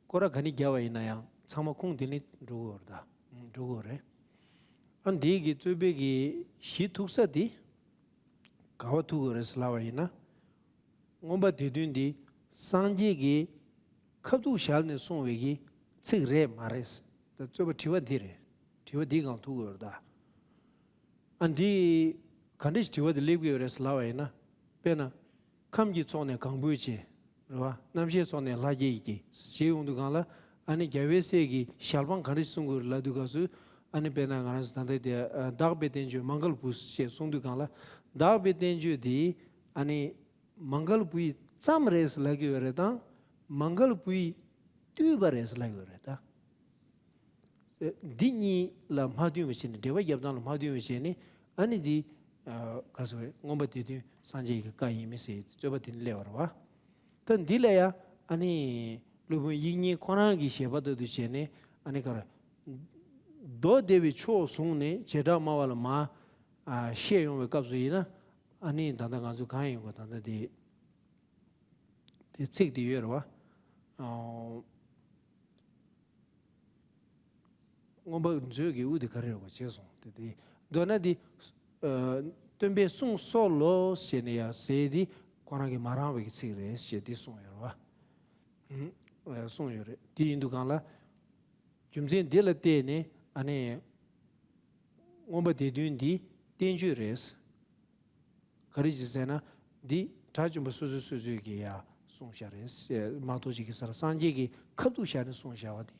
སྐོར་ར་ག་ནས་བརྒྱབ་པ་ཡིན་ན་ཡང་ཚང་མ་ཁུངས་དེ་ནས་འགྲོ་གི་ཡོད་རེད་ད། འགྲོ་གི་ཡོད་རེད། ཨ་འདི་གི་རྩོད་པའི་གི་གཞི་ཐུག་ས་དེ་ག་བ་ཐུག་གི་ཡོད་རེད་ཟེར་ལབ་པ་ཡིན་ན། མངོན་པ་སྡེ་བདུན་འདི་སངས་རྒྱས་ཀྱིས་ཁ་ཐུག་ཞལ་ནས་གསུངས་པའི་གི་ཚིག་རེད་མ་རེད། ད་རྩོད་པ་དྲི་བ་འདི་རེད། དྲི་བ་འདི་གང་ཐུག་གི་ཡོད་རེད་ད། ཨ་འདི་ག་འདྲ་ཞིག་དྲི་བ་འདི་སླེབས་ཀྱི་ཡོད་རེད་ཟེར་ལབ་པ་ཡིན་ན། དཔེར་ན། ཁམས་ཀྱི་ཚོགས་ནས་གང་པོའི་ཆེ། རེད་བ། རྣམ་ཤེས་ཚོགས་ནས་ལྷ་བརྒྱའི་ཡི་གེ་ཞེས་ཡོང་དུས་སྒང་ལ། ཨ་ནི་རྒྱལ་བའི་སྲས་ཀྱི་ཞལ་འཕང་ག་འདྲ་གསུང་དགོས་ལབ་དུས་སྐབས་སུ། ཨ་ནི་དཔེར་ན་ང་རང་ཚོ་ད་ལྟ་དེ་བདག་པོའི་བསྟན་བཅོས་མང་གལ་བུ་ཞེས་གསུང་དུས་སྒང་ལ། བདག་པོའི་བསྟན་བཅོས་དེ་ཨ་ནི་མང་གལ་བུ་ཡི་ཙམ་རེད་ལབ་ཀྱི་ཡོད་རེད་དང་། མང་གལ་བུ་ཡི་བཏུས་པ་རེད་ལབ་ཀྱི་ཡོད་རེད་ད། འདི་གཉིས་ལ་མ་བསྟུན་པ་བྱས་ནས། འགྲེལ་པ་རྒྱབ་སྟངས་ལ་མ་བསྟུན་པ་བྱས་ནས། ཨ་ནི་འདི་ག་ཟེར་བས། མངོན་པ་སྡེ་བདུན་སངས་རྒྱས་ཀྱི་བཀའ་ཡིན་མིན་ཟེར་རྩོད་པ་དེ་ནི་སླེབས་པ་རེད་བ། ད་འདི་ལ་ཡ་ཨ་ནི་སློབ་དཔོན་དབྱིག་གཉེན་ཁོ་རང་གི་བཞེད་པ་ལྟར་དུ་བྱས་ནས། ཨ་ནི་ག་རེ། མདོ་སྡེ་པའི་ཕྱོགས་བཟུང་ནས་བྱེ་བྲག་སྨྲ་བ་ལ་མར་ཨ་བཤད་ཡོང་བའི་སྐབས་སུ་ཡིན་ན། ཨ་ནི་ད་ལྟ་ང་ཚོ་གང་ཡིན་གོ། ད་ལྟ་དེ་དེ་ཚིག་དེ་ཡོད་རེད་བ། ཨ། མངོན་པ་མཛོད་ཀྱི་དབུ་དེ་ག་རེ་རེད་གོ། བྱས་སོང་དེ་དེ། མདོར་ན་དེ་ཨ་སྟོན་པས་གསུངས་སོ་ལོ་ཞེས་ནས་ཡ་ཟེར་དེ་ཁོ་རང་གི་མ་རང་བའི་གི་ཚིག་རེད་ཞེས་དེ་གསུངས་ཡོད་རེད་བ། ཨ་གསུངས་ཡོད་རེད། དེ་ཡིན་དུས་སྒང་ལ། རྒྱུ་མཚན་འདི་ལ་བརྟེན་ནས་ཨ་ནི་མངོན་པ་སྡེ་བདུན་འདི་བསྟན་བཅོས་རེད། ག་རེ་བྱས་ཟེར་ན། འདི་དགྲ་བཅོམ་པ་སོ་སོ་སོ་སོས་ཀྱིས་ཡ་གསུངས་བཞག་རེད་མ་གཏོགས། ཅིག་གིས་ཟེར་སངས་རྒྱས་ཀྱིས་ཁ་ཐུག་བཞག་ནས་གསུངས་བཞག་པ་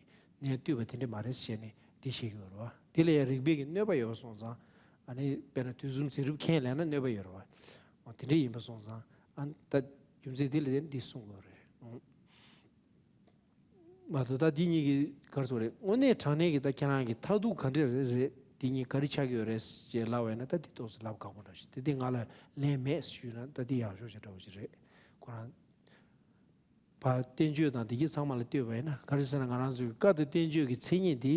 དེ་ནས་བཏུས་པ་དེ་འདྲ་མ་རེད་ཟེར་ནས་འདི་བཤད་ཀྱི་ཡོད་རེད་བ། དེ་ལ་ཡ་རིགས་པའི་གི་གནོད་པ་ཡོད་པ་སོང་ཙང་། ཨ་ནི་དཔེར་ན་དུས་གསུམ་འཛིན་རིམ་ཁས་ལེན་ན་གནོད་པ་ཡོད་རེད་བ། འོ་དེ་འདྲ་ཡིན་པ་སོང་ཙང་། ཨ་ད་རྒྱུ་མཚན་དེ་ལ་བརྟེན་འདི་གསུངས་དགོས་རེད། མ་གཏོགས་ད་འདི་གཉིས་ཀྱི་ག་རེ་ཟེར་དགོས་རེད། དངོས་གནས་དྲང་གནས་ཀྱི་ད་ཁྱེད་རང་གི་མཐར་ཐུག་ག་འདྲ་རེད། རེད། འདི་གཉིས་ག་རེ་ཆགས་ཀྱི་ཡོད་རེད་ཅེས་ལབ་པ་ཡིན་ན། ད་འདི་ཏོག་ཙམ་ལབ་ཁག་པོ་འདྲ་ཞིག་དེ་འདི་ང་ལ་ལན་མེད་ཞུས་ན་ད་འདི་ཡག་ཤོས་ཅིག་འདྲ་བོ་ཞིག་རེད། ཁོ་རང་ཕར་བསྟན་བཅོས་དང་འདི་གྱི་ཚང་མ་ལ་ལྟོས་པ་ཡིན་ན། ག་རེ་ཟེར་ན། ང་རང་ཚོའི་བཀའ་དང་བསྟན་བཅོས་ཀྱི་མཚན་ཉིད་འདི་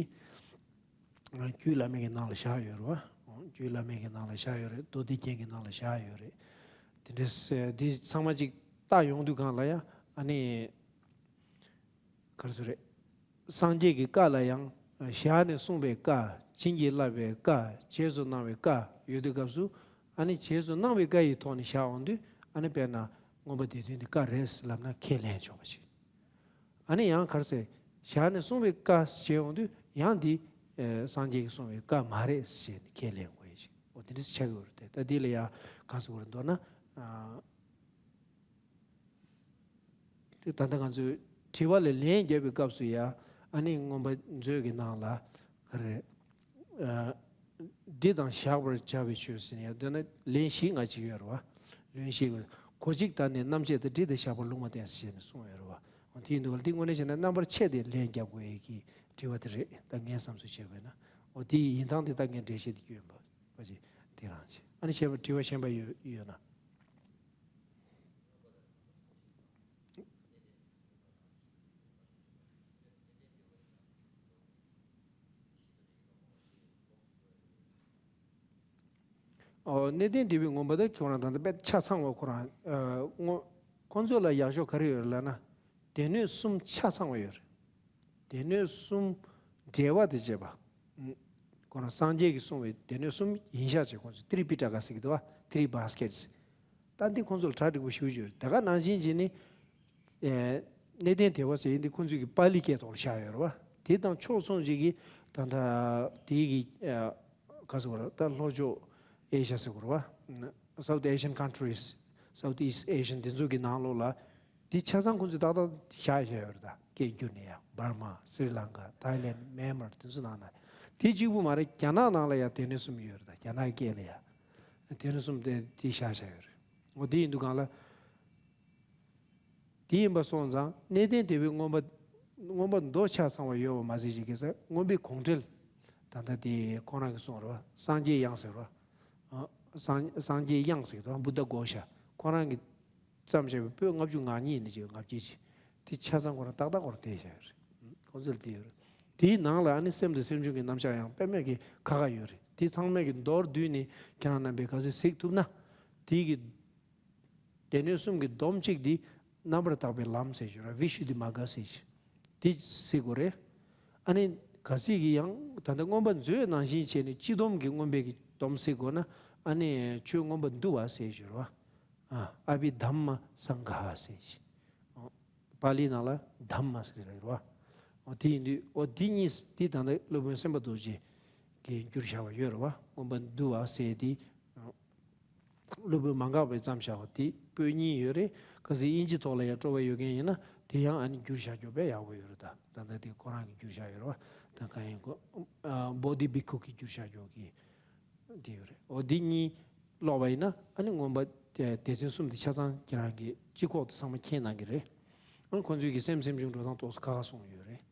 རྒྱུད་བླ་མེད་ཀྱི་ནང་ལ་བཞག་ཡོད་རེད་བ། རྒྱུད་བླ་མེད་ཀྱི་ནང་ལ་བཞག་ཡོད་རེད། མདོ་སྡེ་རྒྱན་གྱི་ནང་ལ་བཞག་ཡོད་རེད། དེ་འདྲ་སེ་འདི་ཚང་མ་ཅིག་བལྟ་ཡོང་དུས་སྒང་ལ་ཡ། ཨ་ནི་ག་རེ་ཟེར་རེད། སངས་རྒྱས་ཀྱི་བཀའ་ལ་ཡང་། ཞལ་ནས་གསུངས་པའི་བཀའ། བྱིན་གྱིས་བརླབས་པའི་བཀའ། རྗེས་སུ་གནང་བའི་བཀའ་ཡོད་དུས་སྐབས་སུ། ཨ་ནི་རྗེས་སུ་གནང་བའི་བཀའ་ཡི་ཐོག་ནས་བཞག་འོང་དུས། ཨ་ནི་དཔེར་ན་མངོན་པ་སྡེ་བདུན་འདི་བཀའ་རེད་ལབ་ན་ཁས་ལེན་ཆོག་པ་ཞིག་ཨ་ནི་ཡང་ག་རེ་ཟེར། ཞལ་ནས་གསུངས་པའི་བཀའ་ཞེས་འོང་དུས། ཡང་འདི་ཨེ་སངས་རྒྱས་ཀྱིས་གསུངས་པའི་བཀའ་མ་རེད་ཞེས་ནས་ཁས་ལེན་དགོས་ཡ་ཞིག་འོ་དེ་འདྲ་ཆགས་ཀྱི་ཡོད་རེད་དེ། ད་འདི་ལ་ཡང་ག་རེ་ཟེར་དགོས་རེད་མདོར་ན། ཨ་དེ་ད་ལྟ་ང་ཚོས་དྲི་བ་ལ་ལན་རྒྱབ་པའི་སྐབས་སུ་ཡ། ཨ་ནི་མངོན་པ་མཛོད་ཀྱི་ནང་ལ་ག་རེ། ཨ་འདྲི་དང་བཞག་པར་བྱ་བའི་ཆོས་ཟེར་ནས་ཡ། དེ་ན་ལན་བཞི་ང་ཅིག་ཡོད་རེད་བ། ལན་བཞི་ཡོད། གོ་འཇིག་ལྟར་ནི་རྣམ་བཅད་དང་། དྲི་དང་བཞག་པར་ལུང་མ་བསྟན་ཟེར་ནས་གསུངས་ཡོད་རེད་བ། འོ་དེ་ཡིན་དུས་ལ་འདི་དངོས་གནས་བྱས་ན་རྣམ་པར་ཕྱེ་སྟེ་ལན་རྒྱབ་དགོས་ཡས་ཀྱི་དྲི་བ་དེ་རེད། ད་ངས་བསམ་ཚུལ་བྱས་པ་ཡིན་ན། འོ་དེ་ཡིན་སྟངས་དེ་ད་ངས་འགྲེལ་བཤད་དེ་སྐྱོན་པ་པ་ཅིག་དེ་རང་ཅིག་ཨ་ནི་བཤད་པ་དྲི་བ་གཞན་པ་ཡོད་ཡོད་ན། ཨོ་གནས་བརྟན་སྡེ་པའི་མངོན་པ་དེ་ཁོ་རང་ད་ལྟ་དཔེ་ཆ་ཚང་བ། ཁོ་རང་ཨ་ངོ་ཁོ་ཚོ་ལ་ཡག་ཤོས་ག་རེ་ཡོད་ལབ་ན། སྡེ་སྣོད་གསུམ་ཆ་ཚང་བ་ཡོད་རེད། སྡེ་སྣོད་གསུམ་འབྲེལ་བ་དེ་བྱེད་པ། ཁོ་རང་སངས་རྒྱས་ཀྱིས་གསུངས་པའི་སྡེ་སྣོད་གསུམ་ཡིན་ཤག་ཅེས། ཁོ་ཚོས་ཏྲི་པི་ཊ་ཀ་ཟེར་གྱི་འདུག་བ། Three baskets། ད་འདི་ཁོ་ཚོ་ལ་གྲ་འགྲིག་པོ་ཞེ་པོ་ཅིག་ཡོད་རེད། དེ་ག་ནང་བཞིན་བྱས་ནས། ཨེ་གནས་བརྟན་སྡེ་པ་ཟེར་ཡིན་འདི་ཁོ་ཚོས་ཀྱི་པཱ་ལི་སྐད་ཐོག་ལ་བཞག་ཡོད་རེད་བ། དེ་དང་ཕྱོགས་མཚུངས་ཅིག་གིས་ད་ལྟ་དེའི་གི་ཨ་ག་ཟེར་བ་རེད། ད་ལྷོ་ཕྱོགས་ཨེ་ཤ་ཟེར་བ་རེད་བ། South Asian countries, South East Asian འདི་ཚོ་གི་ནང་ལོགས་ལ་འདི་ཆ་ཚང་ཁོ་ཚོས་ཏག་ཏག་བཞག་བཞག་ཡོད་རེད། ད་སྐད་བསྒྱུར་ནས་ཡ། འབར་མ། སི་རི་ལང་ཀ། ཐའི་ལེན། མེན་མར། དེ་ཚོ་ནང་ན། དེ་གཅིག་པུ་མ་རེད། རྒྱ་ནག་ནང་ལ་ཡ་སྡེ་སྣོད་གསུམ་ཡོད་རེད། ད་རྒྱ་ནག་སྐད་ལ་ཡ་སྡེ་སྣོད་གསུམ་དེ་དེ་བཞག་བཞག་ཡོད་རེད། འོ་དེ་ཡིན་དུས་སྒང་ལ། དེ་ཡིན་པ་སོང་ཙང་གནས་བརྟན་སྡེ་པའི་མངོན་པ། མངོན་པ་མདོ་ཆ་ཚང་བ་ཡོད་པ་མ་ཟད་ཅིག་གི་ས་མངོན་པའི་དགོངས་འགྲེལ། ད་ལྟ་དེ་ཁོང་རང་གིས་གསུངས་རེད་བ། སངས་རྒྱས་དབྱངས་ཟེར་བ། ཨ་སངས་སངས་རྒྱས་དབྱངས་ཟེར་གྱི་འདུག་བ། བུདྡྷ་གྷོ་ཥ། ཁོང་རང་གིས་བརྩམས་བཞག་པའི་པོད་ལྔ་བཅུ་ང་གཉིས་ནས་ཅིག་ལྔ་བརྒྱད་ཅིག་དེ་ཆ་ཚང་ཁོ་རང་ཏག་ཏག་ཁོ་རང་བལྟས་བཞག་ཡོད་རེད། ཁོང་ཚོ་ལ་བལྟས་ཡོད་རེད། དེའི་ནང་ལ་ཨ་ནི་སེམས་དང་སེམས་བྱུང་གི་རྣམ་གཞག་ཡང་དཔེ་མེད་ཀྱི་ཁ་ཁ་ཡོད་རེད། དེ་ཚང་མས་ཀྱི་མདོར་བསྡུས་ནས་ཁྱེད་རང་རྣམ་པས་ག་ཚོད་གཟིགས་ཐུབ་ན། དེའི་གི་སྡེ་སྣོད་གསུམ་གྱི་སྡོམ་གཅིག་འདི་རྣམ་པར་དག་པའི་ལམ་ཟེར་གྱི་རེད། བི་ཤུ་དྷི་མཱ་ག་ཟེར་གྱི་དེ་ཟེར་དགོས་རེད། ཨ་ནི་གལ་སྲིད་ཀྱི་ཡང་ད་ལྟ་མངོན་པ་མཛོད་ནང་བཞིན་བྱས་ནས་སྤྱི་སྡོམ་གྱི་མངོན་པའི་གི་སྡོམ་ཟེར་དགོས་ན། ཨ་ནི་ཆོས་མངོན་པ་འདུལ་བ་ཟེར་གྱི་རེད་བ། ཨ་ཨ་བྷི་དྷམ་མ་སངྒ་ཧ་ཟེར་གྱི། པཱ་ལི་ནང་ལ་དྷམ་མ་ཟེར་གྱི་རེད་བ། འོ་དེ་ཡིན་དུས་འོ་དེ་གཉིས་དེ་ད་ལྟ་སློབ་དཔོན་སེམས་དཔའ་རྡོ་རྗེ་གིས་བསྒྱུར་བཞག་པ་ཡོད་རེད་བ། མངོན་པ་འདུལ་བ་ཟེར་དེ། སློབ་དཔོན་མ་འགགས་པས་བརྩམས་བཞག་པ་དེ་པོད་གཉིས་ཡོད་རེད། གལ་སྲིད་དབྱིན་ཇི་ཐོག་ལ་ཡང་སྤྲོ་བ་ཡོད་མཁན་ཡིན་ན། དེ་ཡང་ཨ་ནི་བསྒྱུར་བཞག་རྒྱུ་དཔེ་ཡག་པོ་ཡོད་རེད། ད་ད་ལྟ་དེ་ཁོ་རང་གིས་བསྒྱུར་བཞག་ཡོད་རེད་བ། ད་གང་ཡིན་གོ། ཨ་བོ་དྷི་བྷིཀ་ཁུ་གིས་བསྒྱུར་བཞག་རྒྱུ་གི་དེ་ཡོད་རེད། འོ་འདི་གཉིས་ཀློག་པ་ཡིན་ན་ཨ་ནི་མངོན་པ་སྡེ་ཚན་གསུམ་དེ་ཆ་ཚང་ཁྱེད་རང་གིས་སྤྱི་ཁོག་དེ་ཚང་མ་མཁྱེན་གནང་གི་རེད། ཨ་ནི་ཁོང་ཚོས་ཀྱི་སེམས་སེམས་བྱུང་འགྲོ་སྟངས་ཏོག་ཙམ་ཁག་ཁག་གསུངས་ཡོད་རེད།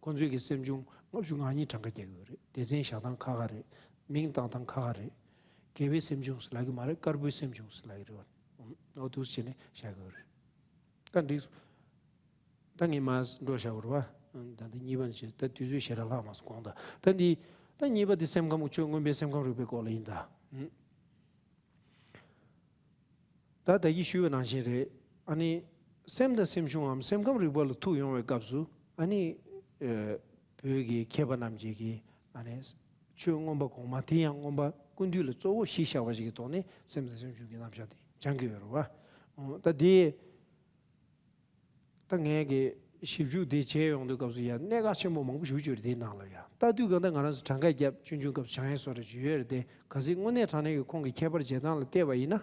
ཁོང་ཚོས་ཀྱི་སེམས་བྱུང་ལྔ་བཅུ་ང་གཉིས་གྲངས་ཀ་རྒྱག་གི་ཡོད་རེད། སྡེ་ཚན་བཞག་སྟངས་ཁག་ཁག་རེད། མིང་བཏགས་སྟངས་ཁག་ཁག་རེད། དགེ་བའི་སེམས་བྱུང་ཟེར་ལབ་ཀྱི་མ་རེད། དཀར་པོའི་སེམས་བྱུང་ཟེར་ལབ་ཀྱི་རེད་བ། འོ་འདུག་སེ་བྱས་ནས་བཞག་གི་ཡོད་རེད། ད་འགྲིག་སོང་། ད་ངས་མར་འགྲོ་བཞག་གི་རེད་བ། ད་ལྟ་གཉིས་པ་ནས་བྱས། ད་དུས་ཚོད་ཞེ་དྲག་ལྷག་མ་སོང་གོང་ད། ད་འདི་ད་གཉིས་པ་འདི་སེམས་ཁམས་ཆོས་མངོན་པའི་སེམས་ཁམས་རིག་པའི་སྐོར་ལ་ཡིན་ད། ད་ད་གིན་ཞུས་པ་ནང་བཞིན་རེད། ཨ་ནི་སེམས་དང་སེམས་བྱུང་ངམ་སེམས་ཁམས་རིག་པ་ལ་ཐུག་ཡོང་བའི་སྐབས་སུ་ཨ་ནི་ཨ་བོད་ཀྱི་མཁས་པ་རྣམས་ཀྱིས་ཀྱི་ཨ་ནི་ཆོས་མངོན་པ་གོང་མ་དེ་ཡང་མངོན་པ་ཀུན་བཏུས་ལ་གཙོ་བོ་གཞི་བཞག་པ་ཞིག་གི་ཐོག་ནས་སེམས་དང་སེམས་བྱུང་གི་རྣམ་གཞག་དེ་སྦྱང་གི་ཡོད་རེད་བ། ད་དེ་ད་ངས་ཀྱི་ཞིབ་འཇུག་དེ་བྱས་ཡོང་དུས་སྐབས་སུ་ཡང་གནད་འགག་ཆེན་པོ་མང་པོ་ཞིག་ཡོད་རེད། དེའི་ནང་ལ་ཡང་ལྟ་དུས་གང་ལྟར་ང་རང་ཚོ་གྲངས་ཀ་བརྒྱབ་ཆུང་ཆུང་སྐབས་སུ་བྱང་ཡས་སོགས་རེ་ཞུ་ཡོད་རེད་དེ། གལ་སྲིད་དངོས་གནས་དྲང་གནས་ཀྱི་ཁོང་གི་ཁྱད་པར་འབྱེད་སྟངས་ལ་བལྟས་པ་ཡིན་ན།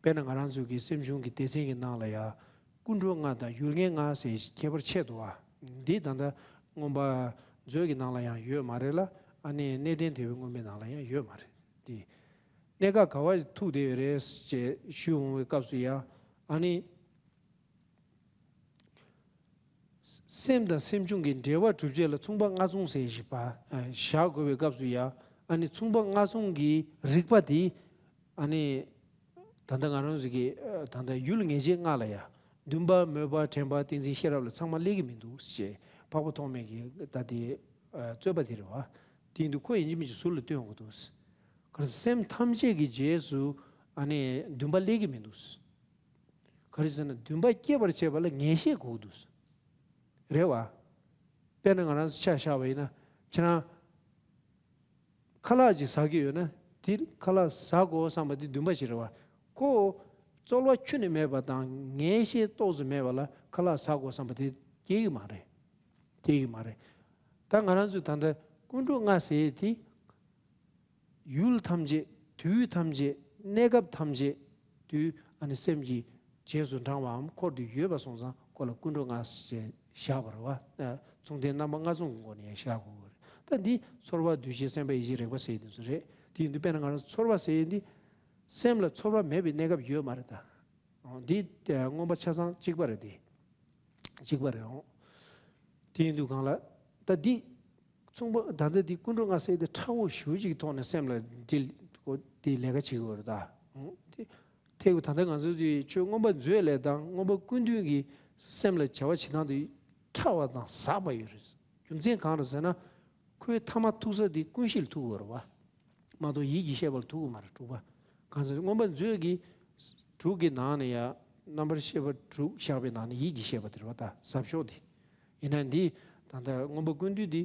དཔེར་ན་ང་རང་ཚོ་གི་སེམས་བྱུང་གི་སྡེ་ཚན་གྱི་ནང་ལ་ཡང་ཀུན་འགྲོ་ལྔ་དང་ཡུལ་ངེས་ལྔ་ཟེར་ཁྱད་པར་ཕྱེ་འདུག་བ། འདི་ད་ལྟ་མངོན་པ་མཛོད་ཀྱི་ནང་ལ་ཡང་ཡོད་མ་རེད་ལ། ཨ་ནི་གནས་བརྟན་དལ་བའི་མངོན་པའི་ནང་ལ་ཡང་ཡོད་མ་རེད་དེ། གནད་འགག་ག་བ་ཐུག་བསྡད་ཡོད་རེད་ཅེས་ཞུས་འོང་བའི་སྐབས་སུ་ཡང་ཨ་ནི། སེམས་དང་སེམས་བྱུང་གི་འབྲེལ་བ་གྲུབ་བྱེད་ལ་མཚུངས་པ་ལྔ་མཚུངས་ཟེར་ཞིག་པ་བཞག་དགོས་པའི་སྐབས་སུ་ཡང་ཨ་ནི་མཚུངས་པ་ལྔ་མཚུངས་ཀྱི་རིགས་པ་དེ་ཨ་ནི་ད་ལྟ་ང་རང་ཚོ་གི་ད་ལྟ་ཡུལ་ངེས་བྱེད་ལྔ་ལ་ཡང་འདུན་པ་མོས་པ་དྲན་པ་ཏིང་འཛིན་ཤེས་རབ་ལ་ཚང་མ་སླེབས་ཀྱི་མི་འདུག་ཅེས་འཕགས་པ་ཐོགས་མེད་ཀྱི་ད་དེ་རྩོད་པ་དེ་རེད་བ། དེ་ཡིན་དུས་ཁོ་ཡིན་གཅིག་མིན་གཅིག་ཟུར་ལ་བཏོན་དགོས་འདུག་ག་རེ་སེམས་ཐམས་ཅད་ཀྱི་རྗེས་སུ་ཨ་ནི་འདུན་པ་སླེབས་ཀྱི་མི་འདུག་ག་རེ་ཟེར་ན་འདུན་པ་སྐྱེད་པར་བྱེད་པ་ལ་ངེས་ཤེས་དགོས་འདུག་རེད་བ། དཔེར་ན་ང་རང་ཚོ་ཆ་བཞག་པ་ཡིན་ན་ཁྱེད་རང་ཁ་ལག་ཅིག་ཟ་གི་ཡོད་ན་དེ་ཁ་ལག་ཟ་དགོས་བསམ་པ་དེ་འདུན་པ་ཞིག་རེད་བ། ཁོ་རྩོལ་བ་ཁྱོན་ནས་མེད་པ་དང་ངེས་ཤེས་ཏོག་ཙམ་མེད་པ་ལ་ཁ་ལག་ཟ་དགོས་བསམ་པ་དེ་སྐྱེ་གི་མ་རེད། སྐྱེ་གི་མ་རེད། ད་ང་རང་ཚོས་ད་ལྟ་ཀུན་འགྲོ་ལྔ་ཟེར་དེ། ཡུལ་ཐམས་ཅད། དུས་ཐམས་ཅད། གནས་སྐབས་ཐམས་ཅད་དུ་ཨ་ནི་སེམས་ཀྱི་རྗེས་སུ་འབྲང་བའམ་འཁོར་དུ་ཡོད་པ་སོང་ཙང་ཁོ་ལ་ཀུན་འགྲོ་ལྔ་ཞེས་བཞག་པ་རེད་བ། མཚུངས་ལྡན་རྣམ་པ་ལྔ་མཚུངས་ཀྱི་སྒོ་ནས་ཡང་བཞག་དགོས་པ་རེད། ད་འདི་ཚོར་བ་འདུ་ཤེས་སེམས་པ་ཡིད་ཆེས་རེག་པ་ཟེར་དེ་ཚོ་རེད། དེ་ཡིན་དུས་དཔེར་ན་ང་རང་ཚོ་ཚོར་བ་ཟེར་འདི་སེམས་ལ་ཚོར་བ་མེད་པའི་གནས་སྐབས་ཡོད་མ་རེད་ད། འདི་མངོན་པ་ཆ་ཚང་གཅིག་པ་རེད་དེ། གཅིག་པ་རེད་འོང་། དེ་ཡིན་དུས་གང་ལ། ད་འདི། མཚུངས་པ་ད་ལྟ་འདི་ཀུན་འགྲོ་ལྔ་ཟེར་དེ་ཕྲ་བོ་ཞེ་པོ་ཅིག་གི་ཐོག་ནས་སེམས་ལ་འདྲིལ་གོ་དེ་ལས་ཀ་བྱེད་དགོས་རེད་ད། འོང་དེ། ཐེག་པ་ད་ལྟ་ང་ཚོ་ཚོའི་ཆོས་མངོན་པ་མཛོད་ལས་དང་མངོན་པ་ཀུན་བཏུས་ཀྱི་སེམས་ལ་བྱ་བ་བྱེད་སྟངས་དེ་ཕྲ་བ་དང་ཟབ་པ་ཡོད་རེད། རྒྱུ་མཚན་གང་རེད་ཟེར་ན། ཁོའི་ཐ་མ་ཐུག་ས་དེ་ཀུན་གཞི་ལ་ཐུག་དགོས་རེད་བ། མ་གཏོགས་ཡིད་ཀྱི་ཤེས་པ་ལ་ཐུག་གི་མ་རེད་དྲུག་པ། གང་ཟེར་མངོན་པ་མཛོད་ཀྱི་དྲུག་གི་ནང་ནས་ཡང་རྣམ་པར་ཤེས་པ་དྲུག་བཞག་པའི་ནང་ནས་ཡིད་ཀྱི་ཤེས་པ་དེ་རེད་བ་ད་ཟབ་ཤོས་དེ། ཡིན་ན་འདི་ད་ལྟ་མངོན་པ་ཀུན་བཏུས་འདི་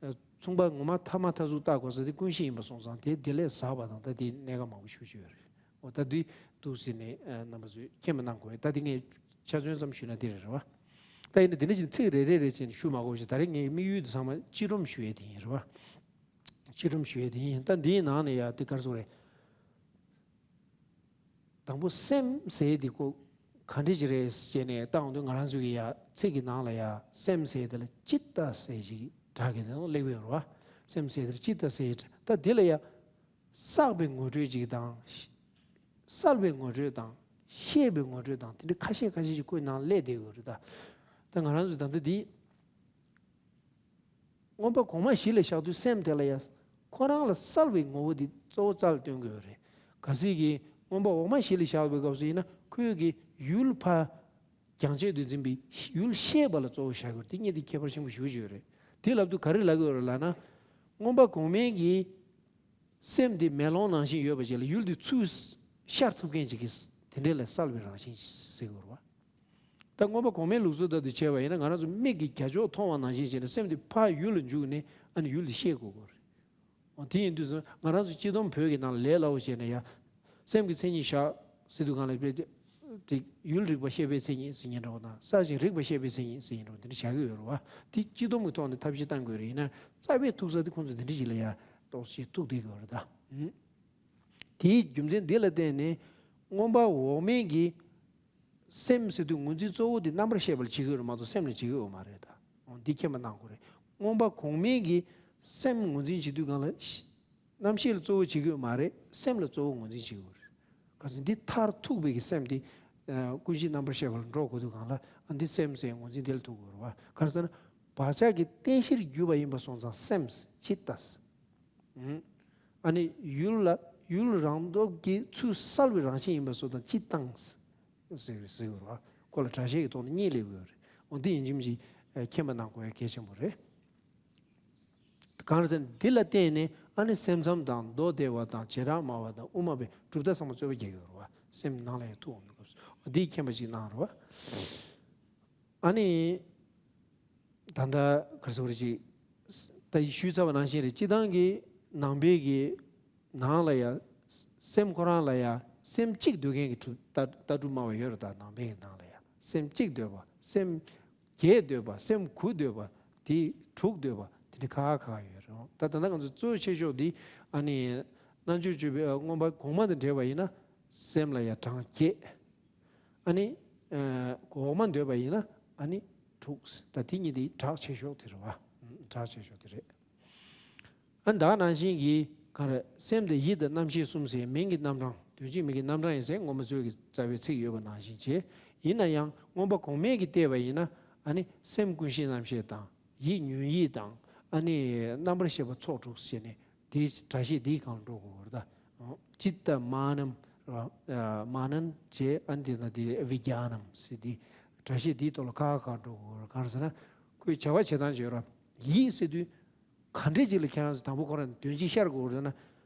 མཚུངས་པ་ངོ་མ་ཐ་མ་ཐ་ཚུགས་བཏགས་དགོས་ས་དེ་ཀུན་གཞི་ཡིན་པ་སོང་ཙང་དེ་དེ་ལས་ཟབ་པ་དང་ད་དེ་གནད་འགག་མང་པོ་ཞེ་པོ་ཅིག་ཡོད་རེད། འོ་ད་འདི་འདུག་ཟེར་ནས་རྣམ་པ་ཚོས་མཁྱེན་པ་གནང་དགོས། ད་འདི་ངས་ཆ་མཚོན་ཙམ་ཞུས་ན་འདི་རེད་རེད་བ། ད་ཡིན་ན་འདི་འདྲ་ཞིག་ཚིག་རེ་རེ་རེ་བྱས་ནས་ཞུ་མ་དགོས་ཤིང་ད་རེས་ངའི་དམིགས་ཡུལ་དེ་ཚང་མ་སྤྱི་སྒྲོམ་ཞུ་ཡས་དེ་ཡིན་རེད་བ། སྤྱི་སྒྲོམ་ཞུ་ཡས་དེ་ཡིན། ད་འདིའི་ནང་ནས་ཡ་དེ་ག་རེ་ཟེར་དགོས་རེད། དང་པོ་སེམས་ཟེར་དེ་ཁོ་ག་འདྲ་ཞིག་རེད་ཟེར་ནས་བཏང་དུས་ང་རང་ཚོ་གི་ཡ་ཚིག་གི་ནང་ལ་ཡ་སེམས་ཟེར་དེ་ལ་ཅིཏྟ་ཟེར་ཞིག་གྲགས་ཀྱི་དེ་ནང་སླེབས་ཡོད་རེད་བ། སེམས་ཟེར་དེ་ལ་ཅིཏྟ་ཟེར་ད་དེ་ལ་ཡ་བསགས་པའི་ངོ་སྤྲོད་ཅིག་དང་། བསལ་བའི་ངོ་སྤྲོད་དང་། ཤེས་པའི་ངོ་སྤྲོད་དང་དེ་འདྲ་ཁ་ཤས་ཁ་ཤས་ཅིག་ཁོའི་ནང་སླེབས་བསྡད་ཡོད་རེད་ད། ད་ང་རང་ཚོ་ད་ལྟ་འདི། མངོན་པ་གོང་མ་གཞི་ལ་བཞག་དུས་སེམས་དེ་ལ་ཡང་ཁོ་རང་ལ་བསལ་བའི་ངོ་བོ་འདི་གཙོ་བོ་རྩ་ལ་སྟོན་དགོས་རེད། གལ་སྲིད་ཀྱི་མངོན་པ་འོག་མ་གཞི་ལ་བཞག་པའི་སྐབས་སུ་ཡིན་ན་ཁོས་ཀྱི་ཡུལ་ཕ་རྒྱང་ཆད་དུ་འཛིན་པའི་ཡུལ་ཤེས་པ་ལ་གཙོ་བོ་བཞག་དགོས་རེད། དེ་གཉིས་དེ་ཁྱད་པར་ཆེན་པོ་ཞེ་པོ་ཅིག་ཡོད་རེད། དེ་ལབ་དུས་ག་རེ་ལབ་དགོས་རེད་ལབ་ན། མངོན་པ་གོང་མའི་གི་སེམས་དེ་མེ་ལོང་ནང་བཞིན་ཡོད་པ་ཅིག་ལ་ཡུལ་དེ་ཚུར་ཤར་ཐུབ་མཁན་ཅིག་གིས་དེ་འདྲས་ལ་བསལ་བའི་རང་བཞིན་ཟེར་དགོས་རེད་བ། ད་མངོན་པ་གོང་མའི་ལུགས་སྲོལ་ལྟར་དུ་བྱས་པ་ཡིན་ན་ང་རང་ཚོ་མིག་གིས་རྒྱ་ཕྱོགས་མཐོང་བ་ནང་བཞིན་བྱས་ནས་སེམས་དེ་ཕར་ཡུལ་ལ་འཇུག་ནས་ཨ་ནི་ཡུལ་དེ་ཤེས་དགོས་ཀྱི་རེད། འོ་དེ་ཡིན་དུས་ང་རང་ཚོ་སྤྱི་སྡོམ་བོད་ཀྱི་ནང་ལ་ལས་སླ་བོ་བྱས་ནས་ཡ། སེམས་ཀྱི་མཚན་ཉིད་བཞག་ཟེར་དུས་གང་ལ་དཔེ་དེ་ཡུལ་རིག་པ་ཤེས་པའི་མཚན་ཉིད་ཟེར་མཁན་འདྲ་བོ་དང་གསལ་ཞིང་རིག་པ་ཤེས་པའི་མཚན་ཉིད་ཟེར་མཁན་འདྲ་བོ་དེ་འདྲ་བཞག་གི་ཡོད་རེད་བ། དེ་སྤྱི་སྡོམ་གྱི་ཐོག་ནས་ཐབས་ཤེས་བཏང་དགོས་རེད། ཡིན་ན་རྩ་བའི་ཐུག་ས་དེ་ཁོང་ཚོ་དེ་འདྲ་ཞིག་ལ་ཡ་ཏོག་ཙམ་ཐུག་བསྡད་ཀྱི་ཡོད་རེད་ད། དེའི་རྒྱུ་མཚན་འདི་ལ་བརྟེན་ནས་མངོན་པ་འོག་མིན་གྱི་ སེམས་ཟེར་དུས་ངོས་འཛིན་གཙོ་བོ་དེ་རྣམ་པར་ཤེས་པ་ལ་བྱེད་ཀྱི་ཡོད་རེད་མ་གཏོགས་སེམས་ལ་བྱེད་ཀྱི་ཡོད་མ་རེད་ད། འོ་འདི་མཁྱེན་པ་གནང་དགོས་རེད། མངོན་པ་གོང་མའི་གི་སེམས་ངོས་འཛིན་བྱེད་དུས་སྒང་ལ་ཤ- རྣམ་ཤེས་ལ་གཙོ་བོ་བྱེད་ཀྱི་ཡོད་མ་རེད། སེམས་ལ་གཙོ་བོ་ངོས་འཛིན་བྱེད་ཀྱི་ཡོད་རེད། ག་ཚོད་འདི་མཐར་ཐུག་པའི་གི་སེམས་དེ་ཨ་ཀུན་གཞི་རྣམ་པར་ཤེས་པ་ལ་འགྲོ་དགོས་དུས་སྒང་ལ་ཨ་འདི་སེམས་ཟེར་ངོས་འཛིན་དེ་ལ་ཐུག་དགོས་རེད་བ། ག་རེ་ཟེར་ན་བག་ཆགས་ཀྱི་རྟེན་གཞིར་གྱུར་པ་ཡིན་པ་སོང་ཙང་སེམས་ཅི་ལྟ། ཨ་ནི་ཡུལ་ལ་ཡུལ་རང་སྟོབས་ཀྱིས་ཚུར་གསལ་བའི་རང་བཞིན་ཡིན་པ་སོགས་དང་སྤྱི་དང་ཟེར་ཟེར་བ་ཁོ་ལ་སྒྲ་བཤད་ཀྱི་ཐོག་ནས་གཉིས་སླེབས་ཡོད་རེད། འོ་འདི་ཡིན་གཅིག་མིན་གཅིག་མཁྱེན་པ་གནང་དགོས་ཡ་གལ་ཆེན་པོ་རེད། གང་རེད་ཟེར་ན་འདི་ལ་བརྟེན་ནས་ཨ་ནི་སེམས་ཙམ་དང་མདོ་སྡེ་པ་དང་བྱེ་བྲག་སྨྲ་བ་དང་དབུ་མ་པའི་གྲུབ་མཐའ་ཚང་མ་རྩོད་པ་རྒྱག་གི་ཡོད་རེད་བ། སེམས་ནང་ལ་ཡང་ཐུག་འོང་དུས་སྐབས་སུ་འོ་འདི་མཁྱེན་པ་ཞིག་གནང་རེད་བ། ཨ་ནི། ད་ལྟ་ག་རེ་ཟེར་དགོས་རེད་ཅིག་ད་ཞུས་ཚར་བ་ནང་བཞིན་རེད། སྤྱི་བཏང་གི་ནང་པའི་གི་ནང་ལ་ཡ་སེམས་ཁོ་རང་ལ་ཡ་སེམས་གཅིག་འདོད་མཁན་གྱི་གྲུབ་ལྟ་ལྟ་གྲུབ་སྨྲ་བ་ཡོད་རེད། ད་ནང་པའི་གི་ནང་ལ་ཡ་སེམས་གཅིག་འདོད་པ། སེམས་བརྒྱད་འདོད་པ། སེམས་དགུ་འདོད་པ། དེ་དྲུག་འདོད་པ། དེ་འདྲ་ཁ་ཁ་ཁ་ཡོད་རེད། ད་ད་ལྟ་ང་ཚོ་གཙོ་ཆེ་ཤོས་འདི་ཨ་ནི་རྣལ་འབྱོར་སྤྱོད་པའི་མངོན་པ་གོང་མ་དང་འབྲེལ་བ་ཡིན་ན་སེམས་ལ་ཡ་གྲངས་བརྒྱད། ཨ་ནི། ཨ་འོག་མ་འདོད་པ་ཡིན་ན་ཨ་ནི་དྲུག་ད་དེ་གཉིས་དེ་གྲགས་ཆེ་ཤོས་དེ་རེད་བ། གྲགས་ཆེ་ཤོས་དེ་རེད། ཨ་ནི་ད་ག་ནང་བཞིན་གྱི་ག་རེ་སེམས་དང་ཡིད་དང་རྣམ་ཤེས་གསུམ་ཟེར་མིང་གི་རྣམ་གྲངས་དོན་གཅིག་མིང་གི་རྣམ་གྲངས་ཡིན་ཟེར་སྔོན་མ་ཚོས་ཀྱི་རྩ་བའི་ཚིག་ཡོད་པ་ནང་བཞིན་བྱས། ཡིན་ན་ཡང་མངོན་པ་གོང་མས་ཀྱིས་བལྟས་པ་ཡིན་ན་ཨ་ནི་སེམས་ཀུན་གཞི་རྣམ་ཤེས་དང་། ཡིད་ཉོན་ཡིད་དང་ཨ་ནི་རྣམ་པར་ཤེས་པ་ཚོགས་དྲུག་ཟེར་ནས་དེའི་སྒྲ་བཤད་དེའི་སྒང་ལ་འགྲོ་དགོས་རེད་ད། ཅིཏྟ་མ་ནམ་ར་མ་ནམ་བྱས་ཨ་ནི་དེ་ན་དེ་བི་གྱ་ནམ་ཟེར་དེ་སྒྲ་བཤད་དེའི་ཐོག་ལ་ཁ་ཁ་འགྲོ་དགོས་རེད། གང་ཟེར་ན་ཁོའི་བྱ་བ་བྱེད་སྟངས་བྱེད་ར་ཡིད་ཟེར་དུས་ག་འདྲས་ཅིག་ལ་ཁྱེད་རང་ཚོ་དང་པོ་ཁོ་རང་དོན་སྤྱི་ཤར་དགོས་རེད་ན།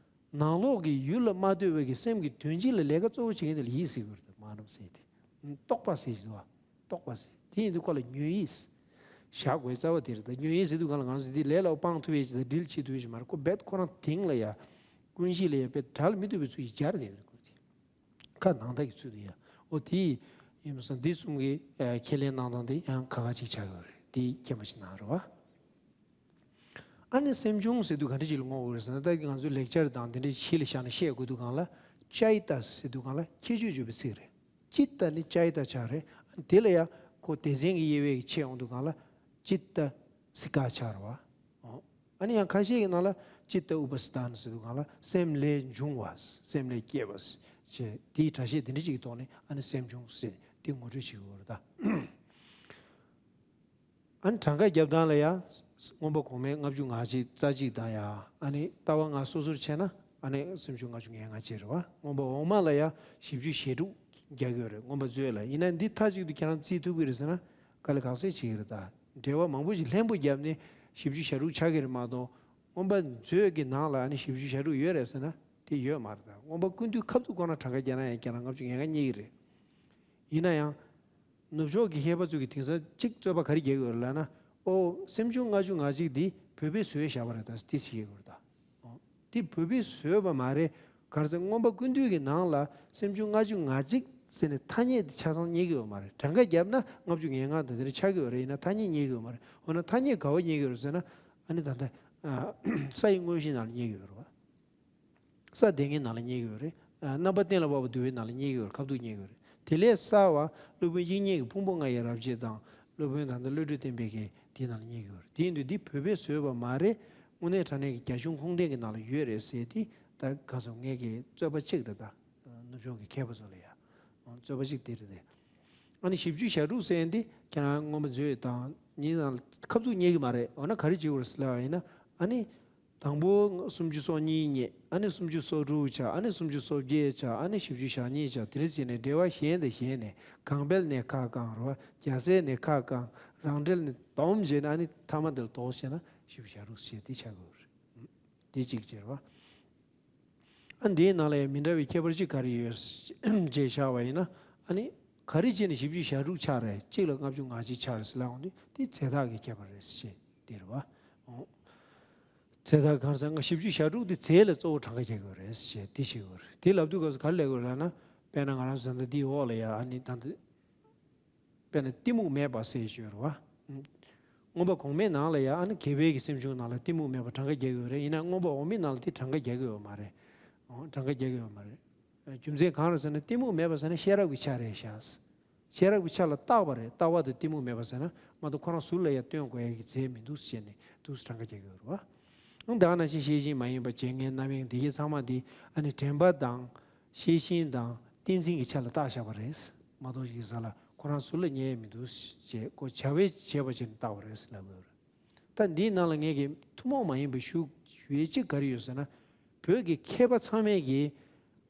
ནང་ལོགས་ཀྱི་ཡུལ་ལ་མ་ལྟོས་པའི་གི་སེམས་ཀྱི་དོན་སྤྱི་ལ་ལས་ཀ་གཙོ་བོ་བྱེད་མཁན་དེ་ལ་ཡིད་ཟེར་དགོས་རེད། མ་ནམ་ཟེར་དེ། རྟོག་པ་ཟེར་གྱི་འདུག་བ། རྟོག་པ་ཟེར། དེ་ཡིན་དུས་ཁོ་ལ་ཉོན་ཡིད་བཞག་དགོས་རྩ་བ་དེ་རེད། ད་ཉོན་ཡིད་ཟེར་དུས་གང་ལ་གང་ཟེར་དེ་ལས་ལ་སྤང་ཐུབ་ཡས་ཅིག་དང་སྒྲིལ་བྱེད་ཐུབ་ཡས་ཅིག་མ་རེད། ཁོ་རྦད་ཁོ་རང་དེང་ལ་ཡ་ཀུན་གཞི་ལ་ཡ་དཔེ་བྲལ་མི་ཐུབ་པའི་ཚུལ་གྱིས་སྦྱར་བསྡད་ཡོད་རེད་ཁོ་དེ། ཁ་ནང་ལྟ་གི་ཚུལ་དུ་ཡ། འོ་དེ་ཡིན་པ་སོང་འདི་གསུམ་གྱི་ཁས་ལེན་གནང་སྟངས་དེ་ཡང་ཁ་ཁ་ཅིག་ཆགས་ཡོད་རེད། དེ་མཁྱེན་པ་ཞིག་གནང་རོགས། ཨ་ནི་སེམས་བྱུང་ཟེར་དུས་ག་འདྲ་ཅིག་ལ་ངོ་དགོས་རེད་ཟེར་ན། ད་ང་ཚོའི་ལེགས་སྦྱར་དང་འདི་འདྲའི་ཤེས་ལ་བཞག་ནས་བཤད་དགོས་དུས་སྒང་ལ་ཅཱི་ཏ་ཟེར་དུས་སྒང་ལ་ཁྱད་ཆོས་བརྗོད་པའི་ཚིག་རེད། ཅིཏྟ་ནི་ཅཱི་ཏ་ཆགས་རེད། ཨ་ནི་དེ་ལ་ཡང་ཁོ་སྡེ་ཚན་གྱི་དབྱེ་བས་ཀྱི་ཕྱེ་ཡོང་དུས་སྒང་ལ་ཅིཏྟ་སི་ཀ་ཆགས་རེད་བ། ཨ་ནི་ཡང་ཁ་ཤས་ཀྱི་ནང་ལ་ཅིཏྟ་ཨུ་པ་སི་ཐཱན་ཟེར་དུས་སྒང་ལ་སེམས་ལས་བྱུང་བ། སེམས་ལས་སྐྱེས་པ་ཞེས་དེའི་སྒྲ་བཤད་དེ་འདྲ་ཅིག་གི་ཐོག་ནས་ཨ་ནི་སེམས་བྱུང་ཟེར་དེ་ངོ་སྤྲོད་བྱེད་དགོས་རེད་ད། ཨ་ནི་གྲངས་ཀ་རྒྱབ་སྟངས་ལ་ཡང་མངོན་པ་གོང་མའི་ལྔ་བཅུ་ང་གཅིག་རྩ་གཅིག་དང་ཡང་ཨ་ནི་ལྟ་བ་ལྔ་སོ་སོར་ཕྱེ་ན་ཨ་ནི་སུམ་ཅུ་ལྔ་བཅུ་ང་ལྔ་བྱས་རེད་བ། མངོན་པ་འོག་མ་ལ་ཡང་བཞི་བཅུ་ཞེ་དྲུག་རྒྱག་གི་ཡོད་རེད། མངོན་པ་མཛོད་ལ་ཡིན་ན་འདི་མཐའ་གཅིག་ཏུ་ཁྱེད་རང་བརྩི་ཐུབ་ཀྱི་རེད་ཟེར་ན་དཀའ་ལས་ཁག་སེ་བྱེད་ཀྱི་རེད་ད། འགྲེལ་པ་མང་པོ་ཞིག་ལྷན་པོ་བརྒྱབ་ནས་བཞི་བཅུ་ཞེ་དྲུག་ཆགས་ཀྱི་རེད་མ་གཏོགས་མངོན་པ་མཛོད་ཀྱི་ནང་ལ་ཨ་ནི་བཞི་བཅུ་ཞེ་དྲུག་ཡོད་རེད་ཟེར་ན་དེ་ཡོད་མ་རེད་ད། མངོན་པ་ཀུན་བཏུས་ཁ་ཐུག་ཁོ་ན་གྲངས་ཀ་རྒྱག་ན་ཡང་ཁྱེད་རང་ལྔ་བཅུ་ང་ལྔ་རྙེད་ཀྱི་རེད། ཡིན་ན་ཡང་། ནུབ་ཕྱོགས་ཀྱི་མཁས་པ་ཚོ་གིས་དེང་སང་གཅིག་རྩོད་པ་ག་རེ་རྒྱག་གི་ཡོད་རེད་ལབ་ན། ཨོ་སེམས་བྱུང་ལྔ་བཅུ་ང་གཅིག་འདི་བོད་པས་བཟོས་བཞག་པ་རེད་ད་དེ་ཟེར་གྱི་ཡོད་རེད་ད། ཨོ་འདི་བོད་པས་བཟོས་པ་མ་རེད། ག་རེ་ཟེར་མངོན་པ་ཀུན་བཏུས་ཀྱི་ནང་ལ་སེམས་བྱུང་ལྔ་བཅུ་ང་གཅིག་ཟེར་ནས་ཐ་སྙད་འདི་ཆ་ཚང་རྙེད་ཀྱི་ཡོད་མ་རེད། གྲངས་ཀ་བརྒྱབ་ན་ལྔ་བཅུ་ང་ལྔ་དང་དེ་འདྲ་ཆགས་ཀྱི་ཡོད་རེད། ཡིན་ན་ཐ་སྙད་རྙེད་ཀྱི་ཡོད་མ་རེད། འོ་ན་ཐ་སྙད་ག་བ་རྙེད་ཀྱི་ཡོད་རེད་ཟེར་ན་ཨ་ནི་ད་ལྟ་ས་ཡི་དངོས་གཞིའི་ནང་ལ་རྙེད་ཀྱི་ཡོད་རེད་བ། ས་སྡེ་ལྔའི་ནང་ལ་རྙེད་ཀྱི་ཡོད་རེད། ཨ་རྣམ་པ་གཏན་ལ་དབབ་པ་འདུལ་བའི་ནང་ལ་རྙེད་ཀྱི་ཡོད་རེད། ཁ་ཐུག་རྙེད་ཀྱི་ཡོད་རེད། དེ་ལས་གསལ་བ་སློབ་དཔོན་དབྱིག་གཉེན་གྱི་ཕུང་པོ་ལྔ་ཡི་རབ་བྱེད་དང་སློབ་དཔོན་ད་ལྟ་བློ་གྲོས་བསྟན་པའི་གི་དེའི་ནང་ལ་རྙེད་ཀྱི་ཡོད་རེད། དེ་ཡིན་དུས་འདི་བོད་པས་བཟོས་པ་མ་རེད། དངོས་གནས་དྲང་གནས་ཀྱི་རྒྱ་གཞུང་ཁུངས་ལྡན་གྱི་ནང་ལ་ཡོད་རེད་ཟེར་དེ་ད་ག་ཚོད་ངས་ཀྱི་རྩོད་པ་གཅིག་རེད་ད། ནུབ་ཕྱོགས་ཀྱི་མཁས་པ་ཚོ་ལ་ཡ། རྩོད་པ་གཅིག་དེ་རེད་དེ། ཨ་ནི་བཞི་བཅུ་ཞེ་དྲུག་ཟེར་ཡས་འདི་ཁྱེད་རང་མངོན་པ་མཛོད་དང་གཉིས་ནང་ལ་ཁ་ཐུག་རྙེད་ཀྱི་མ་རེད། འོ་ན་ག་རེ་བྱེད་དགོས་རེད་ཟེར་ལབ་པ་ཡིན་ན་ཨ་ནི། དང་པོ་སུམ་ཅུ་སོ་གཉིས་རྙེད། ཨ་ནི་སུམ་ཅུ་སོ་དྲུག་ཆགས། ཨ་ནི་སུམ་ཅུ་སོ་བརྒྱད་ཆགས། ཨ་ནི་བཞི་བཅུ་ཞེ་གཉིས་ཆགས། དེ་འདྲ་བྱས་ནས་འགྲེལ་པ་གཞན་དང་གཞན་ནས་གང་སྤེལ་ནས་ཁ་བསྐང་རོ། རྒྱལ་སྲས་ནས་ཁ་བསྐང་། རང་འགྲེལ་ནས་སྡོམ་བྱས་ནས་ཨ་ནི་ཐ་མ་འདིར་ལྡོག་བྱས་ན་བཞི་བཅུ་ཞེ་དྲུག་ཞེས་དེ་ཆགས་དགོས་རེད། དེ་གཅིག་བྱས་རོ། ཨ་འདིའི་ནང་ལ་ཡང་མི་འདྲ་བའི་ཁྱད་པར་གཅིག་ག་རེ་ཡོད་ཅེས་བཞག་པ་ཡིན་ན། ཨ་ནི་ག་རེ་བྱས་ནས་བཞི་བཅུ་ཞེ་དྲུག་ཆགས་རེད། གཅིག་ལ་ལྔ་བཅུ་ང་གཅིག་ཆགས་རེད་ཟེར་ལབ་འོང་དུས་དེ་རྫས་བཏགས་ཀྱི་ཁྱད་པར་རེད་ཅེས་དེ་རེད་བ། ཨོ། རྫས་བཏགས་གང་ཟེར་ན་བཞི་བཅུ་ཞེ་དྲུག་དེ་རྫས་ལ་གཙོ་བོ་གྲངས་ཀ་རྒྱག་གི་ཡོད་རེད་ཅེས་དེ་བཤད་ཀྱི་ཡོད་རེད། དེ་ལབ་དུས་སྐབས་སུ་ག་རེ་ལབ་ཀྱི་ཡོད་རེད་ལབ་ན། དཔེར་ན་ང་རང་ཚོ་ད་ལྟ་འདིའི་འོག་ལ་ཡ་ཨ་ནི་ད་ལྟ། དཔེར་ན་གཏི་མུག་མེད་པ་ཟེར་ཞུ་རེད་བ། མངོན་པ་གོང་མའི་ནང་ལ་ཡང་ཨ་ནི་རྒྱལ་བའི་གི་སེམས་བྱུང་ནང་ལ་གཏི་མུག་མེད་པ་གྲངས་ཀ་རྒྱག་གི་ཡོད་རེད། ཡིན་ན་མངོན་པ་འོག་མའི་ནང་ལ་དེ་གྲངས་ཀ་རྒྱག་གི་ཡོད་མ་རེད། ཨོ། གྲངས་ཀ་རྒྱག་གི་ཡོད་མ་རེད། རྒྱུ་མཚན་གང་རེད་ཟེར་ན་གཏི་མུག་མེད་པ་ཟེར་ན་ཤེས་རབ་ཀྱི་ཆ་རེད་ཤག་ཤེས་རབ་ཀྱི་ཆ་ལ་བཏགས་པ་རེད། ལྟ་བ་དང་གཏི་མུག་མེད་པ་ཟེར་ན་མ་གཏོགས་ཁོ་རང་ཟུར་ལ་ཡང་སྟོན་དགོས་ཡ་གི་རྫས་མི་འདུག་ཟེར་ནས་འདུག་སེ་གྲངས་ཀ་རྒྱག་གི་ཡོད་རེད་བ། ཨང་། ད་ག་ནང་བཞིན་ཤེས་བཞིན་མ་ཡིན་པ་བྱས་ངན་རྣམ་གཡེང་འདི་གྱད་ཚང་མ་འདི་ཨ་ནི་དྲན་པ་དང་ཤེས་བཞིན་དང་ཏིང་འཛིན་གྱི་ཆ་ལ་བཏགས་བཞག་པ་རེད། མ་གཏོགས་ཅིག་ས་ལ་ཁོ་རང་ཟུར་ལ་རྙེད་ཡ་མི་འདུག་ཅེས་ཁོ་བྱ་བས་བྱས་པ་བྱས་ནས་བཏགས་པ་རེད་ལབ་ཡོད་རེད། ད་འདིའི་ནང་ལ་ངས་ཀྱི་ཐུན་མོང་མ་ཡིན་པ་ཞུ་ཞུ་ཡས་གཅིག་ག་རེ་ཡོད་ཟེར་ན། བོད་ཀྱི་མཁས་པ་ཚང་མས་ཀྱི་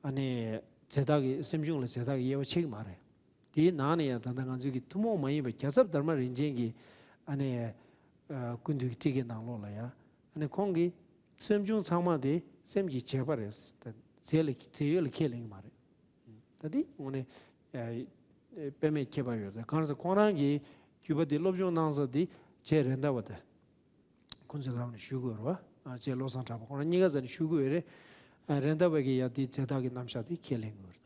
ཨ་ནི་རྫས་བདག་གི་སེམས་བྱུང་ལ་རྫས་བདག་གི་དབྱེ་བ་ཕྱེ་གི་མ་རེད། དེའི་ནང་ནས་ཡང་ད་ལྟ་ང་ཚོའི་གི་ཐུན་མོང་མ་ཡིན་པ་རྒྱལ་ཚབ་དྷརྨ་རིན་ཆེན་གྱི་ཨ་ནི་ཀུན་འདུས་ཀྱི་ཁྲིད་ཀྱི་ནང་ལོགས་ལ་ཡང་ཨ་ནི་ཁོང་གིས་སེམས་བྱུང་ཚང་མ་དེ་སེམས་ཀྱི་བྱེད་པ་རེད། ད་རྫས་ལ་རྫས་ཡོད་ལ་ཁས་ལེན་གྱི་མ་རེད། ད་འདི་དངོས་གནས་ཨ་དཔེ་མེད་མཁས་པ་ཡོད་རེད། གང་ཟེར་ཁོང་རང་གིས་བརྒྱུད་པ་འདི་སློབ་སྦྱོང་གནང་ས་འདི་རྗེ་རེད་མདའ་བ་དང་ཁོང་ཚོའི་ལམ་ནས་ཞུ་དགོས་རེད་བ། ཨ་རྗེ་བློ་བཟང་གྲགས་པ་ཁོང་རང་གཉིས་ཀ་ས་ནས་ཞུ་དགོས་རེད། ཨ་རེད་མདའ་བ་གིས་ཡ་འདི་རྫས་བདག་གི་རྣམ་གཞག་འདི་ཁས་ལེན་དགོས་རེད།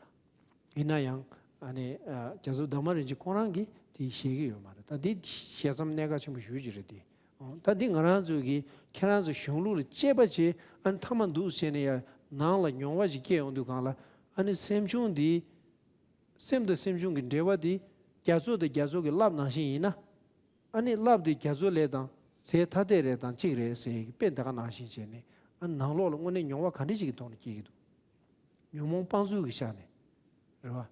ད་ཡིན་ན་ཡང་ཨ་ནི་ཨ་རྒྱལ་ཚབ་དྷརྨ་རིན་ཆེན་ཁོང་རང་གིས་འདི་བཞེས་ཀྱི་ཡོད་མ་རེད། ད་འདི་བཞེས་མཚམས་གནད་འགག་ཆེན་པོ་ཞེ་པོ་ཅིག་རེད་དེ། ཨོ། ད་འདི་ང་རང་ཚོ་གིས་ཁྱེད་རང་ཚོ་གཞུང་ལུགས་ལ་དཔྱད་པ་བྱེད་ཨ་ནི་མཐའ་མ་འདུག་བྱས་ནས་ཡ་ནང་ལ་མྱོང་བ་ཞིག་སྐྱེ་ཡོང་དུས་སྒང་ལ་ཨ་ནི་སེམས་བྱུང་འདི་སེམས་དང་སེམས་བྱུང་གི་འབྲེལ་བ་འདི་རྒྱ་མཚོ་དང་རྒྱ་མཚོ་གི་རླབས་ནང་བཞིན་ཡིན་ན། ཨ་ནི་རླབས་དེ་རྒྱ་མཚོ་ལས་དང་རྫས་ཐ་དད་རེད་དང་གཅིག་རེད་ཟེར་ཡས་ཀྱི་དཔེ་འདི་ག་ནང་བཞིན་བྱས་ནས་ཨ་ནང་ལོགས་ལ་དངོས་གནས་མྱོང་བ་ག་འདྲ་ཞིག་གི་ཐོག་ནས་སྐྱེ་གི་འདུག་ཉོན་མོངས་སྤང་ཚུལ་གྱི་ཆ་ནས་རེད་བ།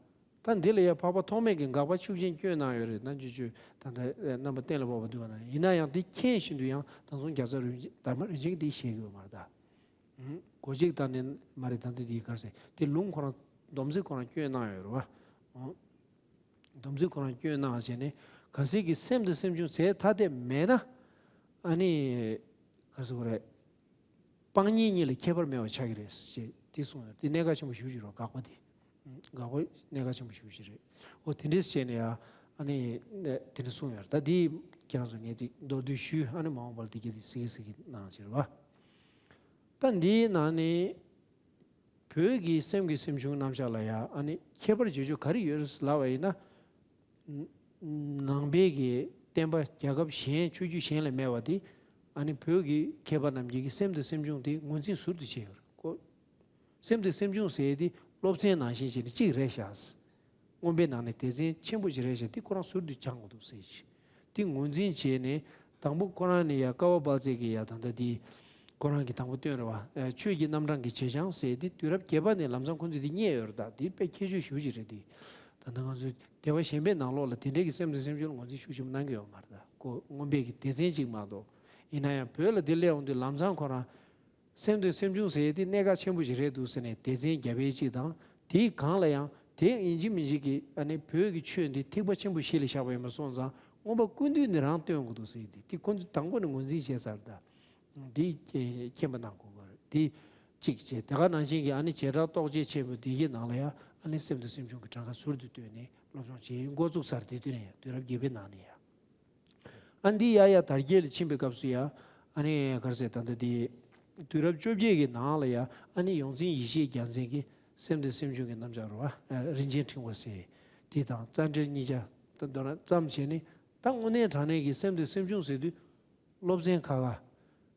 ད་འདི་ལ་ཡ་འཕགས་པ་ཐོགས་མེད་ཀྱི་དགག་པ་ཤུགས་ཆེན་བསྐྱོན་གནང་ཡོད་རེད། ན་ཅོ་ཅོ་ད་ལྟ་རྣམ་པ་གཏན་ལ་ཕབ་པ་འདུག་ན་ཡིན་ན་ཡང་འདི་མཁྱེན་བཞིན་དུ་ཡང་ད་དུང་རྒྱལ་ཚབ་རིན་ཆེན་དྷརྨ་རིན་ཆེན་གྱིས་འདི་བཞེས་གི་ཡོད་མ་རེད་ད། གོ་གཅིག་ལྟར་ནས་མ་རེད། ད་ལྟ་འདི་གར་ཟེར་དེ་ལུང་ཁོ་རང་སྡོམ་ཚིག་ཁོ་རང་བསྐྱོན་གནང་ཡོད་རེད་བ། སྡོམ་ཚིག་ཁོ་རང་བསྐྱོན་གནང་བྱས་ནས་གལ་སྲིད་ཀྱི་སེམས་དང་སེམས་བྱུང་རྫས་ཐ་དད་མེད་ན་ཨ་ནི་ག་རེ་ཟེར་དགོས་རེད། སྤང་གཉེན་གཉིས་ལ་ཁྱད་པར་མེད་པ་ཆགས་ཀྱི་རེད་ཅེས་དེ་གསུངས་ཡོད། དེ་གནད་འགག་ཆེན་པོ་ཞེ་པོ་ཅིག་རེད། དགག་པ་དེ། དགག་པ་གནད་འགག་ཆེན་པོ་ཞེ་པོ་ཅིག་རེད། འོ་དེ་འདྲས་བྱས་ནས་ཡང་ཨ་ནི་དེ་འདྲ་གསུངས་ཡོད་རེད། ད་དེ་ཁྱེད་རང་ཚོ་ངས་དེ་མདོར་བསྡུས་ཞུས། ཨ་ནི་མ་འོངས་པར་དེ་གའི་དེ་གཟིགས་གཟིགས་གནང་བྱས་རེད་བ། ད་འདིའི་ནང་ནས་བོད་ཀྱི་སེམས་ཀྱི་སེམས་བྱུང་རྣམ་གཞག་ལ་ཡང་ཨ་ནི་ཁྱད་པར་བྱེད་ཕྱོགས་ག་རེ་ཡོད་ལབ་པ་ཡིན་ན། ནང་པའི་གི་བསྟན་པ་རྒྱལ་ཁབ་གཞན་ཆོས་བརྒྱུད་གཞན་ལ་མེད་པ་དེ་ཨ་ནི་བོད་ཀྱི་མཁས་པ་རྣམས་ཀྱིས་སེམས་དང་སེམས་བྱུང་དེ་ངོས་འཛིན་ཟུར་དུ་བྱས་ཡོད་རེད་ཀོ། སེམས་དང་སེམས་བྱུང་ཟེར་དེ་སློབ་ཚན་ནང་བཞིན་བྱས་ནས་གཅིག་རེད་ཤག་སྔོན་པའི་ནང་ནས་སྡེ་ཚན་ཆེན་པོ་ཞིག་རེད་ཤག་དེ་ཁོ་རང་ཟུར་དུ་སྦྱང་དགོས་འདུག་ཟེར་གྱི། དེ་ངོས་འཛིན་བྱས་ནས་དང་པོ་ཁོ་རང་ནས་ཡ་ཀ་བ་དཔལ་བརྩེགས་ཀྱིས་ཡ་ད་ལྟ་དེ་ཁོ་རང་གིས་དང་པོ་བཏོན་རེད་བ། ཆོས་ཀྱི་རྣམ་གྲངས་ཀྱི་བྱེ་བྱང་ཟེར་དེ་དུས་རབས་བརྒྱད་པ་ནས་ལམ་སང་ཁོ་ཚོས་དེ་རྙེད་ཡོད་རེད། ད་དེ་དཔེ་ཁྱད་ཆོས་ཞེ་པོ་ཅིག་རེད་དེ། ད་ལྟ་ང་ཚོའི་སྡེ་བ་གཞན་པའི་ནང་ལོགས་ལ་དེ་འདྲའི་གི་སེམས་དང་སེམས་བྱུང་ལ་ངོས་འཛིན་ཤུགས་ཆེན་པོ་གནང་གི་ཡོད་མ་རེད། ད་ཁོ་སྔོན་པའི་གི་སྡེ་ཚན་གཅིག་མ་གཏོགས། ཡིན་ན་ཡང་བོད་ལ་དེ་སླེབས་འོང་དུས་ལམ་སང་ཁོ་རང་སེམས་དང་སེམས་བྱུང་ཟེར་ཡས་དེ་གནད་འགག་ཆེན་པོ་ཞིག་རེད་འདུག་ཟེར་ནས་སྡེ་ཚན་བརྒྱབ་པའི་གཅིག་དང་། དེའི་སྒང་ལ་ཡང་དེ་ཡིན་གཅིག་མིན་གཅིག་གིས་ཨ་ནི་བོད་ཀྱི་ཆོས་འདི་ཐེག་པ་ཆེན་པོ་བཞི་ལ་བཞག་པ་ཡིན་པ་སོང་ཙང་མངོན་པ་ཀུན་བཏུས་ནས་རང་སྟོན་དགོས་འདུག་ཟེར་ཡས་དེ་དེ་ཁོ་ཚོས་དང་པོ་ནས་ངོས་འཛིན་བྱས་ཚར། ད་འདི་མཁྱེན་པ་གནང་དགོས་པ་རེད། དེ་གཅིག་བྱས། དེ་ག་ནང་བཞིན་གྱི་ཨ་ནི་བྱེ་བྲག་རྟོགས་བྱེད་ཆེན་མོ་འདི་གའི་ནང་ལ་ཡང་ཨ་ནི་སེམས་དང་སེམས་བྱུང་གི་གྲངས་ཀ་ཟུར་དུ་བཏོན་ནས་སློབ་སྦྱོང་བྱེད་འགོ་བཙུགས་ཚར། དེ་དུས་ནས་ཡང་དུས་རབས་བརྒྱད་པའི་ནང་ནས་ཡང་། ཨ་འདི་ཡ་ཡ་དར་རྒྱས་ལ་ཕྱིན་པའི་སྐབས་སུ་ཡ་ཨ་ནི་ག་རེ་ཟེར། ད་ལྟ་འདི་དུས་རབས་བཅོ་བརྒྱད་ཀྱི་ནང་ལ་ཡ་ཨ་ནི་ཡོངས་འཛིན་ཡེ་ཤེས་རྒྱལ་མཚན་གྱི་སེམས་དང་སེམས་བྱུང་གི་རྣམ་གཞག་རེད་བ། རིན་ཆེན་ཕྲེང་བ་ཟེར་དེ་དང་། རྩ་འགྲེལ་གཉིས་ཆ་ད་མདོར་ན་ཙམ་བྱས་ནས། ད་དངོས་གནས་དྲང་གནས་ཀྱི་སེམས་དང་སེམས་བྱུང་ཟེར་དུས་སློབ་ཚན་ཁག་ཁག་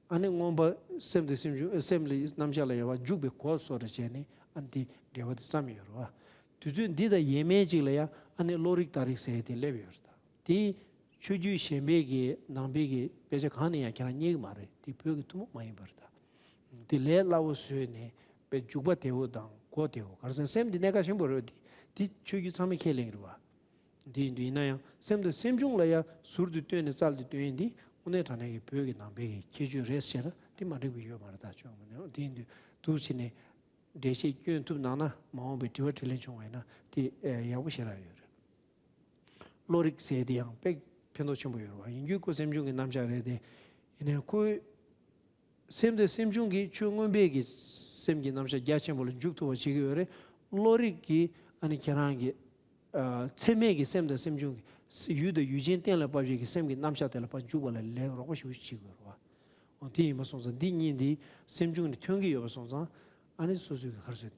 ཨ་ནི་མངོན་པ་སེམས་དང་སེམས་བྱུང་སེམས་ལ་རྣམ་གཞག་ལ་ཡོད་པ་འཇུག་པའི་གོ་སོགས་རེ་བྱས་ནས་ཨ་ནི་དེ་འགྲེལ་པ་དེ་བརྩམས་ཡོད་རེད་བ། དུས་ཚོད་འདི་དང་ཡས་མས་གཅིག་ལ་ཡང་ཨ་ནི་བློ་རིག་རྟགས་རིགས་ཟེར་དེ་སླེབས་ཡོད་རེད། ད་དེ་ཆོས་བརྒྱུད་གཞན་པའི་གི་ནང་པའི་གི་དཔེ་ཆ་གང་ནས་ཡང་ཁྱེད་རང་རྙེད་ཀྱི་མ་རེད། དེ་བོད་ཀྱི་ཐུན་མོང་མ་ཡིན་པ་རེད། ད་དེ་ལས་སླ་བོ་བཟོས་ནས་དཔེ་འཇུག་པ་བདེ་བོ་དང་གོ་བདེ་བོ། ག་རེ་ཟེར་ན་སེམས་འདི་གནད་འགག་ཆེན་པོ་རེད། དེ་དེ་ཆོས་བརྒྱུད་ཚང་མས་ཁས་ལེན་གྱི་རེད་བ། འདི་ཡིན་དུས་ཡིན་ན་ཡང་སེམས་དང་སེམས་བྱུང་ལ་ཡང་ཟུར་དུ་བཏོན་ནས་རྩལ་དུ་བཏོན་ཡིན་འདི་དངོས་གནས་དྲང་གནས་ཀྱི་བོད་ཀྱི་ནང་པའི་གི་ཁྱད་ཆོས་རེད་ཟེར་ན་དེ་མ་འགྲིག་པ་ཡོད་མ་རེད། ད་ཆོས་ངོ་ནས་འདི་ཡིན་དུས་འདུག་བྱས་ནས་འགྲེལ་བཤད་སྐྱོན་ཐུབ་གནང་ན་མ་འོངས་པའི་དྲི་བ་དྲིས་ལན་བྱུང་བ་ཡིན་ན་དེ་ཡག་པོ་ཞེ་དྲག་ཡོད་རེད། བློ་རིག་ཟེར་དེ་ཡང་དཔེ་ཕན་ཐོགས་ཆེན་པོ་ཡོད་རེད་བ། ཡིན་རྒྱུ་ཁོ་སེམས་བྱུང་གི་རྣམ་གཞག་རེད་དེ། ཡིན་ནའི་ཁོའི་སེམས་དང་སེམས་བྱུང་གི་ཆོས་མངོན་པའི་གི་སེམས་ཀྱི་རྣམ་གཞག་རྒྱ་ཆེན་པོ་ལ་འཇུག་ཐུབ་པ་བྱེད་ཀྱི་ཡོད་རེད། བློ་རིག་གིས་ཨ་ནི་ཁྱེད་རང་གི་ཨ་ཚད་མེད་ཀྱི་སེམས་དང་སེམས་བྱུང་གི་ཡུལ་དང་ཡུལ་ཅན་གཏན་ལ་དབབ་བྱེད་ཀྱི་སེམས་ཀྱི་རྣམ་གཞག་དེ་ལ་ཕར་འཇུག་པ་ལ་ལས་རོགས་པ་ཞེ་པོ་ཞིག་བྱེད་ཀྱི་ཡོད་རེད་བ། འོ་དེ་ཡིན་པ་སོང་ཙང་འདི་གཉིས་འདི་སེམས་བྱུང་ནས་ཐོན་གྱི་ཡོད་པ་སོང་ཙང་ཨ་ནི་སོ་སོའི་གི་ག་རེ་ཟེར་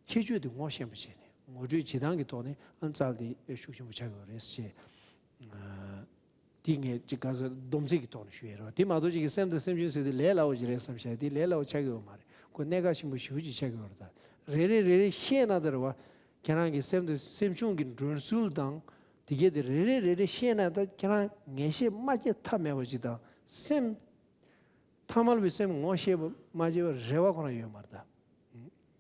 ཁྱད་ཆོས་དེ་ངོ་ཤེས་པ་བྱས་ནས་ངོ་སྤྲོད་བྱེད་སྟངས་ཀྱི་ཐོག་ནས་ཨ་ནི་རྩལ་དེ་ཤུགས་ཆེན་པོ་ཆགས་ཀྱི་ཡོད་རེད་ཅེས། དེ་ངས་ཅིག་ག་ཟེར་སྡོམ་ཚིག་གི་ཐོག་ནས་ཞུ་ཡས་རེད་བ། དེ་མ་གཏོགས་ཅིག་གི་སེམས་དང་སེམས་བྱུང་ཟེར་དུས་ལས་སླ་བོ་ཞིག་རེད་བསམ་བྱས་དེ་ལས་སླ་བོ་ཆགས་ཀྱི་ཡོད་མ་རེད། ཁོ་གནད་འགག་ཆེན་པོ་ཞེ་པོ་ཅིག་ཆགས་ཀྱི་ཡོད་རེད། ད་རེ་རེ་རེ་རེ་ཤེས་ན་ད་རེད་བ། ཁྱེད་རང་གི་སེམས་དང་སེམས་བྱུང་གི་མགྲོན་ཚུལ་དང་ དེ་གས་དེ་རེ་རེ་རེ་རེ་ཤེས་ན་ད་ཁྱེད་རང་ངེས་ཤེས་མ་སྐྱེས་ཐབས་མེད་པ་ཞིག་དང་། སེམས་ཐ་མལ་པའི་སེམས་ངོ་ཤེས་པ་མ་བྱས་པ་རེ་བ་ཁོ་རང་ཡོད་མ་རེད་ད།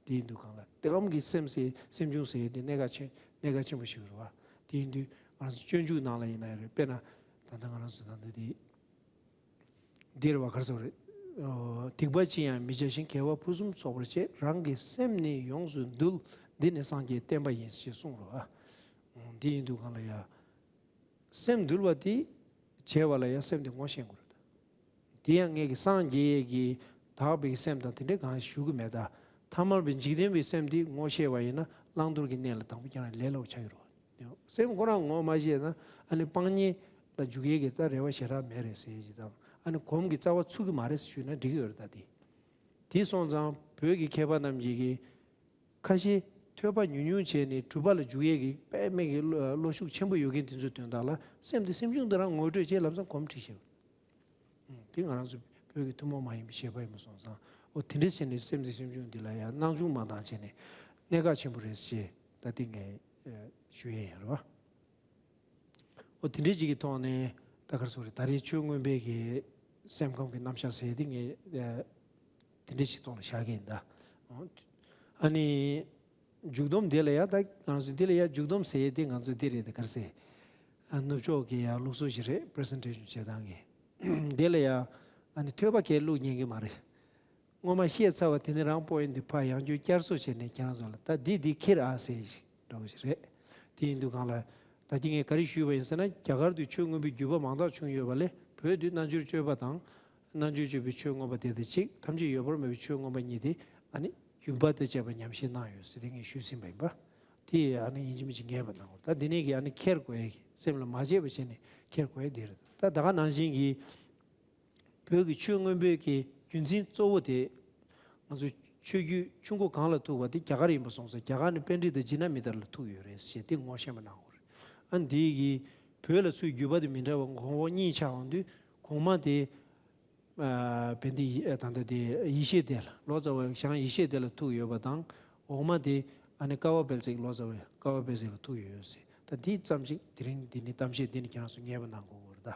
དེ་ཡིན་དུས་གང་ལ་དེ་ལམ་གྱི་སེམས་ཟེར་སེམས་བྱུང་ཟེར་དེ་གནད་འགག་ཆེ་གནད་འགག་ཆེན་པོ་ཞིག་རེད་བ། དེ་ཡིན་དུས་ང་རང་ཚོ་སྤྱོད་འཇུག་ནང་ལ་ཡིན་ན་ཡང་རེད། དཔེར་ན་ད་ལྟ་ང་རང་ཚོ་ད་ལྟ་དེ། འདིར་བ་གར་སོགས་རེད། སྡིག་པ་ཅི་ཡང་མི་བྱ་ཞིང་། དགེ་བ་ཕུན་སུམ་ཚོགས་པར་བྱེད། རང་གི་སེམས་ནི་ཡོངས་སུ་འདུལ། འདི་ནི་སངས་རྒྱས་བསྟན་པ་ཡིན། ཞེས་གསུངས་རོ། འདི་ཡིན་དུས་གང་ལ་ཡ། སེམས་འདུལ་བ་དེ་བྱས་པ་ལ་ཡ་སེམས་དེ་ངོ་ཤེས་དགོས་རེད། དེ་ཡང་ངེད་ཀྱི་སངས་རྒྱས་ཀྱི་དག་པའི་སེམས་དང་དེ་འདྲའི་གང་ཞུ་གི་མེད་ད། ཐ་མལ་པའི་འཇིག་རྟེན་པའི་སེམས་དེ་ངོ་ཤེས་པ་ཡིན་ན་བླང་དོར་གྱི་གནས་ལ་དང་པོ་ཁྱེད་རང་ལས་སླ་པོ་ཆགས་ཀྱི་རེད། སེམས་ཁོ་རང་ངོ་མ་ཤེས་ན་ཨ་ནི་སྤང་གཉེན་ལ་འཇུག་ཡས་ཀྱི་ད་རེ་བ་ཞེ་དྲག་མེད་རེད་ཟེར་ཞིག་དང་། ཨ་ནི་གོམས་ཀྱི་རྩ་བ་ཚུགས་ཀྱི་མ་རེད་ཟེར་ཞུས་ན་འགྲིག་གི་ཡོད་རེད་ད་དེ། དེ་སོང་ཙང་བོད་ཀྱི་མཁས་པ་རྣམས་ཀྱིས་ཀྱི་ཁ་ཤས་ཐོས་པ་ཉུང་ཉུང་བྱས་ནས་གྲུབ་པ་ལ་འཇུག་ཡས་ཀྱི་དཔེ་མེད་ཀྱི་བློ་བློ་ཤུགས་ཆེན་པོ་ཡོད་མཁན་དེ་ཚོའི་དོན་དག་ལ་སེམས་དེ་སེམས་བྱུང་དེ་རང་ངོ་སྤྲོད་བྱེད་ལབ་ཙང་གོམས་འདྲིས་ཤེས། དེ་ང་རང་ཚོ་བོད་ཀྱི་ཐུན་མོང་མ་ཡིན་པའི་བཞེད་པ་ཡིན་པ་སོང་ཙང་། འོ་དེ་འདྲ་བྱས་ནས་སེམས་དེ་སེམས་བྱུང་འདི་ལ་ཡང་སྣང་ཆུང་མ་བཏང་བྱས་ནས་གནད་འགག་ཆེན་པོ་རེད་ཅེས་ད་ལྟ་ངས་ཞུ་ཡས་ཡིན་རེད་བ། འོ་དེ་འདྲའི་ཅིག་གི་ཐོག་ནས་ད་ག་རེ་ཟེར་དགོས་རེད། ད་རེས་ཆོས་མངོན་པའི་གི་སེམས་ཁམས་ཀྱི་རྣམ་གཞག་ཟེར་དེ་ངས་དེ་འདྲའི་ཅིག་ཐོག་ལ་བཞག་གི་ཡིན་ད། ཨ་ནི། མཇུག་སྡོམ་འདི་ལ་ཡ་ད་ང་ཚོ་འདི་ལ་ཡ་མཇུག་སྡོམ་ཟེར་ཡས་དེ་ང་ཚོ་འདི་རེད་དེ་གར་ཟེར། ཨ་ནུབ་ཕྱོགས་ཀྱི་ཡ་ལུགས་སྲོལ་ཞིག་རེད། པི་རི་སེན་ཊེ་ཤན་བྱེད་སྟངས་ཀྱི། འདི་ལ་ཡ་ཨ་ནི་ཐོས་པ་གས་བླུག་ཉན་གི་མ་རེད། སྔོན་མ་བཤད་ཚར་བ་དེ་ནི་རང་པོ་ཡིན་དུས་ཕར་ཡང་བསྐྱར་བསྐྱར་གསོ་བྱས་ནས་ཁྱེད་རང་ཚོ་ལ་ད་འདི་འདི་ཁྱེར་ཨ་ཟེར་ཞིག་འདྲ་བོ་ཞིག་རེད། དེ་ཡིན་དུས་གང་ལ་ད་ཅི་ངས་ག་རེ་ཞུས་པ་ཡིན་ཟེར་ན། རྒྱ་གར་དུ་ཆོས་མངོན་པའི་བརྒྱུད་པ་མང་དག་བྱུང་ཡོད་པ་ལས་བོད་དུ་རྣལ་འབྱོར་སྤྱོད་པ་དང་། རྣལ་འབྱོར་སྤྱོད་པའི་ཆོས་མངོན་པ་དེ་དང་གཅིག་ཐམས་ཅད་ཡོད་པར་སྨྲ་བའི་ཆོས་མངོན་པ་གཉིས་ཏེ། ཨ་ནི་བརྒྱུད་པ་དང་བཅས་པ་ཉམས་བཞེས་གནང་ཡོད་ཟེར་དེ་ངས་ཞུས་ཟིན་པ་ཡིན་པ། དེ་ཡིས་ཨ་ནི་ཡིན་གཅིག་མིན་གཅིག་ངེས་པ་གནང་དགོས། ད་འདི་ནས་ཀྱི་ཨ་ནི་ཁྱེར་དགོས་ཡས་ཀྱི་སེམས་ལ་མ་བརྗེད་པ་བྱས་ནས་ཁྱེར་དགོས་ཡས་དེ་རེད། ད་ད་ག་ནང་བཞིན་གྱི་བོད་ཀྱི་ཆོས་མངོན་པའི་གི་རྒྱུན་འཛིན་གཙོ་བོ་དེ། ང་ཚོ་ཆོས་བརྒྱུད་ཆུང་ཀུ་གང་ལ་ཐུག་པ་དེ་རྒྱ་གར་ཡིན་པ་སོང་ཙང་། རྒྱ་གར་ནི་པཎྜི་ཏ་ཇི་ན་མི་ཏྲ་ལ་ཐུག་ཡོད་རེད་ཞེས་དེ་ངོ་ཤེས་པ་གནང་དགོས་རེད། ཨ་འདི་གི་བོད་ལ་ཚུར་བརྒྱུད་པ་དེ་མི་འདྲ་བ་གོང་འོག་གཉིས་ཆགས་འོང་དུས། གོང་མ་དེ་ཨ་བན་དེ་ཡི་ད་ལྟ་དེ་ཡེ་ཤེས་སྡེ་ལ། ལོ་ཙཱ་བ་ཞང་ཡེ་ཤེས་སྡེ་ལ་ཐུག་ཡོད་པ་དང་། འོག་མ་དེ་ཨ་ནི་ཀ་བ་པལ་ཙིག་ལོ་ཙཱ་བ་ཀ་བ་པལ་ཙིག་ལ་ཐུག་ཡོད་ཟེར། ད་འདི་ཙམ་ཞིག་དེ་རིང་འདི་ནི་གཏམ་བཤད་འདི་ནི་ཁྱེད་རང་ཚོ་ངེས་པ་གནང་དགོས་ཀྱི་རེད་ད།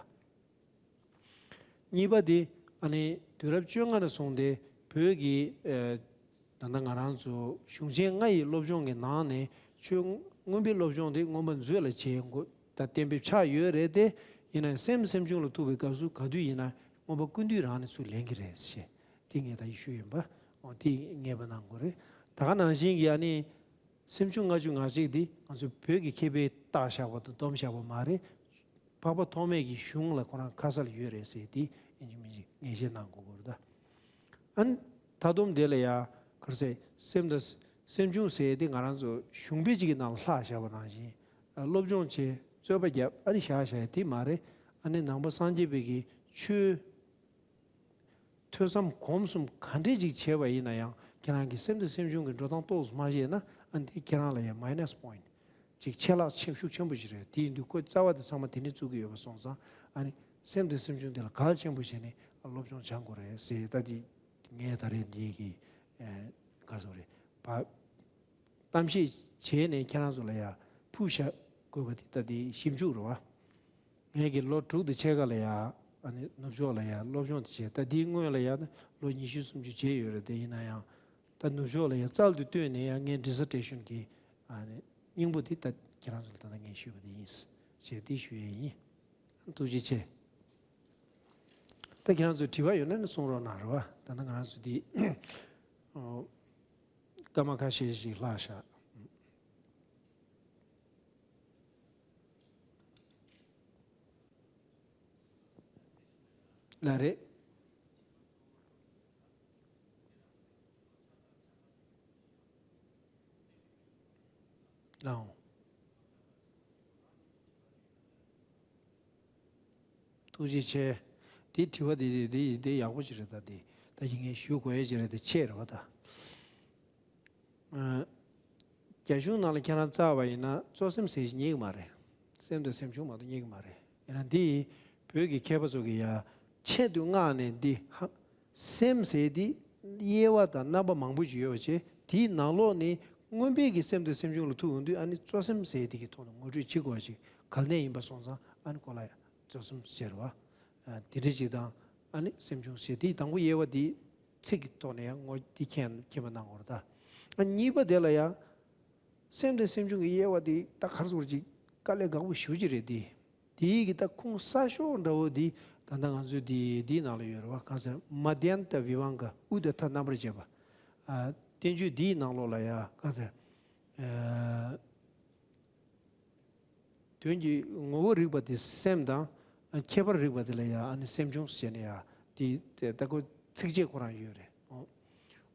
གཉིས་པ་དེ་ཨ་ནི་དུས་རབས་བཅོ་ལྔ་ནས་བཟུང་སྟེ་བོད་ཀྱི་ཨ་ད་ལྟ་ང་རང་ཚོ་གཞུང་ཆེན་ལྔ་ཡི་སློབ་སྦྱོང་གི་ནང་ནས་ཆོས་མངོན་པའི་སློབ་སྦྱོང་དེ་མངོན་པ་མཛོད་ལ་བྱེད་དགོས་ད་གཏན་འབེབས་ཆགས་ཡོད་རེད་དེ། ཡིན་ན་ཡང་སེམས་སེམས་བྱུང་ལ་ཐུག་པའི་སྐབས་སུ་ག་དུས་ཡིན་ན་མངོན་པ་ཀུན་འདུས་རང་ནས་ཚུར་ལེན་གྱི་རེད་ཞེས་དེ་ངས་ད་ཡིག་ཞུས་ཡིན་པ། འོ་དེ་ངེས་པ་གནང་དགོས་རེད། ད་ག་ནང་བཞིན་གྱི་ཨ་ནི། སེམས་བྱུང་ལྔ་བཅུ་ང་གཅིག་འདི་ང་ཚོའི་བོད་ཀྱི་མཁས་པས་བཏགས་བཞག་པ་དང་བསྡོམས་བཞག་པ་མ་རེད། འཕགས་པ་ཐོགས་མེད་ཀྱི་གཞུང་ལ་ཁོ་རང་ཁ་གསལ་ཡོད་རེད་ཟེར་དེ་ཡིན་གཅིག་མིན་གཅིག་ངེས་ཤེས་གནང་དགོས་ཀྱི་རེད་ད། ཨ་ནི་མཐའ་སྡོམ་དེ་ལ་ཡ་ག་རེ་ཟེར། སེམས་དང་སེམས་བྱུང་ཟེར་དེ་ང་རང་ཚོ་གཞུང་དཔེ་གཅིག་གི་ནང་ལ་ལྷག་བཞག་པ་ནང་བཞིན་སློབ་སྦྱོང་བྱས་རྩོད་པ་བརྒྱབ་ཨ་ནི་བཞག་བཞག་ཡ་དེ་མ་རེད། ཨ་ནི་ནང་པ་སངས་རྒྱས་པའི་གི་ཆོས། ཐོས་བསམ་སྒོམ་གསུམ་ག་འདྲས་ཅིག་བྱས་པ་ཡིན་ན་ཡང་ཁྱེད་རང་གི་སེམས་དང་སེམས་བྱུང་གི་འགྲོ་སྟངས་ཏོག་ཙམ་མ་ཤེས་ན་ཨ་འདི་ཁྱེད་རང་ལ་ཡང་མའི་ནས་པོ་ཡིན་ཊི་ཅིག་ཆད་ལྷག་ཆེ་ཤུགས་ཆེན་པོ་ཞིག་རེད། དེ་ཡིན་དུས་ཁོའི་རྩ་བ་དེ་ཚང་མ་དེ་ནས་བཙུགས་ཀྱི་ཡོད་པ་སོང་ཙང་ཨ་ནི་སེམས་དང་སེམས་བྱུང་དེ་ལ་གལ་ཆེན་པོ་བྱས་ནས་སློབ་སྦྱོང་སྦྱང་དགོས་རེད་ཟེར། ད་འདི་ངས་ད་རེས་འདི་གི་ག་སོ་རེད་བ། གཏམ་བཤད་བྱས་ནས་ཁྱེད་རང་ཚོ་ལ་ཡ་ཕུལ་བཞག་དགོས་པ་དེ་ད་དེ་ཞིབ་འཇུག་རེད་བ། ངས་ཀྱི་ལོ་དྲུག་དང་ཕྱེད་ཀ་ལ་ཡ་ཨ་ནི་ནུབ་ཕྱོགས་ལ་ཡ་སློབ་སྦྱོང་དེ་བྱས། ད་དེའི་སྔོན་ལ་ཡ་ལོ་ཉི་ཤུ་སུམ་ཅུ་བྱས་ཡོད་རེད་དེ། ཡིན་ན་ཡང་ད་ནུབ་ཕྱོགས་ལ་ཡ་རྩལ་དུ་བཏོན་ནས་ཡ་ངའི་ཌི་སར་ཊེ་ཤན་གྱི་ཨ་ནི་སྙིང་པོ་དེ་ད་ཁྱེད་རང་ཚོ་ལ་ད་ལྟ་ངས་ཞུས་པ་དེ་ཡིན་ཞེས་དེ་ཞུ་ཡས་ཡིན། ཐུགས་རྗེ་ཆེ། ད་ཁྱེད་རང་ཚོ་དྲི་བ་ཡོད་ན་ནི་གསུང་རོགས་གནང་རེད་བ། ད་ལྟ་ང་རང་ཚོ་དེ་སྐར་མ་ཁ་ཤས་ཤིག་ལྷག་བཞག་ལ་རེད། ལའོ། ཐུགས་རྗེ་ཆེ། དེ་དྲི་བ་དེ་དེ་དེ་དེ་ཡག་པོ་ཅིག་རེད་ད། དེ་ད་ཡིན་ངས་ཞུ་དགོས་ཡས་ཅིག་རེད་དེ་ཆེ་རེད་བ་ད། ཨ། རྒྱ་གཞུང་ནང་ལ་ཁྱེད་རང་བཙལ་བ་ཡིན་ན་གཙོ་སེམས་ཟེར་ཞིག་རྙེད་ཀྱི་མ་རེད། སེམས་དང་སེམས་བྱུང་མ་གཏོགས་རྙེད་ཀྱི་མ་རེད། ཡིན་ན་འདི་བོད་ཀྱི་མཁས་པ་ཚོ་གིས་ཡ་ཆེད་དུ་མངགས་ནས་འདི་ཧ། སེམས་ཟེར་འདི་དབྱེ་བ་དང་རྣམ་པ་མང་པོ་ཞིག་ཡོད་པ་བྱས། དེའི་ནང་ལོགས་ནས་མངོན་པའི་གི་སེམས་དང་སེམས་བྱུང་ལ་ཐུག་ཡོང་དུས་ཨ་ནི་གཙོ་སེམས་ཟེར་འདི་གི་ཐོག་ནས་ངོ་སྤྲོད་བྱེད་དགོས་པ་ཞིག་ གལ་གནད་ཡིན་པ་སོང་ཙང་ཨ་ནི་ཁོ་ལ་ཡང་རྩོལ་གསུམ་ཟེར་བ། ཨ་དེ་འདྲ་ཅིག་དང་ཨ་ནི་སེམས་བྱུང་ཟེར་དེའི་དང་པོ་དབྱེ་བ་དེ་ཚིག་གི་ཐོག་ནས་ཡང་ངོ་དེ་མཁྱེན་མཁྱེན་པ་གནང་དགོས་རེད་ད། ཨ་གཉིས་པ་དེ་ལ་ཡང་སེམས་དང་སེམས་བྱུང་གི་དབྱེ་བ་དེ་ད་ག་རེ་ཟེར་ཅིག་དཀའ་ལས་ཁག་པོ་ཞེ་པོ་ཅིག་རེད་དེ། དེའི་གི་ད་ཁུངས་གསལ་ཤོས་འདྲ་བོ་འདི་ད་ལྟ་ང་ཚོའི་འདི་འདིའི་ནང་ལ་ཡོད་རེད་བ། གང་ཟེར། མ་དན་ཏ་བི་བང་ག་ཨུ་ཏ་ཐ་རྣམ་པར་འབྱེད་པ། ཨ་བསྟན་བཅོས་འདིའི་ནང་ལོགས་ལ་ཡ་གང་ཟེར། ཨ་དོན་གྱི་ངོ་བོ་རིག་པ་དེ་སེམས་དང་། ཨ་ཁྱད་པར་རིག་པ་དེ་ལ་ཡ་ཨ་ནི་སེམས་བྱུང་ཟེར་ནས་ཡ་དེ་དེ་ད་ཁོ་ཚིགས་བཅད་ཁོ་རང་ཡོད་རེད།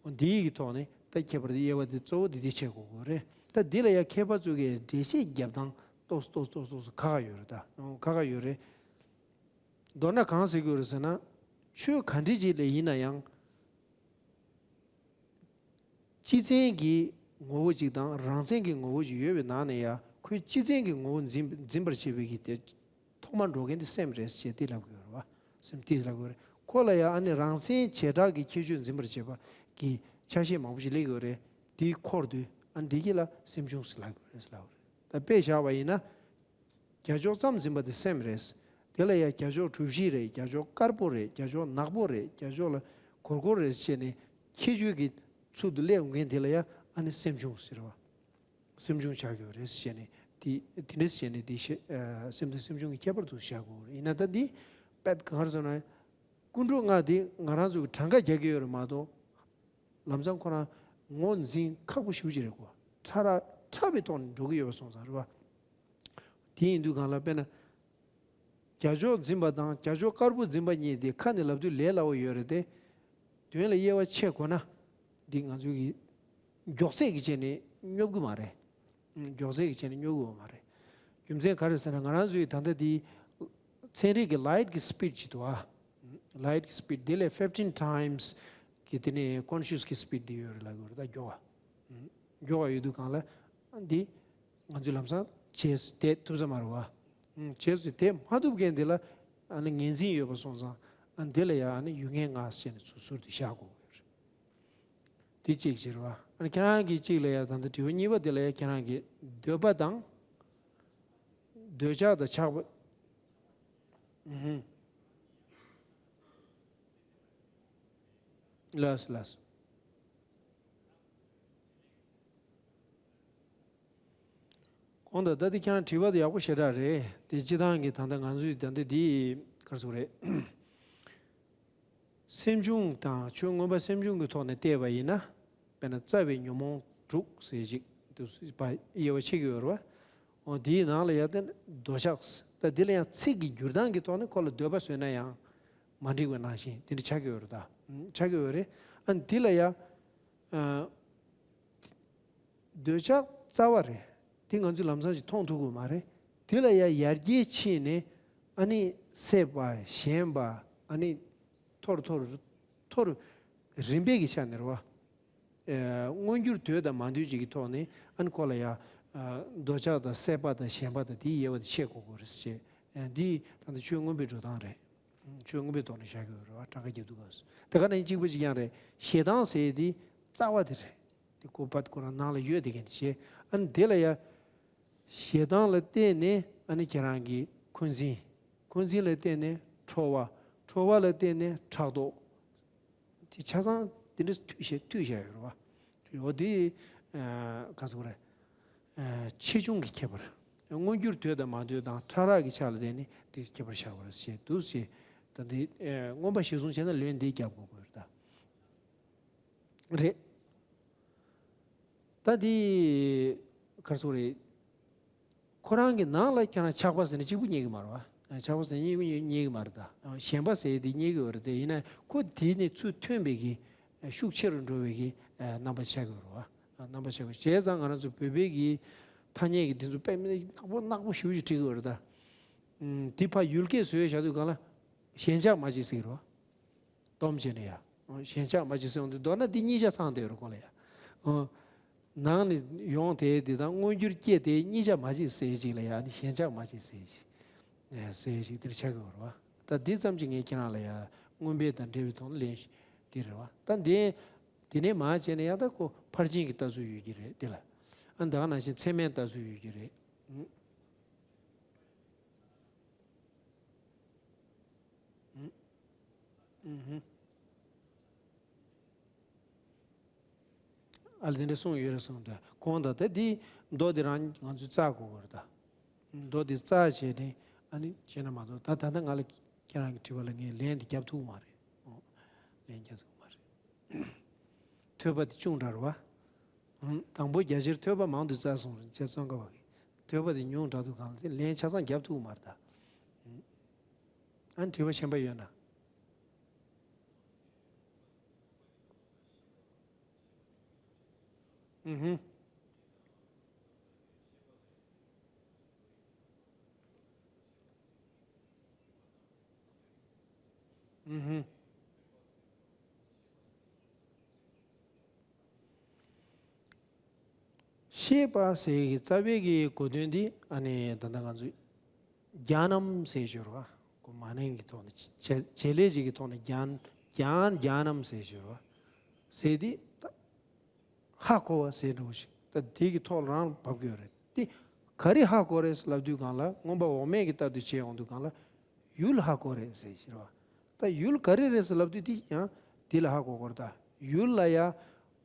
འོ་འདིའི་གི་ཐོག་ནས་ད་ཁྱད་པར་དེ་དབྱེ་བ་དེ་གཙོ་བོ་དེ་དེ་བྱེད་དགོས་དགོས་རེད། ད་འདི་ལ་ཡ་མཁས་པ་ཚོ་གིས་འགྲེལ་བཤད་རྒྱབ་སྟངས་ཏོག་ཙམ་ཏོག་ཙམ་ཏོག་ཙམ་ཁག་ཁག་ཡོད་རེད་ད། ཁག་ཁག་ཡོད་རེད། མདོར་ན་གང་ཟེར་གྱི་ཡོད་རེད་ཟེར་ན། ཆོས་ག་འདྲ་ཅིག་ལ་ཡིན་ན་ཡང་། སྤྱི་མཚན་གྱི་ངོ་བོ་ཅིག་དང་རང་མཚན་གྱི་ངོ་བོ་ཅིག་ཡོད་པའི་ནང་ནས་ཡང་ཁོས་སྤྱི་མཚན་གྱི་ངོ་བོ་འཛིན་འཛིན་པར་བྱེད་པའི་གི་དེ། ཐོག་མར་འགྲོ་མཁན་དེ་སེམས་རེད་ཅེས་དེ་ལབ་ཀྱི་ཡོད་རེད་བ། སེམས་དེ་ལབ་ཀྱི་ཡོད་རེད། ཁོ་ལ་ཡང་ཨ་ནི་རང་མཚན་བྱེ་བྲག་གི་ཁྱད་ཆོས་འཛིན་པར་བྱེད་པ་གི་ཆ་ཤས་མང་པོ་ཞིག་སླེབས་ཀྱི་ཡོད་རེད། དེའི་འཁོར་དུ་ཨ་ནི་དེ་གྱིས་ལ་སེམས་བྱུང་ཟེར་ལབ་ཀྱི་ཡོད་རེད་ལབ་ཀྱི་རེད། ད་དཔེ་བཞག་པ་ཡིན་ན། རྒྱ་ཕྱོགས་ཙམ་འཛིན་པ་དེ་སེམས་རེད། དེ་ལ་ཡང་རྒྱ་ཕྱོགས་གྲུ་བཞི་རེད། རྒྱ་ཕྱོགས་དཀར་པོ་རེད། རྒྱ་ཕྱོགས་ནག་པོ་རེད། རྒྱ་ཕྱོགས་ལ་གུར་གུར་རེད་ཟེར་ནས་ཁྱད་ཆོས་ཀྱི་ཚུལ་དུ་སླེབས་འོང་མཁན་དེ་ལ་ཡང་ཨ་ནི་སེམས་བྱུང་ཟེར་བ། སེམས་བྱུང་ཆགས་ཀྱི་ཡོད་རེད་ཟེར་ནས་དེ་དེ་འདྲ་ཟེར་ནས་དེ་བཤད། ཨ་སེམས་དང་སེམས་བྱུང་གི་ཁྱད་པར་དུ་བཞག་དགོས་རེད། ཡིན་ན་ད་འདི་དཔེ་ག་རེ་ཟེར་ན། ཀུན་འགྲོ་ལྔ་དེ་ང་རང་ཚོ་གི་གྲངས་ཀ་རྒྱག་གི་ཡོད་རེད་མ་གཏོགས། ལམ་སང་ཁོ་རང་ངོས་འཛིན་ཁག་པོ་ཞེ་པོ་ཅིག་རེད་གོ། ཕྲ་རགས་ཕྲ་བའི་ཐོག་ནས་འགྲོ་གི་ཡོད་པ་སོང་ཙང་རེད་བ། དེ་ཡིན་དུས་གང་ལ་དཔེར་ན། རྒྱ་ཕྱོགས་འཛིན་པ་དང་རྒྱ་ཕྱོགས་དཀར་པོ་འཛིན་པ་གཉིས་དེ་ཁ་ནས་ལབ་དུས་ལས་སླ་བོ་ཡོད་རེད་དེ། དོན་ལ་དབྱེ་བ་ཕྱེ་དགོས་ན། འདི་ང་ཚོའི་གི་མགྱོགས་ཚད་ཀྱི་ཆ་ནས་སྙོབ་གི་མ་རེད། མགྱོགས་ཚད་ཀྱི་ཆ་ནས་སྙོབ་གི་ཡོད་མ་རེད། རྒྱུ་མཚན་ག་རེ་ཟེར་ན་ང་རང་ཚོའི་ད་ལྟ་འདི་ཚན་རིག་གི་light་གི་speed་ཅིག་འདུག་ཨ། Light་གི་speed་དེ་ལས་fifteen times་གི་དེ་ནས་conscious་གི་speed་དེ་ཡོད་རེད་ལབ་ཀྱི་ཡོད་རེད་ད་མགྱོགས་པ། མགྱོགས་པ་ཡོད་དུས་གང་ལ་འདི་ང་ཚོས་ལམ་སང་བྱས་བསྡད་ཐུབ་ས་མ་རེད་བ། བྱས་བསྡད་མ་ཐུབ་མཁན་དེ་ལ་ཨ་ནི་ངོས་འཛིན་ཡོད་པ་སོང་ཙང་ཨ་འདི་ལ་ཡང་ཨ་ནི་ཡུལ་ངེས་ངེས་བྱས་ནས་ཚུར་ཟུར་དུ་བཞག་དགོས་ཀྱི་ཡོད་རེད། དེ་གཅིག་བྱེད་རོགས། ཨ་ནི་ཁྱེད་རང་གིས་གཅིག་ལ་ཡ་ད་ལྟ་དྲི་བ་གཉིས་པ་དེ་ལ་ཡ་ཁྱེད་རང་གིས་འདོད་པ་དང་། འདོད་ཆགས་དང་ཆགས་པ། ཨུ་ཧུམ། ལགས་སོ་ལགས་སོ། གོང་དུ་ད་ལྟ་ཁྱེད་རང་དྲི་བ་དེ་ཡག་པོ་ཞེ་དྲག་རེད་དེ། སྤྱི་བཏང་གི་ད་ལྟ་ང་ཚོའི་ད་ལྟ་འདི་ག་རེ་ཟེར་དགོས་རེད། སེམས་བྱུང་དང་ཆོས་མངོན་པ་སེམས་བྱུང་གི་ཐོག་ནས་བལྟས་པ་ཡིན་ན། དཔེར་ན་རྩ་བའི་ཉོན་མོངས་དྲུག་ཟེར་ཅིག་འདུག་པ་དབྱེ་བ་ཕྱེ་གི་ཡོད་རེད་བ། འོ་དེའི་ནང་ལ་ཡ་དེ་འདོད་ཆགས། ད་འདི་ལ་ཡང་ཚིག་གི་འགྱུར་སྟངས་ཀྱི་ཐོག་ནས་ཁོ་ལ་འདོད་པ་བཟོས་ན་ཡང་མ་འགྲིག་པ་ནང་བཞིན་དེ་འདྲ་ཆགས་ཀྱི་ཡོད་རེད་ད། ཆགས་ཀྱི་ཡོད་རེད། ཨ་འདི་ལ་ཡ། ཨ། འདོད་ཆགས་རྩ་བ་རེད། དེ་ང་ཚོས་ལམ་སང་ཞིག་མཐོང་ཐུབ་ཀྱི་མ་རེད། དེ་ལ་ཡང་ཡར་རྒྱས་ཕྱིན་ནས་ཨ་ནི་སད་པ་ཞན་པ་ཨ་ནི་མཐོ་རུ་མཐོ་རུ་མཐོ་རུ་རིམ་པས་ཀྱི་ཆ་ནས་རེད་བ། ཨ་མངོན་གྱུར་འདོད་དང་མ་འདོད་ཅིག་གི་ཐོག་ནས་ཨ་ནི་ཁོ་ལ་ཡང་ཨ་འདོད་ཆགས་དང་སད་པ་དང་ཞན་པ་དང་དེའི་དབྱེ་བ་དེ་ཕྱེ་དགོས་ཀྱི་རེད་ཅེས། ཨ་འདི་ད་ལྟ་ཆོས་མངོན་པའི་འགྲོ་སྟངས་རེད། ཆོས་མངོན་པའི་ཐོག་ནས་བཞག་གི་ཡོད་རེད་བ། གྲངས་ཀ་རྒྱབ་དུས་སྐབས་སུ་དེ་ག་ནང་བཞིན་གཅིག་པ་གཅིག་རྐྱང་རེད། ཞེ་སྡང་ཟེར་ཡས་དེ་རྩ་བ་དེ་རེད། དེ་ཁོ་པ་ཁོ་རང་ནང་ལ་ཡོད་དེ་གན་བྱས། ཨ་ནི་དེ་ལ་ཡ། ཞེ་སྡང་ལ་བརྟེན་ནས་ཨ་ནི་ཁྱེད་རང་གི་འཁོན་འཛིན། འཁོན་འཛིན་ལ་བརྟེན་ནས་ཁྲོ་བ། ཁྲོ་བ་ལ་བརྟེན་ནས་ཕྲག་དོག་དེ་ཆ་ཚང་དེ་འདྲ་མཐུད་བཞག་མཐུད་བཞག་ཡོད་རེད་བ། འོ་དེ་ག་ཟེར་དགོས་རེད། ཆེ་ཆུང་གི་ཁྱད་པར། མངོན་གྱུར་འདོད་དང་མ་འདོད་དང་ཕྲ་རགས་ཀྱི་ཆ་ལ་བརྟེན་ནས་དེ་ཁྱད་པར་བཞག་པ་རེད་ཞེས་འདུག་ཞེས། ད་འདི་མངོན་པ་གཞིར་བཟུང་བྱས་ན་ལན་འདི་རྒྱབ་དགོས་ཀྱི་ཡོད་རེད་ད། རེད། ད་འདི་ག་རེ་ཟེར་དགོས་རེད། ཁོ་རང་གི་ནང་ལ་ཁྱེད་རང་ཆགས་པ་ཟེར་ནས་གཅིག་པུ་རྙེད་ཀྱི་མ་རེད་བ། ཆགས་པ་ཟེར་ནས་གཉིས་པོ་རྙེད་ཀྱི་མ་རེད་ད། ཞེན་པ་ཟེར་དེ་རྙེད་ཀྱི་ཡོད་རེད་དེ། ཡིན་ན་ཁོ་དེ་ནས་ཚུར་ཐོན་པའི་གི་ཤུགས་ཆེ་རུ་འགྲོ་བའི་གི་རྣམ་པ་ཆགས་ཀྱི་ཡོད་རེད་བ། རྣམ་པ་ཆགས་ཀྱི་ཡོད། བྱས་ཙང་ང་རང་ཚོ་བོད་པའི་གི་ཐ་སྙད་ཀྱི་འདི་ཚོ་དཔེ་མི་ནག་པོ་ནག་པོ་ཞེ་པོ་ཅིག་བྲིས་ཀྱི་ཡོད་རེད་ད། དེ་ཕར་ཡུལ་སྐད་བཟོས་བཞག་དུས་གང་ལ་ཞེན་ཆགས་མ་བྱེད་ཟེར་གྱི་རེད་བ། སྡོམ་བྱས་ནས་ཡ། ཞེན་ཆགས་མ་བྱེད་ཟེར་ཡོང་དུས་མདོར་ན་འདི་གཉིས་ཆ་ཚང་བསྡད་ཡོད་རེད་ཁོ་ལ་ཡ། ཨོ། ནང་ནས་ཡོང་དེ་དེ་དང་མངོན་གྱུར་སྐྱེ་དེ་གཉིས་ཆ་མ་བྱེད་ཟེར་ཅིག་ལ་ཡ་ནི་ཞེན་ཆགས་མ་བྱེད་ཟེར་ཅིག་ཨེ་ཟེར་ཅིག་དེར་ཆགས་ཀྱི་ཡོད་རེད་བ། ད་འདི་ཙམ་ཅིག་ངས་ཁྱེད་རང་ལ་ཡ་མངོན་པའི་དང་འབྲེལ་བའི་ཐོག་ནས་ལན་ཞིག་དེ་རེད་བ། ད་འདི་དེ་ནས་མར་བྱས་ནས་ཡང་ད་ཁོ་ཕར་ཕྱིན་གྱི་ལྟ་ཚུལ་ཡོད་ཀྱི་རེད་དེ་ལ། ཨ་ད་ག་ནང་བཞིན་ཚད་མའི་ལྟ་ཚུལ་ཡོད་ཀྱི་རེད། ཨུ་ཧུ། ཨ་ལ་དེ་འདྲ་གསུངས་ཡོད་རེད་གསུངས་ཏེ། གོང་དང་ད་འདི་མདོ་འདི་རང་ང་ཚོས་བཙལ་དགོས་ཀྱི་རེད་ད། མདོ་འདི་བཙལ་བྱས་ནས་ཨ་ནི་བྱས་ན་མ་གཏོགས། ད་ད་ལྟ་ང་ལ་ཁྱེད་རང་གི་དྲི་བ་ལ་ངས་ལན་འདི་རྒྱབ་ཐུབ་མ་རེད། ཨོ། ལན་རྒྱབ་ཐུབ་མ་རེད། ཐོས་པ་འདི་ཅུང་དྲག་རེད་བ། ཨང་། དང་པོ་རྒྱ་ཆེར་ཐོས་པ་མང་དུ་བཙལ་གསུངས་རེད། རྗེ་ཙོང་ཁ་པ་གིས། ཐོས་པ་འདི་ཉུང་དྲགས་འདུག་གང་ལ་དེ་ལན་ཆ་ཚང་རྒྱབ་ཐུབ་མ་རེད་ད། ཨང་། ཨ་ནི་དྲི་བ་གཞན་པ་ཡོད་ན། ཨུ་ཧུ། ཨུ་ཧུ། ཤེས་པ་ཟེར་གྱི་རྩ་བའི་གི་གོ་དོན་འདི་ཨ་ནི་ད་ལྟ་ང་ཚོས་ཉན་ནམ་ཟེར་ཞོར་བ། གོ་མ་ནིང་གི་ཐོག་ནས་བྱེད་བྱེད་ལས་ཅིག་གི་ཐོག་ནས་ཉན། ཉན་ཉན་ནམ་ཟེར་ཞོར་བ། ཟེར་དེ་ད་ཧ་གོ་བ་ཟེར་འགྲོ་ཞིག་ད་དེ་གི་ཐོག་རང་ལ་བབ་ཀྱི་ཡོད་རེད་དེ། ག་རེ་ཧ་གོ་རེད་ལབ་དུས་སྒང་ལ། མངོན་པ་འོག་མའི་གི་ལྟར་དུ་བྱས་ཡོང་དུས་སྒང་ལ་ཡུལ་ཧ་གོ་རེད་ཟེར་ཞོར་བ། ད་ཡུལ་ག་རེ་རེད་ཟེར་ལབ་དུས་དེ་ཡང་དེ་ལ་ཧ་གོ་དགོས་རེད་ད། ཡུལ་ལ་ཡ་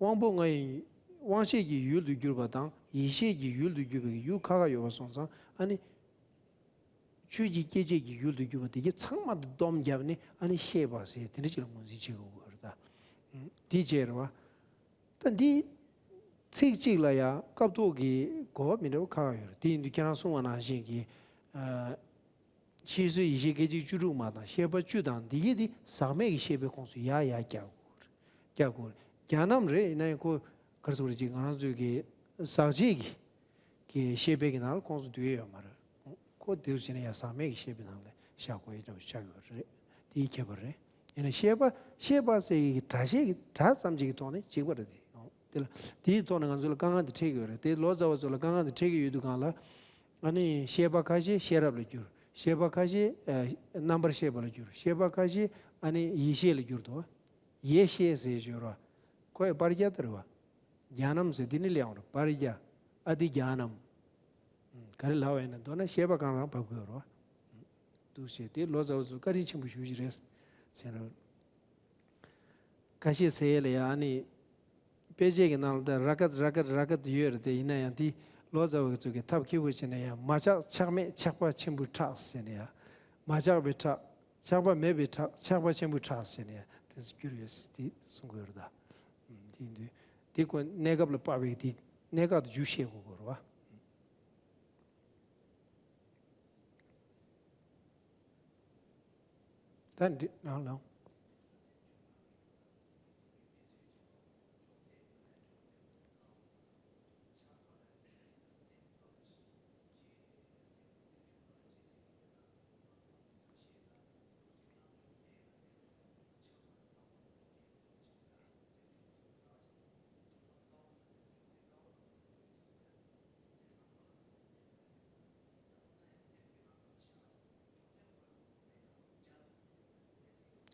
དབང་པོ་ལྔ་ཡི་དབང་ཤེས་ཀྱི་ཡུལ་དུ་གྱུར་པ་དང་ཡིད་ཤེས་ཀྱི་ཡུལ་དུ་གྱུར་པའི་ཡུལ་ཁ་ཁ་ཡོད་པ་སོང་ཙང་། ཨ་ནི་ཆོས་ཀྱི་སྐྱེ་མཆེད་ཀྱི་ཡུལ་དུ་གྱུར་པ་དེ་གྱད་ཚང་མ་དུ་སྡོམ་བརྒྱབ་ནས་ཨ་ནི་ཤེས་པ་ཟེར་དེ་འདྲ་ཅིག་ལ་ངོས་འཛིན་བྱེད་དགོས་ཀྱི་ཡོད་རེད་ད། དེ་བྱས་རེད་བ། ད་འདི་ཚིག་གཅིག་ལ་ཡང་སྐབས་ཐོག་གི་གོ་བ་མི་འདྲ་བ་ཁ་ཁ་ཡོད་རེད། དེ་ཡིན་དུས་ཁྱེད་རང་གསུངས་པ་ནང་བཞིན་གྱི། ཨ། ཤེས་བཟོད་ཡིད་ཤེས་སྐད་ཅིག་བཅུ་དྲུག་མ་དང་ཤེས་པ་བཅུ་དང་འདི་གྱད་དེ་ཟག་མེད་ཀྱི་ཤེས་པའི་ཁོངས་སུ་ཡར་ཡར་བཀྱག་དགོས་རེད། བཀྱག་དགོས་རེད། ཉན་ནམ་རེད། ཡིན་ན་ཡང་ཁོ་ག་རེ་ཟེར་དགོས་རེད། ཅིག་ང་རང་ཚོའི་གི་ཟག་བཅས་ཀྱི་གི་ཤེས་པའི་གི་ནང་ལ་ཁོངས་སུ་འདུས་ཡོད་མ་རེད། ཁོ་དེ་བྱས་ན་ཡང་ཟག་མེད་ཀྱི་ཤེས་པའི་ནང་ལ་བཞག་དགོས་ཡ་འདྲ་བོ་ཆགས་ཡོད་རེད། དེའི་ཁྱད་པར་རེད། ཡིན་ན་ཤེས་པ་ཤེས་པ་ཟེར་གྱི་སྒྲ་བཤད་ཀྱི་སྒྲ་ཙམ་ཅིག་གི་ཐོག་ནས་གཅིག་པ་རེད་དེ། དེ་ལ་དེའི་ཐོག་ནས་ང་ཚོ་ལ་དཀའ་ངལ་འདི་འཕྲད་ཀྱི་ཡོད་རེད། དེ་ལོ་ཙཱ་བ་ཚོ་ལ་དཀའ་ངལ་འདི་འཕྲད་ཀྱི་ཡོད་དུས་སྒང་ལ། ཨ་ནི་ཤེས་པ་ཁ་ཤས་ཤེས་རབ་ལ་བསྒྱུར། ཤེས་པ་ཁ་ཤས་ཨ་རྣམ་པར་ཤེས་པ་ལ་བསྒྱུར། ཤེས་པ་ཁ་ཤས་ཨ་ནི་ཡིད་ཤེས་ལ་བསྒྱུར་འདུག། ཡེ་ཤེས་ཟེར་ཞོར་བ། ཁོ་ཡི་པར་རྒྱག་ལྟར་བ། ཉན་ནམ་ཟེར་འདི་ནི་ལེའང་རུ་པར་རྒྱག། ཨ་ཏི་ཉན་ནམ། ག་རེ་ལབ་པ་ཡིན་ན་མདོར་ན་ཤེས་པ་གང་རང་བབ་དགོས་རོ། འདུག་ཞེས་དེ་ལོ་ཙཱ་བ་ཚོ་བཀའ་དྲིན་ཆེན་པོ་ཞུ་ཞིག་རེད་ཟེར་རོ། ཁ་ཤས་ཟེར་ཡས་ལ་ཡང་ཨ་ནི། དཔེ་ཆའི་གི་ནང་ལ་ད་ར་ཀད་ར་ཀད་ར་ཀད་ཡོད་རེད་དེ། ཡིན་ན་ཡང་དེ་ལོ་ཙཱ་བ་ཚོ་གི་ཐབས་མཁས་པོ་བྱས་ན་ཡང་མ་ཆགས་ཆགས་མེད་ཆགས་པ་ཆེན་པོའི་ཁྲག་ཟེར་ནས་ཡང་། མ་ཆགས་པའི་ཁྲག་ཆགས་པ་མེད་པའི་ཁྲག་ཆགས་པ་ཆེན་པོའི་ཁྲག་ཟེར་ནས་ཡང་དེ་ཚོ་བསྒྱུར་ཡོད་ཟེར་དེ་གསུང་གི་ཡོད་རེད་ད། དེ་ཡིན་དུས་དེ་ཁོ་གནས་སྐབས་ལ་དཔག་པའི་དེ་གནད་འགག་ཏུ་འཇུ་ཤེས་དགོས་དགོས་རེད་བ། ད་འདི་རང་ལ།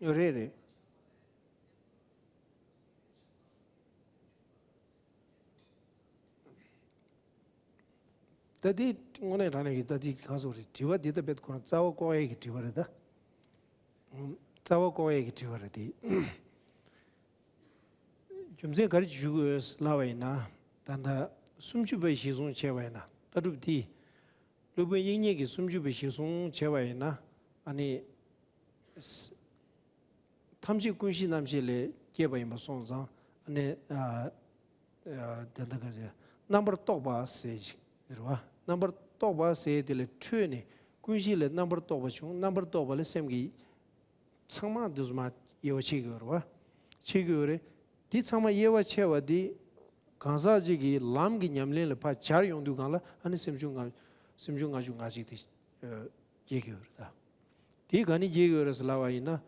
རེད་རེད། ད་དེ་དངོས་གནས་དྲང་གནས་ཀྱི་ད་དེ་གང་སོགས་རེད། དྲི་བ་འདི་ད་དཔེ་ཁོ་རང་རྩ་བ་བཀོག་ཡས་ཀྱི་དྲི་བ་རེད་ད། རྩ་བ་བཀོག་ཡས་ཀྱི་དྲི་བ་རེད་དེ། རྒྱུ་མཚན་ག་རེ་ཞུ་དགོས་ལབ་པ་ཡིན་ན། ད་ལྟ་སུམ་ཅུ་པའི་གཞི་བཟུང་བྱས་པ་ཡིན་ན་ལྟ་གྲུབ་འདི། སློབ་དཔོན་དབྱིག་གཉེན་གྱིས་སུམ་ཅུ་པའི་གཞི་བཟུང་བྱས་པ་ཡིན་ན། ཨ་ནི། ཐམས་ཅད་ཀུན་གཞི་རྣམ་ཤེས་ལས་སྐྱེས་པ་ཡིན་པ་སོང་ཙང་། ཨ་ནི། ཨ། ཨ། དེ་འདྲ་ག་ཟེར། རྣམ་པར་རྟོག་པ་ཟེར་ཞིག་རེད་བ། རྣམ་པར་རྟོག་པ་ཟེར་དེ་ལས་འཕྲོས་ནས་ཀུན་གཞི་ལས་རྣམ་པར་རྟོག་པ་བྱུང་། རྣམ་པར་རྟོག་པ་ལས་སེམས་ཀྱི་ཚང་མ་འདི་ཚོ་མར་དབྱེ་བ་ཕྱེ་གི་ཡོད་རེད་བ། ཕྱེ་གི་ཡོད་རེད། འདི་ཚང་མ་དབྱེ་བ་ཕྱེ་བ་འདི་གང་ཟག་ཅིག་གི་ལམ་གྱི་ཉམས་ལེན་ལ་ཕར་སྦྱར་ཡོང་དུས་སྒང་ལ། ཨ་ནི་སེམས་བྱུང་ལྔ། སེམས་བྱུང་ལྔ་བཅུ་ང་གཅིག་དེ་སྐྱེ་གི་ཡོད་རེད་ད། དེ་ག་ནས་སྐྱེ་གི་ཡོད་རེད་ཟེར་ལབ་པ་ཡིན་ན།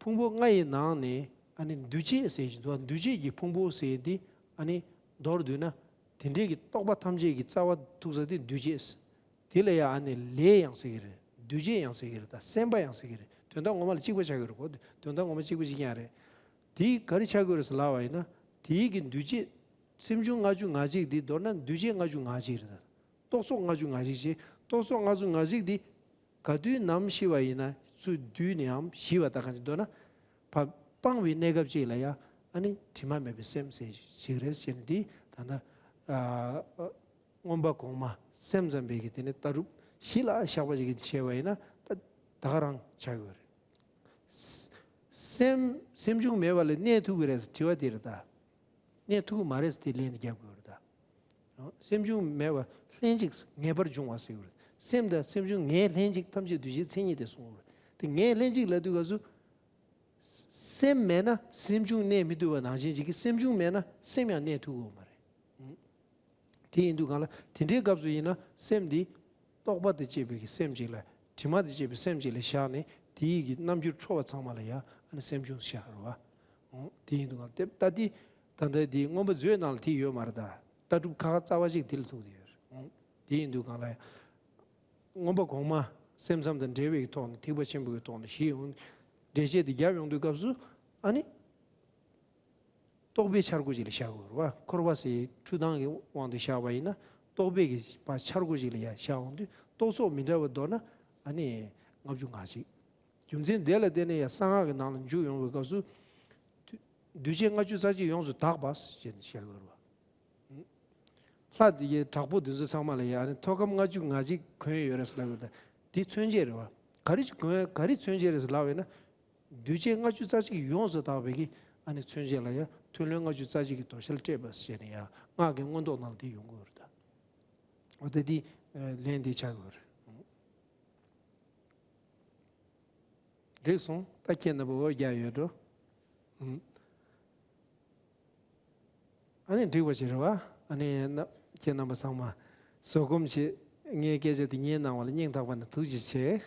ཕུང་པོ་ལྔ་ཡི་ནང་ནས་ཨ་ནི་འདུས་བྱས་ཟེར་བཞིན་འདུག། འདུས་བྱས་ཀྱི་ཕུང་པོ་ཟེར་འདི་ཨ་ནི་མདོར་བསྡུས་ན། དེ་འདྲའི་གི་རྟོག་པ་ཐམས་ཅད་ཀྱི་རྩ་བ་ཐུག་ས་དེ་འདུས་བྱས། དེ་ལ་ཡང་ཨ་ནི་ལས་ཡང་ཟེར་གི་རེད། འདུས་བྱས་ཡང་ཟེར་གི་རེད། ད་སེམས་པ་ཡང་ཟེར་གི་རེད། དོན་དག་ངོ་མ་ལ་གཅིག་པ་ཆགས་ཀྱི་རེད་གོ། དོན་དག་ངོ་མ་གཅིག་པ་གཅིག་རྐྱང་རེད། དེ་ག་རེ་ཆགས་ཀྱི་རེད་ཟེར་ལབ་པ་ཡིན་ན། དེའི་གི་འདུས་བྱས། སེམས་བྱུང་ལྔ་བཅུ་ང་གཅིག་འདི་མདོར་ན་འདུས་བྱས་ལྔ་བཅུ་ང་གཅིག་རེད་ད། རྟོག་ཚོགས་ལྔ་བཅུ་ང་གཅིག་ཅེས། རྟོག་ཚོགས་ལྔ་བཅུ་ང་གཅིག་འདི་ག་དུས་ནམ་ཞི་བ་ཡིན་ན། ཚུར་འདུས་ནའམ་ཞི་བ་ད་གང་ཅི་འདོད་ན། བ་སྤངས་པའི་གནས་སྐབས་ཅིག་ལ་ཡང་ཨ་ནི་དྲི་མ་མེད་པའི་སེམས་ཟེར་ཞིག་རེད་ཟེར་ནས་འདི་ད་ལྟ་ཨ་མངོན་པ་གོང་མ་སེམས་ཙམ་པའི་གི་དེ་ནི་ལྟ་གྲུབ་གཞི་ལ་བཞག་པ་ཞིག་གིས་བྱས་པ་ཡིན་ན་ད་ད་ག་རང་ཆགས་ཡོད་རེད། སེམས་སེམས་བྱུང་མེད་པ་ལ་གནས་ཐུབ་ཀྱི་རེད་ཟེར་དྲི་བ་དེ་རེད་ད། གནས་ཐུབ་ཀྱི་མ་རེད་ཟེར་དེ་ལན་དེ་རྒྱབ་དགོས་རེད་ད། སེམས་བྱུང་མེད་པ་ལྷན་ཅིག་ངེས་པར་འབྱུང་བ་ཟེར་གྱི་རེད། སེམས་དང་སེམས་བྱུང་ངེས་ལྷན་ཅིག་ཐམས་ཅད་འདུས་བྱས་མཚན་ཉིད་དེ་གསུངས་རེད། དེ་ངེས་ལྷན་ཅིག་ལབ་དུས་སྐབས་སུ་སེམས་མེད་ན་སེམས་བྱུང་གནས་མི་ཐུབ་པ་ནང་བཞིན་ཅིག་གི་སེམས་བྱུང་མེད་ན་སེམས་ཡང་གནས་ཐུབ་ཀྱི་ཡོད་མ་རེད། དེ་ཡིན་དུས་གང་ལ་དེ་འདྲའི་སྐབས་སུ་ཡིན་ན་སེམས་འདི་རྟོག་པ་དང་བཅས་པའི་གི་སེམས་ཅིག་ལ་དྲི་མ་དང་བཅས་པའི་སེམས་ཅིག་ལ་བཞག་ནས་དེའི་གི་རྣམ་འགྱུར་འཕྲོ་བ་ཚང་མ་ལ་ཡང་ཨ་ནི་སེམས་བྱུང་ཟེར་བ་རེད་བ། དེ་ཡིན་དུས་གང་ལ་དེ་ལྟ་དེ་ད་ལྟ་དེ་མངོན་པ་མཛོད་ནང་ལ་དེ་ཡོད་མ་རེད་ད། ལྟ་གྲུབ་ཁག་རྩ་བ་ཞིག་དེ་ལ་ཐུག་བསྡད་ཡོད་རེད། དེ་ཡིན་དུས་གང་ལ་ཡང་མངོན་པ་གོང་མ་སེམས་ཙམ་དང་འབྲེལ་བའི་གི་ཐོག་ནས་ཐེག་པ་ཆེན་པོའི་གི་ཐོག་ནས་ཞི་ཡོང་འགྲེལ་བཤད་དེ་རྒྱབ་ཡོང་དུས་སྐབས་སུ་ཨ་ནི། རྟོག་པའི་འཆར་སྒོ་ཅིག་ལ་བཞག་དགོས་རེད་བ། འཁོར་བ་ཟེར་འཁྲུལ་སྡང་གི་དབང་དུ་བཞག་པ་ཡིན་ན་རྟོག་པའི་གི་བ་འཆར་སྒོ་ཅིག་ལ་ཡ་བཞག་འོང་དུས་རྟོག་ཚོགས་མི་འདྲ་བ་མདོར་ན་ཨ་ནི་ལྔ་བཅུ་ང་གཅིག་རྒྱུ་མཚན་དེ་ལ་བརྟེན་ནས་ཡ་གསང་སྔགས་ཀྱི་ནང་ལ་འཇུག་ཡོང་བའི་སྐབས་སུ་འདུས་བྱས་ལྔ་བཅུ་རྩ་གཅིག་ཡོངས་སུ་དག་པ་ཞེས་བཞག་དགོས་རེད་བ། ལྷ་དེ་གའི་དྲག་པོ་དེ་ཚོ་ཚང་མ་ལ་ཡ་ཨ་ནི་ཐོག་ཁམས་ལྔ་བཅུ་ང་གཅིག་གོན་ཡོད་རེད་ཟེར་ལབ་ཡོད་ད། དེ་མཚོན་བྱེད་རེད་བ། ག་རེ་གོན་ག་རེ་མཚོན་བྱེད་རེད་ཟེར་ལབ་ཡོད་ན། འདུས་བྱས་ལྔ་བཅུ་རྩ་གཅིག་ཡོངས་སུ་དག་པའི་གི་ཨ་ནི་མཚོན་བྱེད་ལ་ཡང་མཐུན་ལུས་ལྔ་བཅུ་རྩ་གཅིག་གི་དོ་ཤལ་སྤྲས་པ་ཞེས་ནས་ཡང་སྔགས་ཀྱི་མངོན་རྟོགས་ནང་ལ་དེ་ཡོང་གི་ཡོད་རེད་ད། འོ་ད་འདི་ལན་འདི་ཆགས་ཀྱི་ཡོད་རེད། འགྲིག་སོང་། ད་ཁྱེད་རྣམ་པ་འོ་རྒྱག་ཡོད་འགྲོ། ཨ་ནི་འགྲིག་པ་ཞིག་རེད་བ། ཨ་ནི་ཁྱེད་རྣམ་པ་ཚང་མ་བཟོད་སྒོམ་བྱེད། ངའི་སྐད་ཆ་འདི་ཉན་གནང་བ་ལ་སྙིང་ཐག་པ་ནས་ཐུགས་རྗེ་ཆེ།